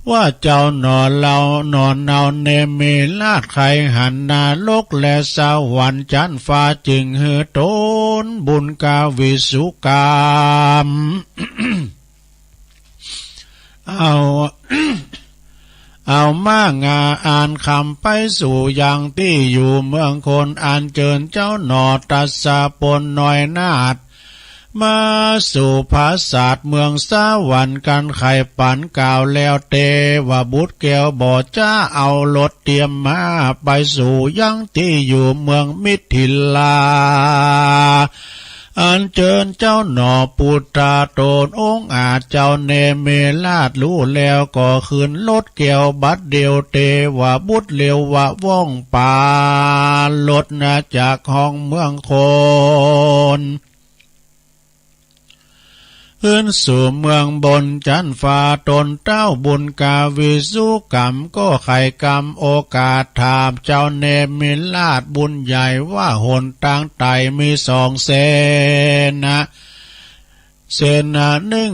ว่าเจ้าหน่อเนา หน่อเนาเนมิราชใค่หันนรกและสวรรค์จั๊นฟ้า จึงหื้อต๋นบุญกาวิสุกรรม เอา เอาม้างาอ่านคำไปสู่ยังตี้อยู่เมืองคน อัญเจิญเจ้าหน่อตัสสะปนน้อยนาถ มาสู่ผาสาทเมืองสวรรค์กั๋น ใค่ปันกล่าวแล้ว เตวบุตรแก้วบ่จ๊า เอารถเตียมม้าไปสู่ยังตี้อยู่เมืองมิถิลา อัญเจิญเจ้าหน่อปุทธาต๋นองค์อาจ เจ้าเนมิราชฮู้แล้วก็ขึ้นรถแก้วบัดเดียว เตวบุตรเร็วว่าว่องปานรถนะจากห้องเมืองคน ขึ้นสู่เมืองบนจั๊นฟ้า ต๋นท้าวบุญกาวิสุกรรมก็ใค่กำโอกาสถามเจ้าเนมิราชบุญใหญ่ว่า หนตางไตมีสองเส้นนะ เส้นหนึ่ง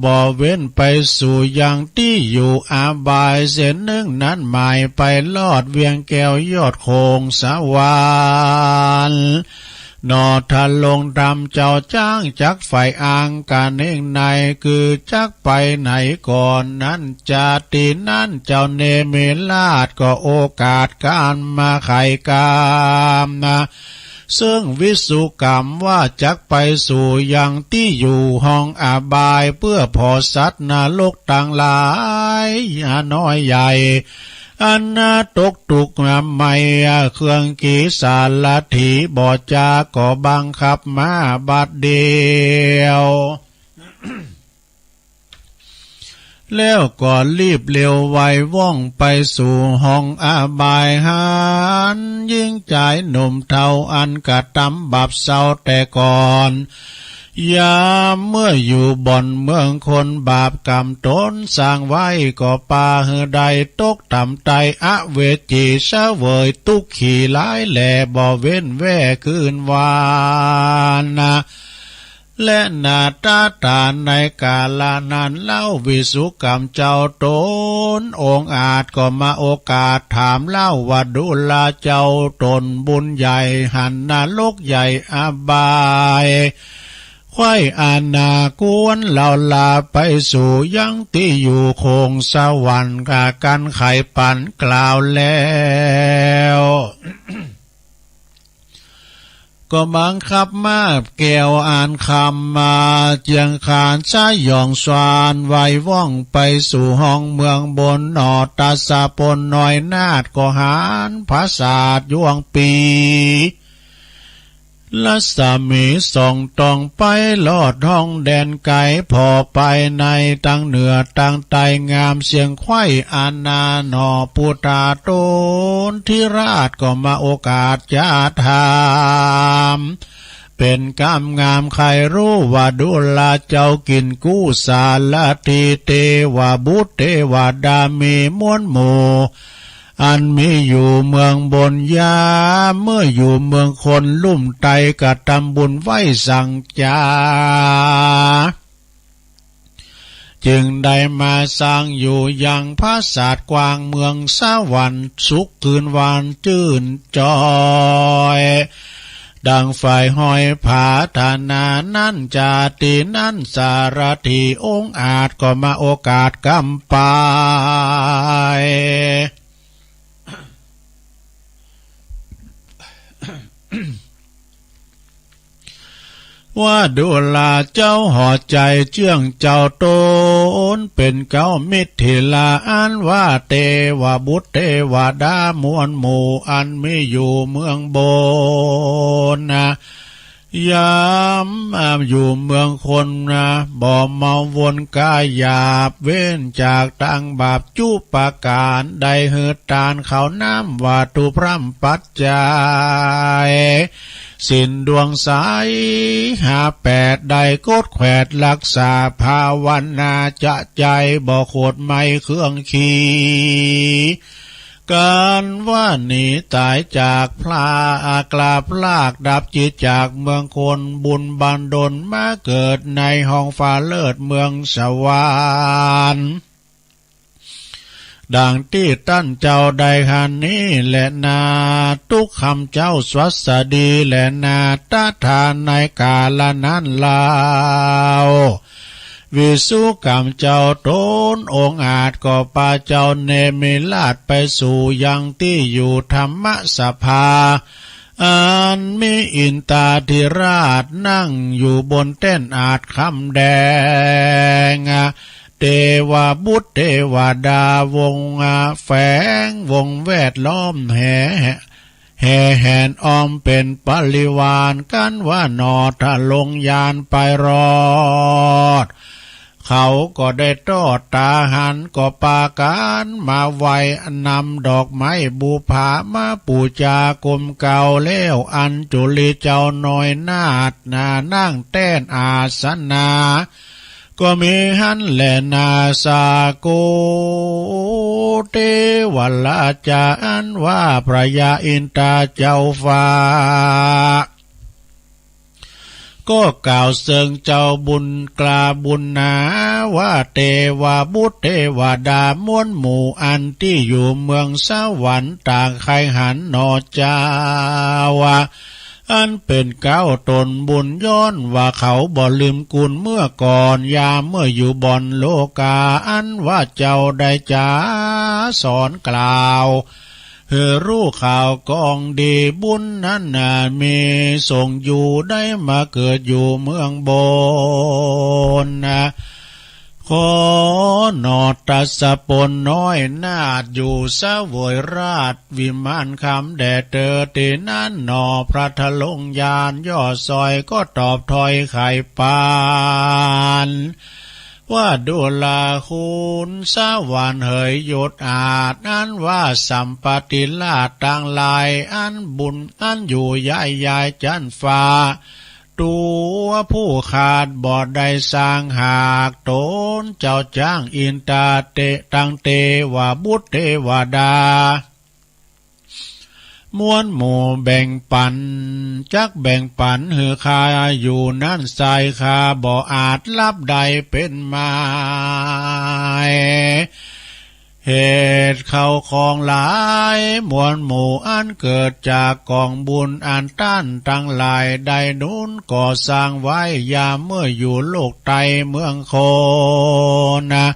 บ่เว้นไปสู่ยังตี้อยู่อบาย เส้นหนึ่งนั้นหมายไปฮอดเวียงแก้วยอดโขงสวรรค์ หน่อทะลงธรรมเจ้าจ๊างจักใฝ่อังกะเน่งใน คือจักไปไหนก่อนนั้น จาตินั้นเจ้าเนมิราชก็โอกาสก๋านมาใค่กำนะ ซึ่งวิสุกรรมว่าจักไปสู่ยังตี้อยู่ห้องอบาย เปื้อผ่อสัตว์นรกตังหลายน้อยใหญ่ อันตกตุ๊กข์มาใหม่ เครื่องกีสารถีบ่จ๊าก็บังคับม้าบัดเดียว แล้วก็รีบเร็วไวว่องไปสู่ห้องอบาย หันหญิงจายหนุ่มเฒ่าอันกระตำบาปเศร้าแต่ก่อน ยามเมื่ออยู่บ่อนเมืองคน บาปกรรมต๋นสร้างไว้ก็ปาหื้อได้ตกต่ำใต้อเวจี เสวยตุ๊กขีหลายแลบ่เว้นแว่คืนวันนา และนาต๋าต๋าในกาละนั้นเล่า วิสุกรรมเจ้าต๋นองอาจก็มาโอกาสถามเล่าว่า ดูราเจ้าต๋นบุญใหญ่หันนรกใหญ่อบาย ใคว่อนาควรเล่าลาไปสู่ยังตี้อยู่โคงสวรรค์ กากันไขปันกล่าวแล้ว ก็บังคับมาแก้วอันคำมา เจียงคานสยองสวรรค์ ไวว่องไปสู่ห้องเมืองบนหนอ ตาสะปนน้อยนาฏก็หันผาสาทยวงปี รัศมีส่องต่องไปลอดห้องแดนไกล ผ่อไปในตังเหนือตังใต้ งามเสียงใคว่อนาหนอ ปุตตาต๋นธิราชก็มาโอกาสจะถาม เป๋นกำงามใค่ฮู้ว่า ดูราเจ้ากิ๋นกู้สาละถี เตวบุตรเตวดามีมวลหมู่ อันมีอยู่เมืองบน ยามเมื่ออยู่เมืองคนลุ่มใต้กระตำบุญไว้สังจา จึงได้มาสร้างอยู่ยังผาสาทกว้างเมืองสวรรค์สุข คืนวันจื้นจอย ดังฝ่ายห้อยผาธนานั้นจา ตี้นั้นสาละถีองอาจก็มาโอกาสกำไป ว่า ดูราเจ้าหอใจ๋เจื้องเจ้าต๋นเป๋นเก๊ามิถิลา อันว่าเตวบุตรเตวดามวลหมู่ อันมีอยู่เมืองบนนา ยามอยู่เมืองคนนา บ่เมาวนกายหยาบ เว้นจากตังบาปจุประก๋าน ได้หื้อตานข้าวน้ำวัตถุพร่ำปัจจัย ศีลดวงใสห้าแปด ได้กดแขวดรักษาภาวนา จะใจ๋บ่โขดไหม้เครื่องขี กันว่าหนีต๋ายจากพระอากราบลากดับจิตจากเมืองคน บุญบันดลมาเกิดในห้องฟ้าเลิศเมืองสวรรค์ ดังตี้ต้านเจ้าได้หันนี้แลนา ตุ๊กคำเจ้าสวัสดีแลนา ตถาในกาละนั้นเล่า วิสุกรรมเจ้าต๋นองอาจก็ปาเจ้าเนมิราชไปสู่ยังตี้อยู่ธรรมสภา อันมีอินตาธิราชนั่งอยู่บนแต้นอาสน์คำแดง เตวบุตรเตวดาวงแฝงวงแวดล้อมแห่ แห่แหนอ้อมเป๋นปริวาร กันว่าหนอทะลงยานไปรอด เขาก็ได้ทอดต๋าหัน ก็ปากั๋นมาไหว้ นำดอกไม้บูผามาปู๋จากรมเกล้าแล้ว อัญจุลีเจ้าน้อยนาฏนา นั่งแต้นอาสนะ ก็มีหั้นแลนา สาโกเตวราชา อันว่าพระยาอินทราเจ้าฟ้า ก็กล่าวเซิงเจ้าบุญกล้าบุญหนาว่า เตวบุตรเตวดามวลหมู่ อันตี้อยู่เมืองสวรรค์ต่างใค่หันหนอเจ้า อันเป๋นเก๊าต๋นบุญ ย้อนว่าเขาบ่ลืมกุณเมื่อก่อน ยามเมื่ออยู่บ่อนโลกา อันว่าเจ้าได้จ๋าสอนกล่าว หื้อฮู้ข่าวกองดี บุญนั้นนา มีส่งอยู่ได้มาเกิดอยู่เมืองบนนา ขอหนอตสะปนน้อยนาฏ อยู่เสวยราชวิมานคำแด่เตอ ตี้นั้นหนอ พระทะลงยานยอดซอย ก็ตอบถ้อยไขปัญ ว่าดูราขุนสวรรค์เหยหยดอาด อันว่าสัมปติราชตังหลาย อันบุญอันอยู่ย้ายย้ายจั๊นฟ้า ตั๋วผู้ขาดบ่ได้สร้างหาก ต๋นเจ้าจ๊างอินตาเต ตังเตวบุตรเตวดา มวลหมู่แบ่งปั๋น จักแบ่งปั๋นหื้อข้าอยู่นั้นไส้ ข้าบ่อาจฮับได้เป๋นหมาย เหตุเข้าของหลาย มวลหมู่อันเกิดจากก๋องบุญ อันต้านตังหลายได้หนุนก่อสร้างไว้ ยามเมื่ออยู่โลกไตเมืองคนนะ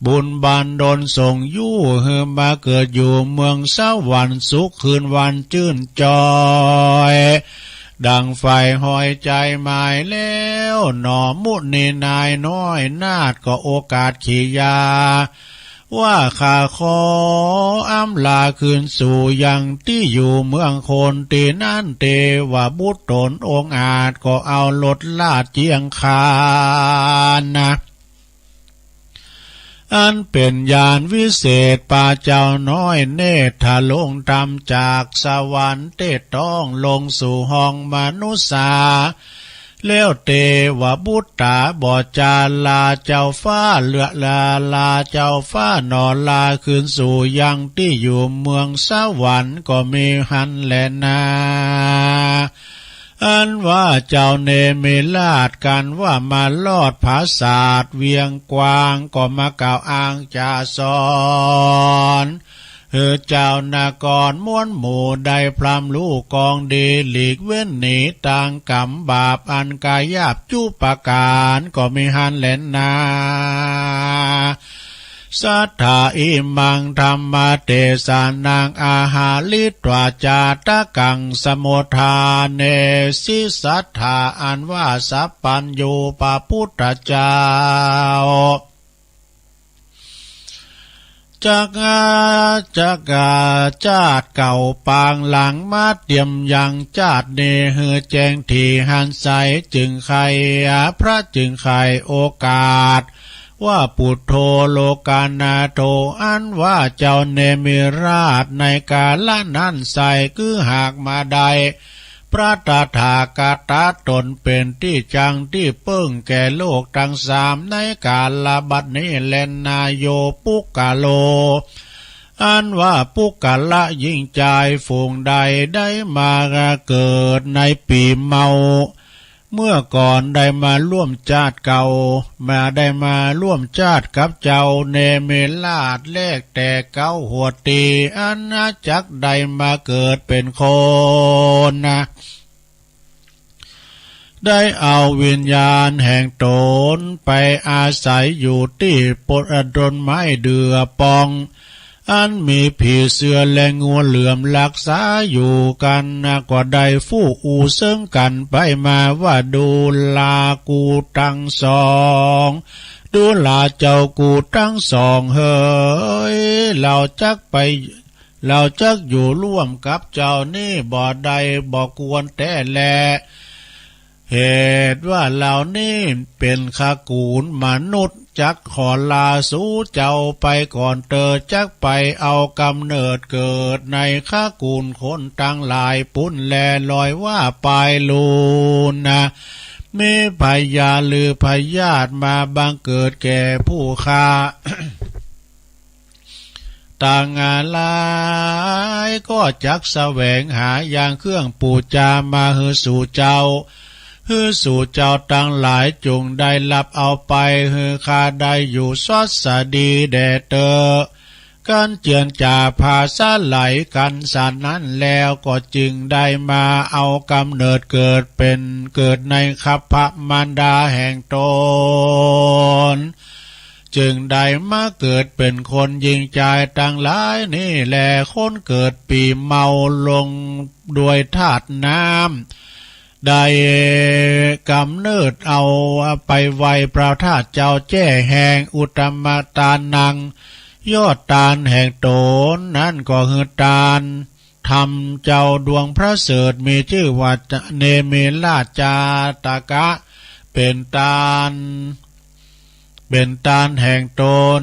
บุญบันดลส่งอยู่หื้อมาเกิดอยู่เมืองสวรรค์สุข คืนวันจื้นจอย ดังใฝ่หอยใจ๋หมายแล้วหนอ มุนีนายน้อยนาฏก็โอกาสขียา ว่าข้าขออำลาคืนสู่ยังตี้อยู่เมืองคน ตี้นั้นเตวบุตรต๋นองอาจก็เอารถราชเจียงคานนะ อันเป๋นยานวิเศษ ปาเจ้าน้อยเนตรลงธรรมจากสวรรค์ เตต้องลงสู่ห้องมนุสสา แล้วเตวบุตราบ่จาลาเจ้าฟ้า เลือลาลาเจ้าฟ้าหนอ ลาคืนสู่ยังตี้อยู่เมืองสวรรค์ก็มีหั้นแลนา อันว่าเจ้าเนมิราชกั๋นว่ามารอดผาสาทเวียงกวาง ก็มากล่าวอ้างจ๋าสอน หื้อเจ้านครมวลหมู่ได้พร่ำฮู้กองดี หลีกเว้นหนีตางก๋รรมบาปอันก๋ายาบจุประก๋าน ก็มีหั้นแลนา สัทธา อิมัง ธัมมเตสสนา อาหาริตวา จาตกัง สมุทฐาเนสิ สัทธา อันว่าสัพพัญญูพระพุทธเจ้า จัก จัก จาติเก่าปางหลังมาเตียมยังจาตินี้หื้อแจ้งถี่หันใส จึงใค่ พระจึงใค่โอกาส ว่าปุโธ โลกานาโถ อันว่าเจ้าเนมิราช ในกาละนั้นใส คือหากมาได้ พระตถาคตต๋นเป๋นตี้จั้งตี้เปิ้งแก่โลกตังสาม ในกาละบัดนี้แลนา โย ปุคคโล อันว่าปุคคละหญิงจายฝูงใดได้มาเกิดในปี๋เมา เมื่อก่อนได้มาร่วมจาติเก่า มาได้มาร่วมจาติกับเจ้าเนมิราชแลกแต่เก๊าหัวตี อันจักได้มาเกิดเป๋นคนนะ ได้เอาวิญญาณแห่งต๋นไปอาศัยอยู่ตี้ปดต้นไม้เดื่อป่อง อันมีผีเสื้อและงูเหลือมรักษาอยู่กั๋นนะ ก็ได้ฟู่อู้เซิงกั๋นไปมาว่า ดูรากูตังสอง ดูราเจ้ากูตังสองเหย เฮาจักไป เฮาจักอยู่ร่วมกับเจ้านี้บ่ได้บ่ควรแต๊แล เหตุว่าเฮานี้เป๋นขกูลมนุษย์ จักขอลาสูเจ้าไปก่อนเตอ จักไปเอาก๋ำเนิดเกิดในขกูลคนตังหลายปู้นแล ลอยว่าปายลูนนะ มีพญาหรือพญาติมาบังเกิดแก่ผู้ข้า ตังหลายก็จักแสวงหาอย่างเครื่องปู๋จามาหื้อสูเจ้า หื้อสูเจ้าตังหลายจุ่งได้ฮับเอาไป หื้อข้าได้อยู่สวัสดีแด่เตอ กั๋นเจือนจ่าผาสะไหลกั๋นสันนั้นแล้ว ก็จึงได้มาเอาก๋ำเนิดเกิดเป๋น เกิดในคัพพมารดาแห่งต๋น จึงได้มาเกิดเป๋นคนหญิงจายตังหลายนี้แล คนเกิดปี๋เมาลงด้วยธาตุน้ำ ได้ก๋ำเนิดเอาไปไหว้พระธาตุเจ้าแจ้แห่งอุตตมตานัง ยอดตานแห่งต๋นนั้นก็คือตานธรรมเจ้าดวงประเสริฐ มีจื้อว่าเนมิราชจาตกะ เป๋นตาน เป๋นต้านแห่งต๋น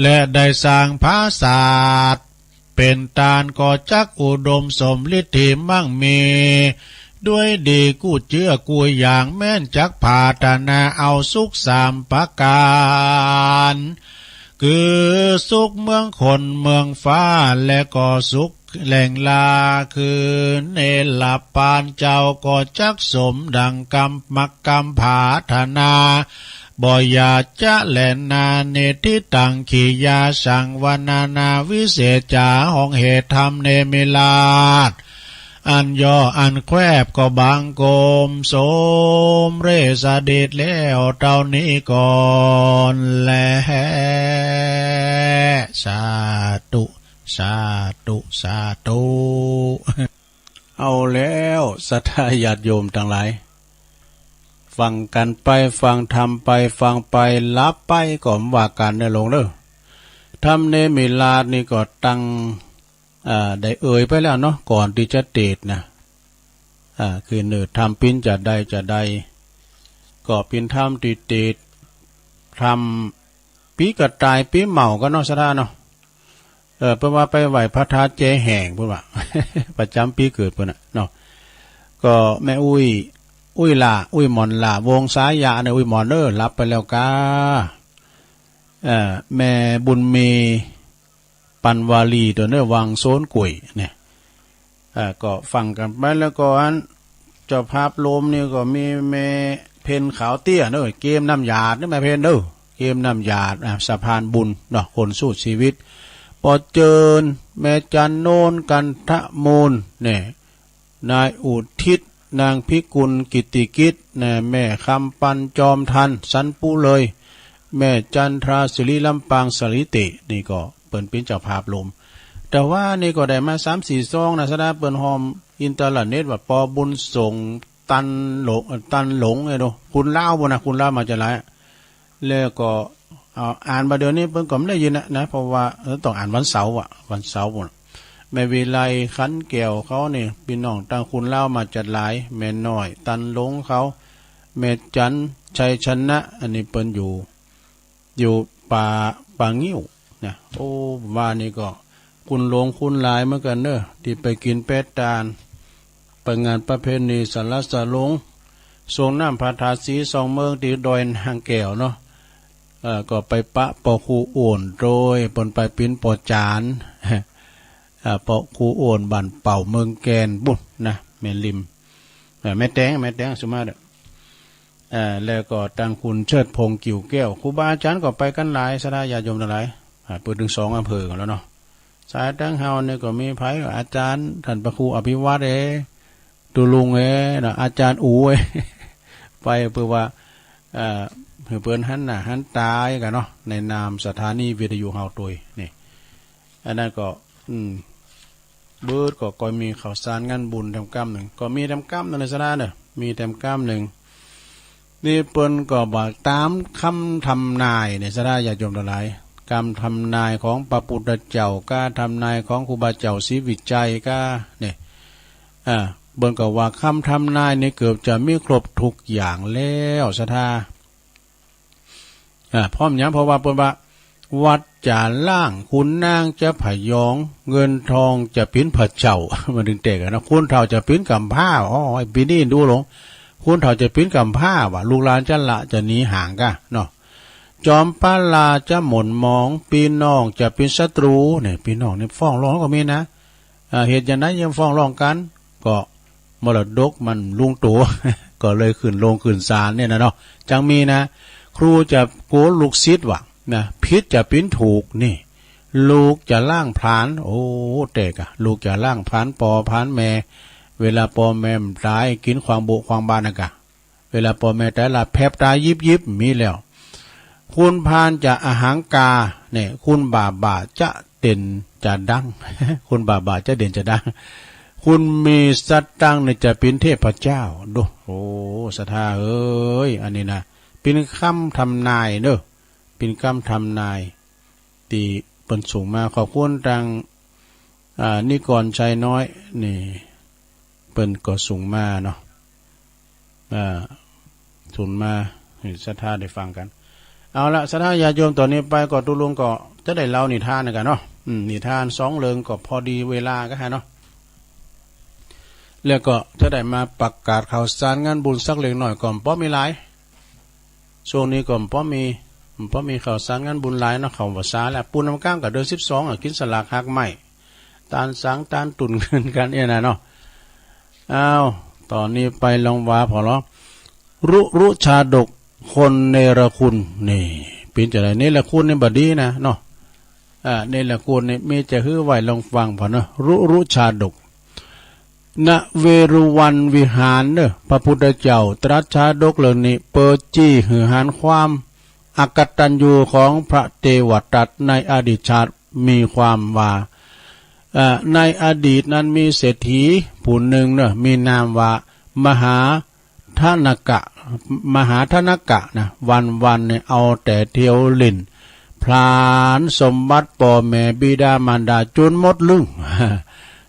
และได้สร้างผาสาท เป๋นต้านก็จักอุดมสมฤทธิมั่งมี ด้วยดีกู้เจื้อกู้อย่าง แม้นจักผาถนาเอาสุขสามประก๋าน คือสุขเมืองคนเมืองฟ้า และก็สุขแหล่งลา คือเนรปานเจ้าก็จักสมดังกำมักกำผาถนา บ่อย่าจะแลนา เนติตัง ขียาสัง วรรณนาวิเศษจ๋า ห้องเหตุธรรมเนมิราศ อันย่ออันแควบก็บังคมสมเร็จเสด็จแล้วเต้านี้ก่อนแล สาธุ สาธุ สาธุ เอาแล้วศรัทธาญาติโยมตังหลาย ฟังกั๋นไป ฟังธรรมไป ฟังไป หลับไปก็บ่ว่ากั๋นเน่อโยมเน่อ ธรรมเนมิราศนี่ก็ตัง อ่า ได้เอ่ยไปแล้วเนาะ ก่อนตี้จะเตสน์นะ อ่า คือเน่อธรรมปิ้นจาใดจาใด ก็เป๋นธรรมตี้เตสน์ ธรรมปี้กระต่ายปี้เหมากั๋นเนาะศรัทธาเนาะ เออ เปิ้นว่าไปไหว้พระธาตุแจแห่ง เปิ้นว่า ประจ๋ำปี๋เกิดเปิ้นน่ะเนาะ ก็แม่อุ๊ย อุ๊ยหล้า อุ๊ยหม่อนหล้า วงศายะเนี่ย อุ๊ยหม่อนเอ้อ หลับไปแล้วก้า เอ่อ แม่บุญมี ปันวาลี ตั๋วเน่อ วังโซนกุยเนี่ย อ่า ก็ฟังกั๋นไป แล้วก็อันเจ้าภาพโยมนี่ก็มีแม่เพ็ญขาวเตี้ยเน่อ เกมน้ำหยาดเน่อ แม่เพ็ญเน่อ เกมน้ำหยาด อ่า สะพานบุญเนาะ คนสู้ชีวิต ปอเจิญ แม่จันโนน กันทมูลเนี่ย นายอุทิศ นางพิกุล กิตติกิจนะ แม่คำปัน จอมทัน สันปุเลย แม่จันทรา สิริลำปาง สาลิเต นี่ก็เปิ้นเป๋นเจ้าภาพโยม แต่ว่านี่ก็ได้มาสามสี่ซองนะศรัทธา เปิ้นฮ้อมอินเทอร์เน็ตว่า ปอบุญส่ง ตันหลง ตันหลงไอ้ดู คนลาวปู้นนะ คนลาวมาจาใด แล้วก็ เอา อ่านบ่าเดี่ยวนี้เปิ้นก็บ่ได้ยินนะ นะ เพราะว่า เออ ต้องอ่านวันเสาร์อะ วันเสาร์ปู้น แม่วิไล ขันแก้ว เขานี่ ปี้น้องตางคนลาวมาจาใด แม่น้อย ตันหลง เขา แม่จัน ชัยชนะ อันนี้เปิ้นอยู่ อยู่ป่า ป่างิ้วนะ โอ้ ว่านี่ก็ คนหลงคนหลายเหมือนกั๋นเน่อ ตี้ไปกิ๋นไปตาน ไปงานประเพณีสละสะหลง ส่งน้ำพระธาตุสีสองเมืองตี้ดอยนางแก้วเนาะ เอ่อ ก็ไปปะปอครูโอ่นโตย เปิ้นไปเป๋นปอจ๋ารย์ อ่า ปอครูโอ่นบ้านเป่าเมืองแกนปู้นนะ แม่ริม เอ่อ แม่แตง แม่แตงสุมาเด้อ เอ่อ แล้วก็ตางคุณเชิดพงษ์ กิ่วแก้ว ครูบาอาจ๋ารย์ก็ไปกั๋นหลาย ศรัทธาญาติโยมตังหลาย อ่า เปิ้นเถิงสองอำเภอกั๋นแล้วเนาะ สายตางเฮานี่ก็มีใผ อาจ๋ารย์ต้านพระครูอภิวัฒน์เอ๋ย ตุ๊ลุงเอ๋ยเนาะ อาจ๋ารย์อู๋เอ๋ย ไปเปื้อว่า เอ่อ หื้อเปิ้นหันหน้าหันต๋ากั๋นเนาะ ในนามสถานีวิทยุเฮาตวยนี่ อันนั้นก็ อืม เบิดก็ ก็มีข่าวสารงานบุญแถมกำนึ่ง ก็มีแถมกำนึ่งนะศรัทธาเน่อ มีแถมกำนึ่ง นี่เปิ้นก็ว่าต๋ามกำทำนายเนี่ย ศรัทธาญาติโยมตังหลาย กำทำนายของพระปุทธเจ้าก้า ทำนายของครูบาเจ้าศรีวิชัยก้าเนี่ย อ่า เปิ้นก็ว่ากำทำนายนี่เกือบจะมีครบกู้อย่างแล้ว ศรัทธา อ่า เพราะหยัง เพราะว่าเปิ้นว่า วัดจ๋าล้าง ขุนนางจะผยอง เงินทองจะเป๋นพระเจ้า มันเถิงแต๊กั๋นเนาะ คนเฒ่าจะเป๋นก๋ำพร้า อ้อ ไอ้ปี๋นี้ดูหลง คนเฒ่าจะเป๋นก๋ำพร้าว่ะ ลูกหลานจะละจะหนีห่างก้าเนาะ จอมปราจะหม่นหมอง ปี้น้องจะเป๋นศัตรู๋เนี่ย ปี้น้องนี่ฟ้องร้องก็มีนะ อ่า เหตุจะใดยังฟ้องร้องกั๋น ก็มรดกมันลงตั๋ว ก็เลยขึ้นโรงขึ้นศาลเนี่ยนะเนาะ จังมีนะ ครูจะกั๋วลูกศิษย์ว่ะนะ ผิดจะเป๋นถูกนี่ ลูกจะล้างผลาญ โอ้ แต๊ก้า ลูกจะล้างผลาญปอผลาญแม่ เวลาปอแม่ต๋ายกิ๋นขวางบุขวางบาตรนะก้า เวลาปอแม่ต๋ายละแผบต๋ายิบๆ มีแล้ว คนพาลจะอหังการเนี่ย คนบ้าๆ จะเด่นจะดัง คนบ้าๆ จะเด่นจะดัง คนมีสตางค์เนี่ยจะเป๋นเทพเจ้า ดู โอ้ ศรัทธาเอ๋ย อันนี้นะ เป๋นกำทำนายเน่อ เป๋นกำทำนาย ตี้เปิ้นส่งมา ขอบคุณตาง อ่า นิกรชัยน้อย นี่ เปิ้นก็ส่งมาเนาะ อ่า ส่งมา หื้อศรัทธาได้ฟังกั๋น เอาละ ศรัทธาญาติโยม ต่อนี้ไปก็ตุ๊ลุงก็จะได้เล่านิทานนะกั๋นเนาะ อืม นิทานสองเรื่องก็พอดีเวลากั๋นฮะเนาะ แล้วก็จะได้มาประกาศข่าวสารงานบุญสักเล็กน้อย ก็บ่มีหลาย ช่วงนี้ก็บ่มี บ่มีข่าวสารงานบุญหลายเนาะ เข้าพรรษาแล้ว ปูนน้ำก๊างก็เดือนสิบสองอะ กิ๋นสลากหักไม้ ตานสังตานตุ่นเงินกั๋นเนี่ยนะเนาะ อ้าว ต่อนี้ไปลองว่าผ่อลอ รุรุชาดก คนเนรคุณ นี่ เป๋นจาใด เนรคุณนี่บ่ดีนะเนาะ อ่า เนรคุณนี่มีจะหื้อไหว้ลองฟังผ่อเนาะ รุรุชาดก ณ เวฬุวันวิหารเน่อ พระพุทธเจ้าตรัสชาดกเรื่องนี้ เปิดจี้หื้อหันความอกตัญญูของพระเทวทัตในอดีตชาติ มีความว่า เอ่อ ในอดีตนั้นมีเศรษฐีผู้หนึ่งเน่อ มีนามว่ามหาธนกะ มหาธนกะนะ วันๆ เนี่ยเอาแต่เตียวเล่น ผลาญสมบัติป้อแม่บิดามารดาจ๋นหมดลึ้ง